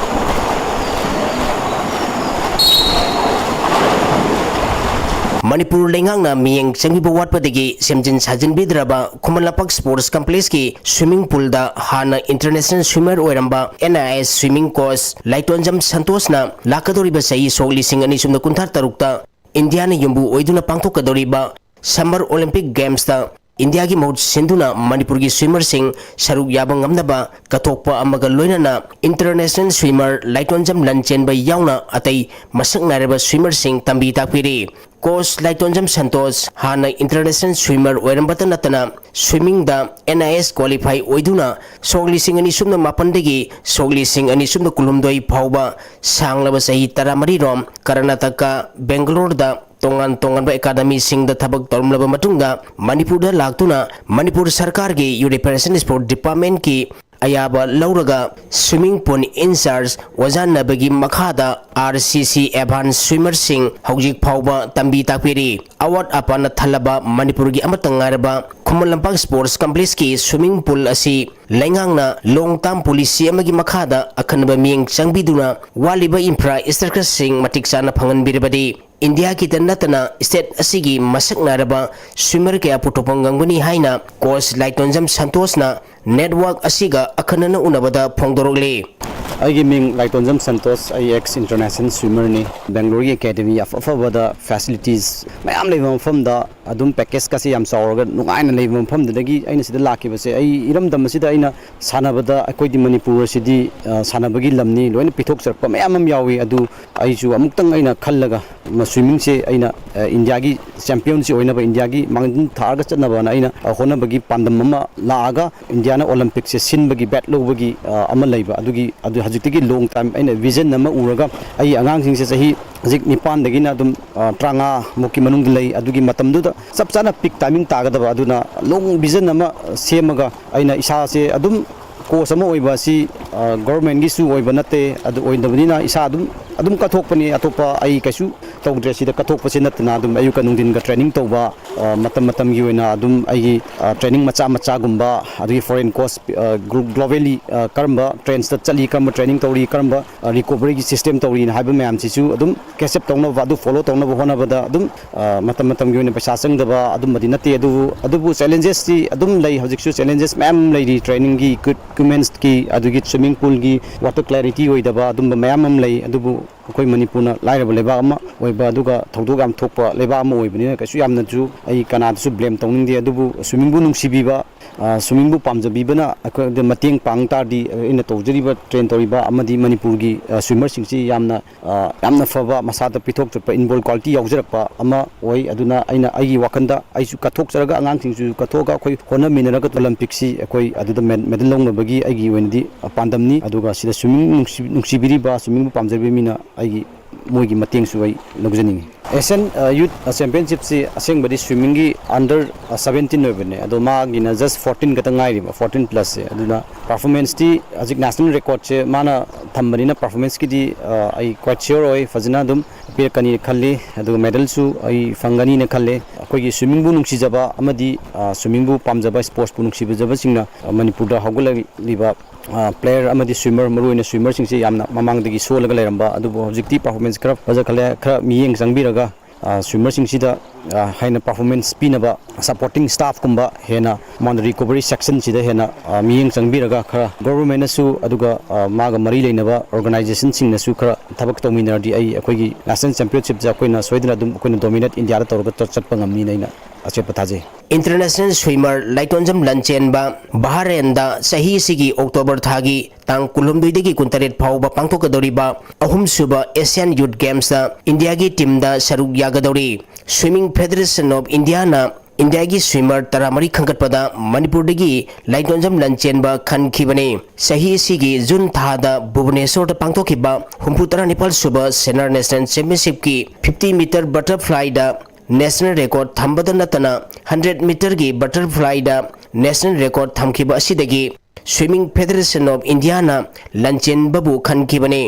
ꯃꯅꯤꯄꯨꯔ ꯂꯩꯉꯥꯛꯅ ꯃꯤꯠꯌꯦꯡ ꯆꯪꯕꯤꯕ ꯋꯥꯠꯄꯗꯒꯤ ꯁꯦꯝꯖꯤꯟ ꯁꯥꯖꯤꯟꯕꯤꯗ꯭ꯔꯕ ꯈꯨꯃꯟ ꯂꯝꯄꯥꯛ sports complexꯀꯤ swimming poolꯗ ꯍꯥꯟꯅ international swimmer ꯑꯣꯏꯔꯝꯕ N I S swimming coach ꯂꯥꯏꯇꯣꯟꯖꯝ ꯁꯟꯇꯣꯁꯅ ꯂꯥꯛꯀꯗꯧꯔꯤꯕ ꯆꯍꯤ ꯁꯣꯛ ꯂꯤꯁꯤꯡ ꯑꯅꯤ ꯁꯨꯞꯅ ꯀꯨꯟꯊ꯭ꯔꯥ ꯇꯔꯨꯛꯇ ꯏꯟꯗꯤꯌꯥꯅ ꯌꯨꯝꯕꯨ ꯑꯣꯏꯗꯨꯅ ꯄꯥꯡꯊꯣꯛꯀꯗꯧꯔꯤꯕ Summer Olympic Gamesꯇ ꯏꯟꯗꯤꯌꯥꯒꯤ ꯃꯍꯨꯠ ꯁꯤꯟꯗꯨꯅ ꯃꯅꯤꯄꯨꯔꯒꯤ swimmerꯁꯤꯡ ꯁꯔꯨꯛ ꯌꯥꯕ ꯉꯝꯅꯕ ꯀꯠꯊꯣꯛꯄ ꯑꯃꯒ ꯂꯣꯏꯅꯅ international swimmer ꯂꯥꯏꯇꯣꯟꯖꯝ ꯂꯟꯆꯦꯟꯕ ꯌꯥꯎꯅ ꯑꯇꯩ ꯃꯁꯛ ꯅꯥꯏꯔꯕ swimmerꯁꯤꯡ ꯇꯝꯕꯤ ꯇꯥꯛꯄꯤꯔꯤ꯫ Coach ꯂꯥꯏꯇꯣꯟꯖꯝ ꯁꯟꯇꯣꯁ ꯍꯥꯟꯅ international swimmer ꯑꯣꯏꯔꯝꯕꯇ ꯅꯠꯇꯅ swimmingꯗ N I S qualify ꯑꯣꯏꯗꯨꯅ ꯁꯣꯛ ꯂꯤꯁꯤꯡ ꯑꯅꯤ ꯁꯨꯞꯅ ꯃꯥꯄꯟꯗꯒꯤ ꯁꯣꯛ ꯂꯤꯁꯤꯡ ꯑꯅꯤ ꯁꯨꯞꯅ ꯀꯨꯟꯍꯨꯝꯗꯣꯏ ꯐꯥꯎꯕ ꯁꯥꯡꯂꯕ ꯆꯍꯤ ꯇꯔꯥꯃꯔꯤ ꯔꯣꯝ ꯀꯔꯅꯥꯇꯀꯥ, ꯕꯦꯡꯒꯂꯣꯔꯗ ꯇꯣꯉꯥꯟ ꯇꯣꯉꯥꯟꯕ academyꯁꯤꯡꯗ ꯊꯕꯛ ꯇꯧꯔꯝꯂꯕ ꯃꯇꯨꯡꯗ ꯃꯅꯤꯄꯨꯔꯗ ꯂꯥꯛꯇꯨꯅ ꯃꯅꯤꯄꯨꯔ ꯁꯔꯀꯥꯔꯒꯤ youth representation sport departmentꯀꯤ ꯑꯌꯥꯕ ꯂꯧꯔꯒ swimming pool in charge ꯑꯣꯖꯥ ꯅꯕꯒꯤ ꯃꯈꯥꯗ R C C advance swimmerꯁꯤꯡ ꯍꯧꯖꯤꯛ ꯐꯥꯎꯕ ꯇꯝꯕꯤ ꯇꯥꯛꯄꯤꯔꯤ꯫ ꯑꯋꯥꯠ ꯑꯄꯥꯅ ꯊꯜꯂꯕ ꯃꯅꯤꯄꯨꯔꯒꯤ ꯑꯃꯠꯇ ꯉꯥꯏꯔꯕ Khuman Lampak sports ꯀꯝꯄ꯭ꯂꯦꯛꯁꯀꯤ swimming pool ꯑꯁꯤ ꯂꯩꯉꯥꯛꯅ ꯂꯣꯡ ꯇꯥꯔꯝ ꯄꯣꯂꯤꯁꯤ ꯑꯃꯒꯤ ꯃꯈꯥꯗ ꯑꯀꯟꯕ ꯃꯤꯠꯌꯦꯡ ꯆꯪꯕꯤꯗꯨꯅ ꯋꯥꯠꯂꯤꯕ ꯏꯟꯐ꯭ꯔꯥ ꯁ꯭ꯇ꯭ꯔꯛꯆꯔꯁꯤꯡ ꯃꯇꯤꯛ ꯆꯥꯅ ꯐꯪꯍꯟꯕꯤꯔꯕꯗꯤ ꯏꯟꯗꯤꯌꯥꯒꯤꯗ ꯅꯠꯇꯅ ꯁ꯭ꯇꯦꯠ ꯑꯁꯤꯒꯤ ꯃꯁꯛ ꯅꯥꯏꯔꯕ ꯁ꯭ꯋꯤꯃꯔ ꯀꯌꯥ ꯄꯨꯊꯣꯛꯄ ꯉꯝꯒꯅꯤ ꯍꯥꯏꯅ ꯀꯣꯆ ꯂꯥꯏꯇꯣꯟꯖꯝ ꯁꯟꯇꯣꯁꯅ ꯅꯦꯠꯋꯥꯔꯛ ꯑꯁꯤꯒ ꯑꯈꯟꯅꯅ ꯎꯅꯕꯗ ꯐꯣꯡꯗꯣꯔꯛꯂꯤ꯫ ꯑꯩꯒꯤ ꯃꯤꯡ ꯂꯥꯏꯇꯣꯟꯖꯝ ꯁꯟꯇꯣꯁ, ꯑꯩ ꯑꯦꯛꯁ ꯏꯟꯇꯔꯅꯦꯁꯅꯦꯜ ꯁ꯭ꯋꯤꯃꯔꯅꯤ꯫ ꯕꯦꯡꯒ꯭ꯂꯣꯔꯒꯤ ꯑꯦꯀꯥꯗꯃꯤ ꯑꯐ ꯑꯐꯕꯗ ꯐꯦꯁꯤꯂꯤꯇꯤꯁ ꯃꯌꯥꯝ ꯂꯩꯕ ꯃꯐꯝꯗ ꯑꯗꯨꯝ ꯄꯦꯀꯦꯖꯀꯁꯦ ꯌꯥꯝ ꯆꯥꯎꯔꯒ ꯅꯨꯡꯉꯥꯏꯅ ꯂꯩꯕ ꯃꯐꯝꯗꯨꯗꯒꯤ ꯑꯩꯅ ꯁꯤꯗ ꯂꯥꯛꯈꯤꯕꯁꯦ, ꯑꯩ ꯏꯔꯝꯗꯝ ꯑꯁꯤꯗ ꯑꯩꯅ ꯁꯥꯟꯅꯕꯗ ꯑꯩꯈꯣꯏꯗꯤ ꯃꯅꯤꯄꯨꯔ ꯑꯁꯤꯗꯤ, ꯑ, ꯁꯥꯟꯅꯕꯒꯤ ꯂꯝꯅꯤ, ꯂꯣꯏꯅ ꯄꯤꯊꯣꯛꯆꯔꯛꯄ ꯃꯌꯥꯝ ꯑꯃ ꯌꯥꯎꯏ꯫ ꯑꯗꯨ ꯑꯩꯁꯨ ꯑꯃꯨꯛꯇꯪ ꯑꯩꯅ ꯈꯜꯂꯒ ꯃ-, ꯁ꯭ꯋꯤꯃꯤꯡꯁꯦ ꯑꯩꯅ, ꯑ, ꯏꯟꯗꯤꯌꯥꯒꯤ ꯆꯦꯝꯄꯤꯌꯟꯁꯤ ꯑꯣꯏꯅꯕ, ꯏꯟꯗꯤꯌꯥꯒꯤ ꯃꯥꯡꯖꯤꯜ ꯊꯥꯔꯒ ꯆꯠꯅꯕꯅ ꯑꯩꯅ, ꯑ, ꯍꯣꯠꯅꯕꯒꯤ ꯄꯥꯟꯗꯝ ꯑꯃ ꯂꯥꯛꯑꯒ ꯏꯟꯗꯤꯌꯥꯅ ꯑꯣꯂꯦꯝꯄꯤꯛꯁꯦ ꯁꯤꯟꯕꯒꯤ ꯕꯦꯠ ꯂꯧꯕꯒꯤ, ꯑ, ꯑꯃ ꯂꯩꯕ꯫ ꯑꯗꯨꯒꯤ, ꯑꯗꯨ ꯍꯧꯖꯤꯛꯇꯒꯤ ꯂꯣꯡ ꯇꯥꯏꯝ ꯑꯩꯅ ꯚꯤꯖꯟ ꯑꯃ ꯎꯔꯒ ꯑꯩ ꯑꯉꯥꯡꯁꯤꯡꯁꯦ ꯆꯍꯤ ꯍꯧꯖꯤꯛ ꯅꯤꯄꯥꯟꯗꯒꯤꯅ ꯑꯗꯨꯝ, ꯑ, ꯇꯔꯥꯃꯉꯥ ꯃꯨꯛꯀꯤ ꯃꯅꯨꯡꯗ ꯂꯩ꯫ ꯑꯗꯨꯒꯤ ꯃꯇꯝꯗꯨꯗ ꯆꯞ ꯆꯥꯅ ꯄꯤꯛ ꯇꯥꯏꯃꯤꯡ ꯇꯥꯒꯗꯕ, ꯑꯗꯨꯅ ꯂꯣꯡ ꯚꯤꯖꯟ ꯑꯃ ꯁꯦꯝꯃꯒ ꯑꯩꯅ ꯏꯁꯥꯁꯦ ꯑꯗꯨꯝ ꯀꯣꯆ ꯑꯃ ꯑꯣꯏꯕ ꯑꯁꯤ, ꯑ, ꯒꯣꯔꯃꯦꯟꯒꯤꯁꯨ ꯑꯣꯏꯕ ꯅꯠꯇꯦ꯫ ꯑꯗꯨ ꯑꯣꯏꯗꯕꯅꯤꯅ ꯏꯁꯥ ꯑꯗꯨꯝ, ꯑꯗꯨꯝ ꯀꯠꯊꯣꯛꯄꯅꯤ꯫ ꯑꯇꯣꯞꯄ ꯑꯩ ꯀꯩꯁꯨ ꯇꯧꯗ꯭ꯔꯦ꯫ ꯁꯤꯗ ꯀꯠꯊꯣꯛꯄꯁꯤ ꯅꯠꯇꯅ ꯑꯗꯨꯝ ꯑꯌꯨꯛꯀ ꯅꯨꯡꯊꯤꯟꯒ ꯇ꯭ꯔꯦꯅꯤꯡ ꯇꯧꯕ, ꯑ, ꯃꯇꯝ ꯃꯇꯝꯒꯤ ꯑꯣꯏꯅ ꯑꯗꯨꯝ ꯑꯩꯒꯤ, ꯑ, ꯇ꯭ꯔꯦꯅꯤꯡ ꯃꯆꯥ ꯃꯆꯥꯒꯨꯝꯕ, ꯑꯗꯒꯤ ꯐꯣꯔꯦꯟ ꯀꯣꯆ, ꯑ, ꯒ꯭ꯂꯣ-, ꯒ꯭ꯂꯣꯕꯦꯜꯂꯤ, ꯑ, ꯀꯔꯝꯕ ꯇ꯭ꯔꯦꯟꯁꯇ ꯆꯠꯂꯤ, ꯀꯔꯝꯕ ꯇ꯭ꯔꯦꯅꯤꯡ ꯇꯧꯔꯤ, ꯀꯔꯝꯕ, ꯑ, ꯔꯤꯀꯣꯚꯔꯤꯒꯤ ꯁꯤꯁꯇꯦꯝ ꯇꯧꯔꯤꯅ ꯍꯥꯏꯕ ꯃꯌꯥꯝꯁꯤꯁꯨ ꯑꯗꯨꯝ ꯀꯦꯆ ꯑꯞ ꯇꯧꯅꯕ, ꯑꯗꯨ ꯐꯣꯂꯣ ꯇꯧꯅꯕ ꯍꯣꯠꯅꯕꯗ ꯑꯗꯨꯝ, ꯑ, ꯃꯇꯝ ꯃꯇꯝꯒꯤ ꯑꯣꯏꯅ ꯄꯩꯁꯥ ꯆꯪꯗꯕ ꯑꯗꯨꯝꯕꯗꯤ ꯅꯠꯇꯦ꯫ ꯑꯗꯨꯕꯨ, ꯑꯗꯨꯕꯨ ꯆꯦꯂꯦꯟꯖꯦꯁꯇꯤ ꯑꯗꯨꯝ ꯂꯩ꯫ ꯍꯧꯖꯤꯛꯁꯨ ꯆꯦꯂꯦꯟꯖꯦꯁ ꯃꯌꯥꯝ ꯑꯃ ꯂꯩꯔꯤ꯫ ꯇ꯭ꯔꯦꯅꯤꯡꯒꯤ ꯏꯀ꯭ꯋꯤꯞꯃꯦꯟꯁꯀꯤ, ꯑꯗꯨꯒꯤ ꯁ꯭ꯋꯤꯃꯤꯡ ꯄꯨꯜꯒꯤ ꯋꯥꯇꯔ ꯀ꯭ꯂꯦꯔꯤꯇꯤ ꯑꯣꯏꯗꯕ ꯑꯗꯨꯝꯕ ꯃꯌꯥꯝ ꯑꯃ ꯂꯩ꯫ ꯑꯗꯨꯕꯨ ꯑꯩꯈꯣꯏ ꯃꯅꯤꯄꯨꯔꯅ ꯂꯥꯏꯔꯕ ꯂꯩꯕꯥꯛ ꯑꯃ ꯑꯣꯏꯕ, ꯑꯗꯨꯒ ꯊꯧꯗꯣꯛ ꯌꯥꯝ ꯊꯣꯛꯄ ꯂꯩꯕꯥꯛ ꯑꯃ ꯑꯣꯏꯕꯅꯤꯅ ꯀꯩꯁꯨ ꯌꯥꯝꯅꯁꯨ ꯑꯩ ꯀꯅꯥꯗꯁꯨ ꯕ꯭ꯂꯦꯝ ꯇꯧꯅꯤꯡꯗꯦ꯫ ꯑꯗꯨꯕꯨ ꯁ꯭ꯋꯤꯃꯤꯡꯕꯨ ꯅꯨꯡꯁꯤꯕꯤꯕ, ꯑ, ꯁ꯭ꯋꯤꯃꯤꯡꯕꯨ ꯄꯥꯝꯖꯕꯤꯕꯅ ꯑꯩꯈꯣꯏꯗ ꯃꯇꯦꯡ ꯄꯥꯡ ꯇꯥꯔꯗꯤ ꯑꯩꯅ ꯇꯧꯖꯔꯤꯕ, ꯇ꯭ꯔꯦꯟ ꯇꯧꯔꯤꯕ ꯑꯃꯗꯤ ꯃꯅꯤꯄꯨꯔꯒꯤ, ꯑ, ꯁ꯭ꯋꯤꯃꯔꯁꯤꯡꯁꯤ ꯌꯥꯝꯅ, ꯑ, ꯌꯥꯝꯅ ꯐꯕ, ꯃꯁꯥꯗ ꯄꯤꯊꯣꯛ ꯆꯠꯄ, ꯏꯟꯕꯣꯜ ꯀ꯭ꯋꯥꯂꯤꯇꯤ ꯌꯥꯎꯖꯔꯛꯄ ꯑꯃ ꯑꯣꯏ꯫ ꯑꯗꯨꯅ ꯑꯩꯅ ꯑꯩꯒꯤ ꯋꯥꯈꯜꯗ ꯑꯩꯁꯨ ꯀꯠꯊꯣꯛꯆꯔꯒ ꯑꯉꯥꯡꯁꯤꯡꯁꯨ ꯀꯠꯊꯣꯛꯑꯒ ꯑꯩꯈꯣꯏ ꯍꯣꯠꯅꯃꯤꯟꯅꯔꯒ ꯑꯣꯂꯦꯝꯄꯤꯛꯁꯤ ꯑꯩꯈꯣꯏ ꯑꯗꯨꯗ ꯃꯦ-, ꯃꯦꯗꯜ ꯂꯧꯅꯕꯒꯤ ꯑꯩꯒꯤ ꯑꯣꯏꯅꯗꯤ, ꯑ, ꯄꯥꯟꯗꯝꯅꯤ꯫ ꯑꯗꯨꯒ ꯁꯤꯗ ꯁ꯭ꯋꯤꯃꯤꯡ ꯅꯨꯡꯁꯤ-, ꯅꯨꯡꯁꯤꯕꯤꯔꯤꯕ, ꯁ꯭ꯋꯤꯃꯤꯡꯕꯨ ꯄꯥꯝꯖꯔꯤꯕ ꯃꯤꯅ ꯑꯩꯒꯤ ꯃꯣꯏꯒꯤ ꯃꯇꯦꯡꯁꯨ ꯑꯩ ꯂꯧꯖꯅꯤꯡꯉꯤ꯫ ꯑꯦꯁꯤꯌꯥꯟ, ꯑ, ꯌꯨꯠ, ꯑ, ꯆꯦꯝꯄꯤꯌꯟꯁꯤꯞꯁꯤ ꯑꯁꯦꯡꯕꯗꯤ ꯁ꯭ꯋꯤꯃꯤꯡꯒꯤ ꯑꯟꯗꯔ, ꯑ, ꯁꯕꯦꯟꯇꯤꯟ ꯑꯣꯏꯕꯅꯦ, ꯑꯗꯣ ꯃꯥꯒꯤꯅ ꯖꯁ ꯐꯣꯔꯇꯤꯟ ꯈꯛꯇ ꯉꯥꯏꯔꯤꯕ, ꯐꯣꯔꯇꯤꯟ ꯄ꯭ꯂꯁꯁꯦ꯫ ꯑꯗꯨꯅ ꯄꯔꯐꯣꯔꯃꯦꯟꯁꯇꯤ ꯍꯧꯖꯤꯛ ꯅꯦꯁꯅꯦꯜ ꯔꯦꯀꯣꯔꯠꯁꯦ ꯃꯥꯅ ꯊꯝꯕꯅꯤꯅ ꯄꯔꯐꯣꯔꯃꯦꯟꯁꯀꯤꯗꯤ, ꯑ, ꯑꯩ ꯀ꯭ꯋꯥꯏꯠ ꯁꯤꯌꯣꯔ ꯑꯣꯏ꯫ ꯐꯖꯅ ꯑꯗꯨꯝ ꯄꯤꯔꯛꯀꯅꯤ ꯈꯜꯂꯤ, ꯑꯗꯨꯒ ꯃꯦꯗꯜꯁꯨ ꯑꯩ ꯐꯪꯒꯅꯤꯅ ꯈꯜꯂꯤ꯫ ꯑꯩꯈꯣꯏꯒꯤ ꯁ꯭ꯋꯤꯃꯤꯡꯕꯨ ꯅꯨꯡꯁꯤꯖꯕ ꯑꯃꯗꯤ, ꯑ, ꯁ꯭ꯋꯤꯃꯤꯡꯕꯨ ꯄꯥꯝꯖꯕ, ꯁ꯭ꯄꯣꯔꯠꯁꯄꯨ ꯅꯨꯡꯁꯤꯖꯕꯁꯤꯡꯅ, ꯑ, ꯃꯅꯤꯄꯨꯔꯗ ꯍꯧꯒꯠꯂꯛꯂꯤꯕ, ꯑ, ꯄ꯭ꯂꯦꯌꯔ ꯑꯃꯗꯤ ꯁ꯭ꯋꯤꯃꯔ, ꯃꯔꯨꯑꯣꯏꯅ ꯁ꯭ꯋꯤꯃꯔꯁꯤꯡꯁꯦ ꯌꯥꯝꯅ ꯃꯃꯥꯡꯗꯒꯤ ꯁꯣꯜꯂꯒ ꯂꯩꯔꯝꯕ, ꯑꯗꯨꯕꯨ ꯍꯧꯖꯤꯛꯇꯤ ꯄꯔꯐꯣꯔꯃꯦꯟꯁ ꯈꯔ ꯐꯖꯈꯠꯂꯦ, ꯈꯔ ꯃꯤꯠꯌꯦꯡ ꯆꯪꯕꯤꯔꯒ, ꯑ, ꯁ꯭ꯋꯤꯃꯔꯁꯤꯡꯁꯤꯗ, ꯑ, ꯍꯦꯟꯅ ꯄꯔꯐꯣꯔꯃꯦꯟꯁ ꯄꯤꯅꯕ ꯁꯄꯣꯔꯇꯤꯡ ꯁ꯭ꯇꯥꯐꯀꯨꯝꯕ ꯍꯦꯟꯅ ꯃꯉꯣꯟꯗ ꯔꯤꯀꯣꯚꯔꯤ ꯁꯦꯛꯁꯟꯁꯤꯗ ꯍꯦꯟꯅ, ꯑ, ꯃꯤꯠꯌꯦꯡ ꯆꯪꯕꯤꯔꯒ ꯈꯔ ꯒꯣꯚꯔꯟꯃꯦꯟꯠꯅꯁꯨ ꯑꯗꯨꯒ, ꯑ, ꯃꯥꯒ ꯃꯔꯤ ꯂꯩꯅꯕ ꯑꯣꯔꯒꯅꯥꯏꯖꯦꯁꯟꯁꯤꯡꯅꯁꯨ ꯈꯔ ꯊꯕꯛ ꯇꯧꯃꯤꯟꯅꯔꯗꯤ ꯑꯩ ꯑꯩꯈꯣꯏꯒꯤ ꯅꯦꯁꯅꯦꯜ ꯆꯦꯝꯄꯤꯌꯟꯁꯤꯞꯁꯦ ꯑꯩꯈꯣꯏꯅ ꯁꯣꯏꯗꯅ ꯑꯗꯨꯝ ꯑꯩꯈꯣꯏꯅ ꯗꯣꯃꯤꯅꯦꯠ ꯏꯟꯗꯤꯌꯥꯗ ꯇꯧꯔꯒ ꯆꯠ-, ꯆꯠꯄ ꯉꯝꯅꯤꯅ ꯑꯩꯅ ꯑꯆꯦꯠꯄ ꯊꯥꯖꯩ꯫ ꯏꯟꯇꯔꯅꯦꯁꯅꯦꯜ ꯁ꯭ꯋꯤꯃꯔ ꯂꯥꯏꯇꯣꯟꯖꯝ ꯂꯟꯆꯦꯟꯕ ꯕꯍꯔꯦꯟꯗ ꯆꯍꯤ ꯑꯁꯤꯒꯤ ꯑꯣꯛꯇꯣꯕꯔ ꯊꯥꯒꯤ ꯇꯥꯡ ꯀꯨꯟꯍꯨꯝꯗꯣꯏꯗꯒꯤ ꯀꯨꯟꯇꯔꯦꯠ ꯐꯥꯎꯕ ꯄꯥꯡꯊꯣꯛꯀꯗꯧꯔꯤꯕ ꯑꯍꯨꯝꯁꯨꯕ ꯑꯦꯁꯤꯌꯥꯟ ꯌꯨꯠ ꯒꯦꯝꯁꯇ ꯏꯟꯗꯤꯌꯥꯒꯤ ꯇꯤꯝꯗ ꯁꯔꯨꯛ ꯌꯥꯒꯗꯧꯔꯤ꯫ ꯁ꯭ꯋꯤꯃꯤꯡ ꯐꯦꯗꯔꯦꯁꯟ ꯑꯣꯐ ꯏꯟꯗꯤꯌꯥꯅ ꯏꯟꯗꯤꯌꯥꯒꯤ ꯁ꯭ꯋꯤꯃꯔ ꯇꯔꯥꯃꯔꯤ ꯈꯟꯒꯠꯄꯗ ꯃꯅꯤꯄꯨꯔꯗꯒꯤ ꯂꯥꯏꯇꯣꯟꯖꯝ ꯂꯟꯆꯦꯟꯕ ꯈꯟꯈꯤꯕꯅꯤ꯫ ꯆꯍꯤ ꯑꯁꯤꯒꯤ ꯖꯨꯟ ꯊꯥꯗ ꯚꯨꯕꯅꯦꯁꯣꯔꯗ ꯄꯥꯡꯊꯣꯛꯈꯤꯕ ꯍꯨꯝꯐꯨꯇꯔꯥ ꯅꯤꯄꯥꯜ ꯁꯨꯕ ꯁꯦꯅꯤꯌꯔ ꯅꯦꯁꯅꯦꯜ ꯆꯦꯝꯄꯤꯌꯟꯁꯤꯞꯀꯤ ꯐꯤꯐꯇꯤ ꯃꯤꯇꯔ ꯕꯇꯔꯐ꯭ꯂꯥꯏꯗ ꯅꯦꯁꯅꯦꯜ ꯔꯦꯀꯣꯔꯗ ꯊꯝꯕꯗ ꯅꯠꯇꯅ, ꯍꯟꯗ꯭ꯔꯦꯠ ꯃꯤꯇꯔꯒꯤ ꯕꯇꯔꯐ꯭ꯂꯥꯏꯗ ꯅꯦꯁꯅꯦꯜ ꯔꯦꯀꯣꯔꯗ ꯊꯝꯈꯤꯕ ꯑꯁꯤꯗꯒꯤ ꯁ꯭ꯋꯤꯃꯤꯡ ꯐꯦꯗꯔꯦꯁꯟ ꯑꯣꯐ ꯏꯟꯗꯤꯌꯥꯅ ꯂꯟꯆꯦꯟꯕꯕꯨ ꯈꯟꯈꯤꯕꯅꯤ꯫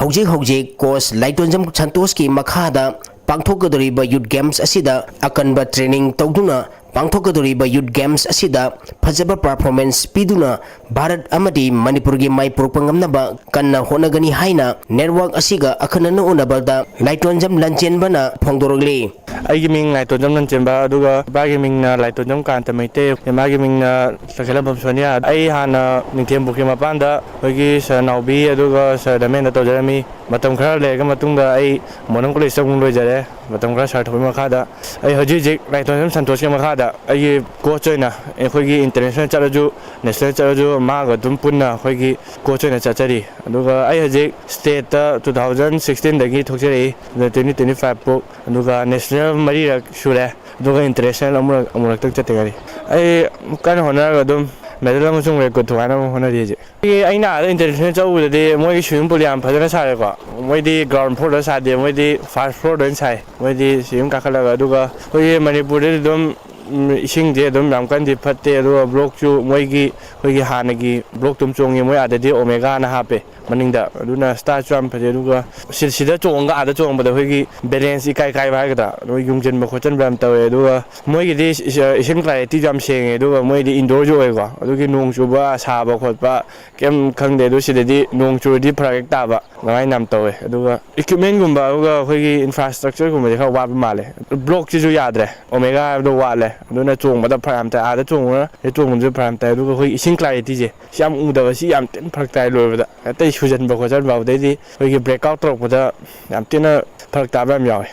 ꯍꯧꯖꯤꯛ ꯍꯧꯖꯤꯛ ꯀꯣꯆ ꯂꯥꯏꯇꯣꯟꯖꯝ ꯁꯟꯇꯣꯁꯀꯤ ꯃꯈꯥꯗ ꯄꯥꯡꯊꯣꯛꯀꯗꯧꯔꯤꯕ ꯌꯨꯠ ꯒꯦꯝꯁ ꯑꯁꯤꯗ ꯑꯀꯟꯕ ꯇ꯭ꯔꯦꯅꯤꯡ ꯇꯧꯗꯨꯅ ꯄꯥꯡꯊꯣꯛꯀꯗꯧꯔꯤꯕ ꯌꯨꯠ ꯒꯦꯝꯁ ꯑꯁꯤꯗ ꯐꯖꯕ ꯄꯔꯐꯣꯔꯃꯦꯟꯁ ꯄꯤꯗꯨꯅ ꯚꯥꯔꯠ ꯑꯃꯗꯤ ꯃꯅꯤꯄꯨꯔꯒꯤ ꯃꯥꯏ ꯄꯨꯔꯛꯄ ꯉꯝꯅꯕ ꯀꯟꯅ ꯍꯣꯠꯅꯒꯅꯤ ꯍꯥꯏꯅ ꯅꯦꯠꯋꯥꯔꯛ ꯑꯁꯤꯒ ꯑꯈꯟꯅꯅ ꯎꯅꯕꯗ ꯂꯥꯏꯇꯣꯟꯖꯝ ꯂꯟꯆꯦꯟꯕꯅ ꯐꯣꯡꯗꯣꯔꯛꯂꯤ꯫ ꯑꯩꯒꯤ ꯃꯤꯡ ꯂꯥꯏꯇꯣꯟꯖꯝ ꯂꯟꯆꯦꯟꯕ, ꯑꯗꯨꯒ ꯏꯄꯥꯒꯤ ꯃꯤꯡꯅ ꯂꯥꯏꯇꯣꯟꯖꯝ ꯀꯥꯟꯇ ꯃꯩꯇꯩ, ꯏꯃꯥꯒꯤ ꯃꯤꯡꯅ ꯇꯈꯦꯜꯂꯝꯕꯝ ꯁꯣꯅꯤꯌꯥ꯫ ꯑꯩ ꯍꯥꯟꯅ ꯅꯤꯡꯊꯦꯝ ꯄꯨꯈ꯭ꯔꯤ ꯃꯄꯥꯟꯗ ꯑꯩꯈꯣꯏꯒꯤ ꯁꯥꯔ ꯅꯥꯎꯕꯤ ꯑꯗꯨꯒ ꯁꯥꯔ ꯗꯃꯦꯟꯗ ꯇꯧꯖꯔꯝꯃꯤ꯫ ꯃꯇꯝ ꯈꯔ ꯂꯩꯔꯒ ꯃꯇꯨꯡꯗ ꯑꯩ ꯃꯣꯗꯔꯟ ꯀꯣꯂꯦꯖꯇ ꯑꯃꯨꯛ ꯂꯣꯏꯖꯔꯦ꯫ ꯃꯇꯝ ꯈꯔ ꯁꯥꯔ ꯊꯧꯕꯒꯤ ꯃꯈꯥꯗ ꯑꯩ ꯍꯧꯖꯤꯛ ꯍꯧꯖꯤꯛ ꯂꯥꯏꯇꯣꯟꯖꯝ ꯁꯟꯇꯣꯁꯀꯤ ꯃꯈꯥꯗ ꯑꯩꯒꯤ ꯀꯣꯆ ꯑꯣꯏꯅ ꯑꯩꯈꯣꯏꯒꯤ ꯏꯟꯇꯔꯅꯦꯁꯅꯦꯜ ꯆꯠꯂꯁꯨ, ꯅꯦꯁꯅꯦꯜ ꯆꯠꯂꯁꯨ ꯃꯥꯒ ꯑꯗꯨꯝ ꯄꯨꯟꯅ ꯑꯩꯈꯣꯏꯒꯤ ꯀꯣꯆ ꯑꯣꯏꯅ ꯆꯠꯆꯔꯤ꯫ ꯑꯗꯨꯒ ꯑꯩ ꯍꯧꯖꯤꯛ ꯁ꯭ꯇꯦꯠꯇ ꯇꯨ ꯊꯥꯎꯖꯟ ꯁꯤꯛꯁꯇꯤꯟꯗꯒꯤ ꯊꯣꯛꯆꯔꯛꯏ, ꯑꯗꯨꯅ ꯇ꯭ꯋꯦꯟꯇꯤ ꯇ꯭ꯋꯦꯟꯇꯤ ꯐꯥꯏꯚ ꯐꯥꯎ꯫ ꯑꯗꯨꯒ ꯅꯦꯁꯅꯦꯜ ꯃꯔꯤꯔꯛ ꯁꯨꯔꯦ, ꯑꯗꯨꯒ ꯏꯟꯇꯔꯅꯦꯁꯅꯦꯜ ꯑꯃꯨꯔꯛ, ꯑꯃꯨꯔꯛꯇꯪ ꯆꯠꯇ ꯉꯥꯏꯔꯤ꯫ ꯑꯩ ꯀꯟꯅ ꯍꯣꯠꯅꯔꯒ ꯑꯗꯨꯝ ꯃꯦꯗꯜ ꯑꯃꯁꯨꯡ ꯔꯦꯀꯣꯔꯗ ꯊꯨꯒꯥꯏꯅꯕ ꯍꯣꯠꯅꯔꯤ ꯍꯧꯖꯤꯛ꯫ ꯑꯩ, ꯑꯩꯅ ꯑꯥꯗ ꯏꯟꯇꯔꯅꯦꯁꯅꯦꯜ ꯆꯠꯂꯨꯕꯗꯗꯤ ꯃꯣꯏꯒꯤ ꯁ꯭ꯋꯤꯃꯤꯡ ꯄꯨꯜ ꯌꯥꯝ ꯐꯖꯅ ꯁꯥꯔꯦꯀꯣ꯫ ꯃꯣꯏꯗꯤ ꯒ꯭ꯔꯥꯎꯟ ꯐ꯭ꯂꯣꯔꯗ ꯁꯥꯗꯦ, ꯃꯣꯏꯗꯤ ꯐꯥꯔꯁ ꯐ꯭ꯂꯣꯔꯗ ꯑꯣꯏꯅ ꯁꯥꯏ꯫ ꯃꯣꯏꯗꯤ ꯁ꯭ꯋꯤꯃꯤꯡ ꯀꯥꯈꯠꯂꯒ, ꯑꯗꯨꯒ ꯑꯩꯈꯣꯏꯒꯤ ꯃꯅꯤꯄꯨꯔꯗꯗꯤ ꯑꯗꯨꯝ ꯎꯝ, ꯏꯁꯤꯡꯁꯦ ꯑꯗꯨꯝ ꯌꯥꯝ ꯀꯟꯅꯗꯤ ꯐꯠꯇꯦ꯫ ꯑꯗꯨꯒ ꯕ꯭ꯂꯣꯛꯁꯨ ꯃꯣꯏꯒꯤ, ꯑꯩꯈꯣꯏꯒꯤ ꯍꯥꯟꯅꯒꯤ ꯕ꯭ꯂꯣꯛꯇꯨꯝ ꯆꯣꯡꯉꯤ, ꯃꯣꯏ ꯑꯥꯗꯗꯤ ꯑꯣꯃꯦꯒꯥꯅ ꯍꯥꯞꯄꯦ ꯃꯅꯤꯡꯗ꯫ ꯑꯗꯨꯅ ꯁ꯭ꯇꯥꯔꯁꯨ ꯌꯥꯝ ꯐꯖꯩ꯫ ꯑꯗꯨꯒ ꯁꯤ-, ꯁꯤꯗ ꯆꯣꯡꯉꯒ ꯑꯥꯗ ꯆꯣꯡꯕꯗ ꯑꯩꯈꯣꯏꯒꯤ ꯕꯦꯂꯦꯟꯁ ꯏꯀꯥꯏ ꯀꯥꯏꯕ ꯍꯥꯏꯒꯗ꯭ꯔꯥ, ꯑꯗꯨꯒ ꯌꯨꯡꯁꯤꯟꯕ ꯈꯣꯠꯆꯟꯕ ꯌꯥꯝ ꯇꯧꯋꯦ꯫ ꯑꯗꯨꯒ ꯃꯣꯏꯒꯤꯗꯤ ꯏꯁ-, ꯏꯁꯤꯡ ꯀ꯭ꯂꯥꯏꯔꯦꯇꯤꯁꯨ ꯌꯥꯝ ꯁꯦꯡꯉꯦ꯫ ꯑꯗꯨꯒ ꯃꯣꯏꯗꯤ ꯏꯟꯗꯣꯔꯁꯨ ꯑꯣꯏꯀꯣ, ꯑꯗꯨꯒꯤ ꯅꯣꯡ ꯆꯨꯕ, ꯁꯥꯕ ꯈꯣꯠꯄ ꯀꯩꯝ ꯈꯪꯗꯦ꯫ ꯑꯗꯨ ꯁꯤꯗꯗꯤ ꯅꯣꯡ ꯆꯨꯔꯗꯤ ꯐꯔꯛ ꯍꯦꯛ ꯇꯥꯕ ꯑꯗꯨꯃꯥꯏꯅ ꯌꯥꯝ ꯇꯧꯋꯦ꯫ ꯑꯗꯨꯒ ꯏꯀ꯭ꯋꯤꯞꯃꯦꯟꯒꯨꯝꯕ, ꯑꯗꯨꯒ ꯑꯩꯈꯣꯏꯒꯤ ꯏꯟꯐ꯭ꯔꯥꯁ꯭ꯇ꯭ꯔꯛꯆꯔꯒꯨꯝꯕꯁꯦ ꯈꯔ ꯋꯥꯠꯄ ꯃꯥꯜꯂꯦ꯫ ꯕ꯭ꯂꯣꯛꯁꯤꯁꯨ ꯌꯥꯗ꯭ꯔꯦ, ꯑꯣꯃꯦꯒꯥ ꯍꯥꯏꯕꯗꯣ ꯋꯥꯠꯂꯦ꯫ ꯑꯗꯨꯅ ꯆꯣꯡꯕꯗ ꯐꯔꯛ ꯌꯥꯝ ꯇꯥꯏ, ꯑꯥꯗ ꯆꯣꯡꯕꯅ ꯁꯤꯗ ꯆꯣꯡꯕꯗꯁꯨ ꯐꯔꯛ ꯌꯥꯝ ꯇꯥꯏ꯫ ꯑꯗꯨꯒ ꯑꯩꯈꯣꯏ ꯏꯁꯤꯡ ꯀ꯭ꯂꯥꯔꯤꯇꯤꯁꯦ ꯁꯤ ꯌꯥꯝ ꯎꯗꯕ, ꯁꯤ ꯌꯥꯝ ꯊꯤꯅ ꯐꯔꯛ ꯇꯥꯏ ꯂꯣꯏꯕꯗ꯫ ꯑꯇꯩ ꯁꯨꯖꯟꯕ ꯈꯣꯠꯆꯟꯕ, ꯑꯗꯩꯗꯤ ꯑꯩꯈꯣꯏꯒꯤ ꯕ꯭ꯔꯦꯛ ꯑꯥꯎꯠ ꯇꯧꯔꯛꯄꯗ ꯌꯥꯝ ꯊꯤꯅ ꯐꯔꯛ ꯇꯥꯕ ꯌꯥꯝ ꯌꯥꯎꯋꯦ꯫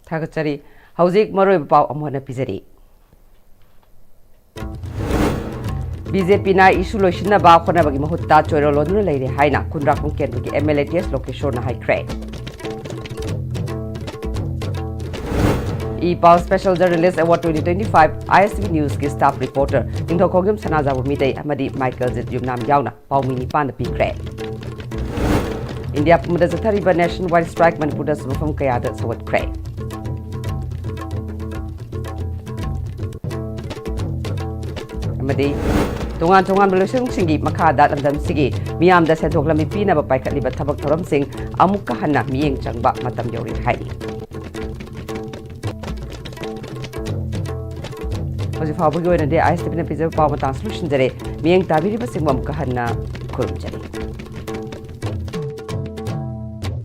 ꯊꯥꯒꯠꯆꯔꯤ꯫ ꯍꯧꯖꯤꯛ ꯃꯔꯨꯑꯣꯏꯕ ꯄꯥꯎ ꯑꯃꯨꯛ ꯍꯟꯅ ꯄꯤꯖꯔꯤ꯫ ꯕꯤꯖꯦꯄꯤꯅ ꯏꯁꯨ ꯂꯣꯏꯁꯤꯟꯅꯕ ꯍꯣꯠꯅꯕꯒꯤ ꯃꯍꯨꯠꯇ ꯆꯣꯏꯔꯣꯜ ꯂꯣꯟꯗꯨꯅ ꯂꯩꯔꯦ ꯍꯥꯏꯅ ꯈꯨꯟꯗ꯭ꯔꯥꯛꯄꯝ ꯀꯦꯟꯗ꯭ꯔꯒꯤ M L A T S ꯂꯣꯀꯦꯁꯣꯔꯅ ꯍꯥꯏꯈ꯭ꯔꯦ꯫ E Pao special journalist award twenty twenty five I S T V ꯅ꯭ꯌꯨꯁꯀꯤ ꯁ꯭ꯇꯥꯐ ꯔꯤꯄꯣꯔꯇꯔ ꯅꯤꯡꯊꯧ ꯈꯣꯡꯖꯝ ꯁꯅꯥꯖꯥꯎꯕ ꯃꯤꯇꯩ ꯑꯃꯗꯤ ꯃꯥꯏꯀꯦꯜꯖꯤꯠ ꯌꯨꯝꯅꯥꯝ ꯌꯥꯎꯅ ꯄꯥꯎꯃꯤ ꯅꯤꯄꯥꯟꯅ ꯄꯤꯈ꯭ꯔꯦ꯫ ꯏꯟꯗꯤꯌꯥ ꯄꯨꯝꯕꯗ ꯆꯠꯊꯔꯤꯕ ꯅꯦꯁꯟ ꯋꯥꯏꯗ ꯁ꯭ꯇ꯭ꯔꯥꯏꯛ ꯃꯅꯤꯄꯨꯔꯗꯁꯨ ꯃꯐꯝ ꯀꯌꯥꯗ ꯁꯧꯒꯠꯈ꯭ꯔꯦ꯫ ꯑꯃꯗꯤ ꯇꯣꯉꯥꯟ ꯇꯣꯉꯥꯟꯕ ꯂꯣꯏꯁꯪꯁꯤꯡꯒꯤ ꯃꯈꯥꯗ ꯂꯝꯗꯝꯁꯤꯒꯤ ꯃꯤꯌꯥꯝꯗ ꯁꯦꯟꯊꯣꯛ ꯂꯝꯕꯤ ꯄꯤꯅꯕ ꯄꯥꯏꯈꯠꯂꯤꯕ ꯊꯕꯛ ꯊꯧꯔꯝꯁꯤꯡ ꯑꯃꯨꯛꯀ ꯍꯟꯅ ꯃꯤꯠꯌꯦꯡ ꯆꯪꯕ ꯃꯇꯝ ꯌꯧꯔꯦ ꯍꯥꯏꯔꯤ꯫ ꯍꯧꯖꯤꯛ ꯐꯥꯎꯕꯒꯤ ꯑꯣꯏꯅꯗꯤ ꯑꯥꯏ ꯑꯦꯁ ꯇꯤ ꯚꯤꯅ ꯄꯤꯖꯕ ꯄꯥꯎ ꯃꯇꯥꯡꯁꯤ ꯂꯣꯏꯁꯤꯟꯖꯔꯦ꯫ ꯃꯤꯠꯌꯦꯡ ꯇꯥꯕꯤꯔꯤꯕꯁꯤꯡꯕꯨ ꯑꯃꯨꯛꯀ ꯍꯟꯅ ꯈꯨꯔꯨꯝꯖꯔꯤ꯫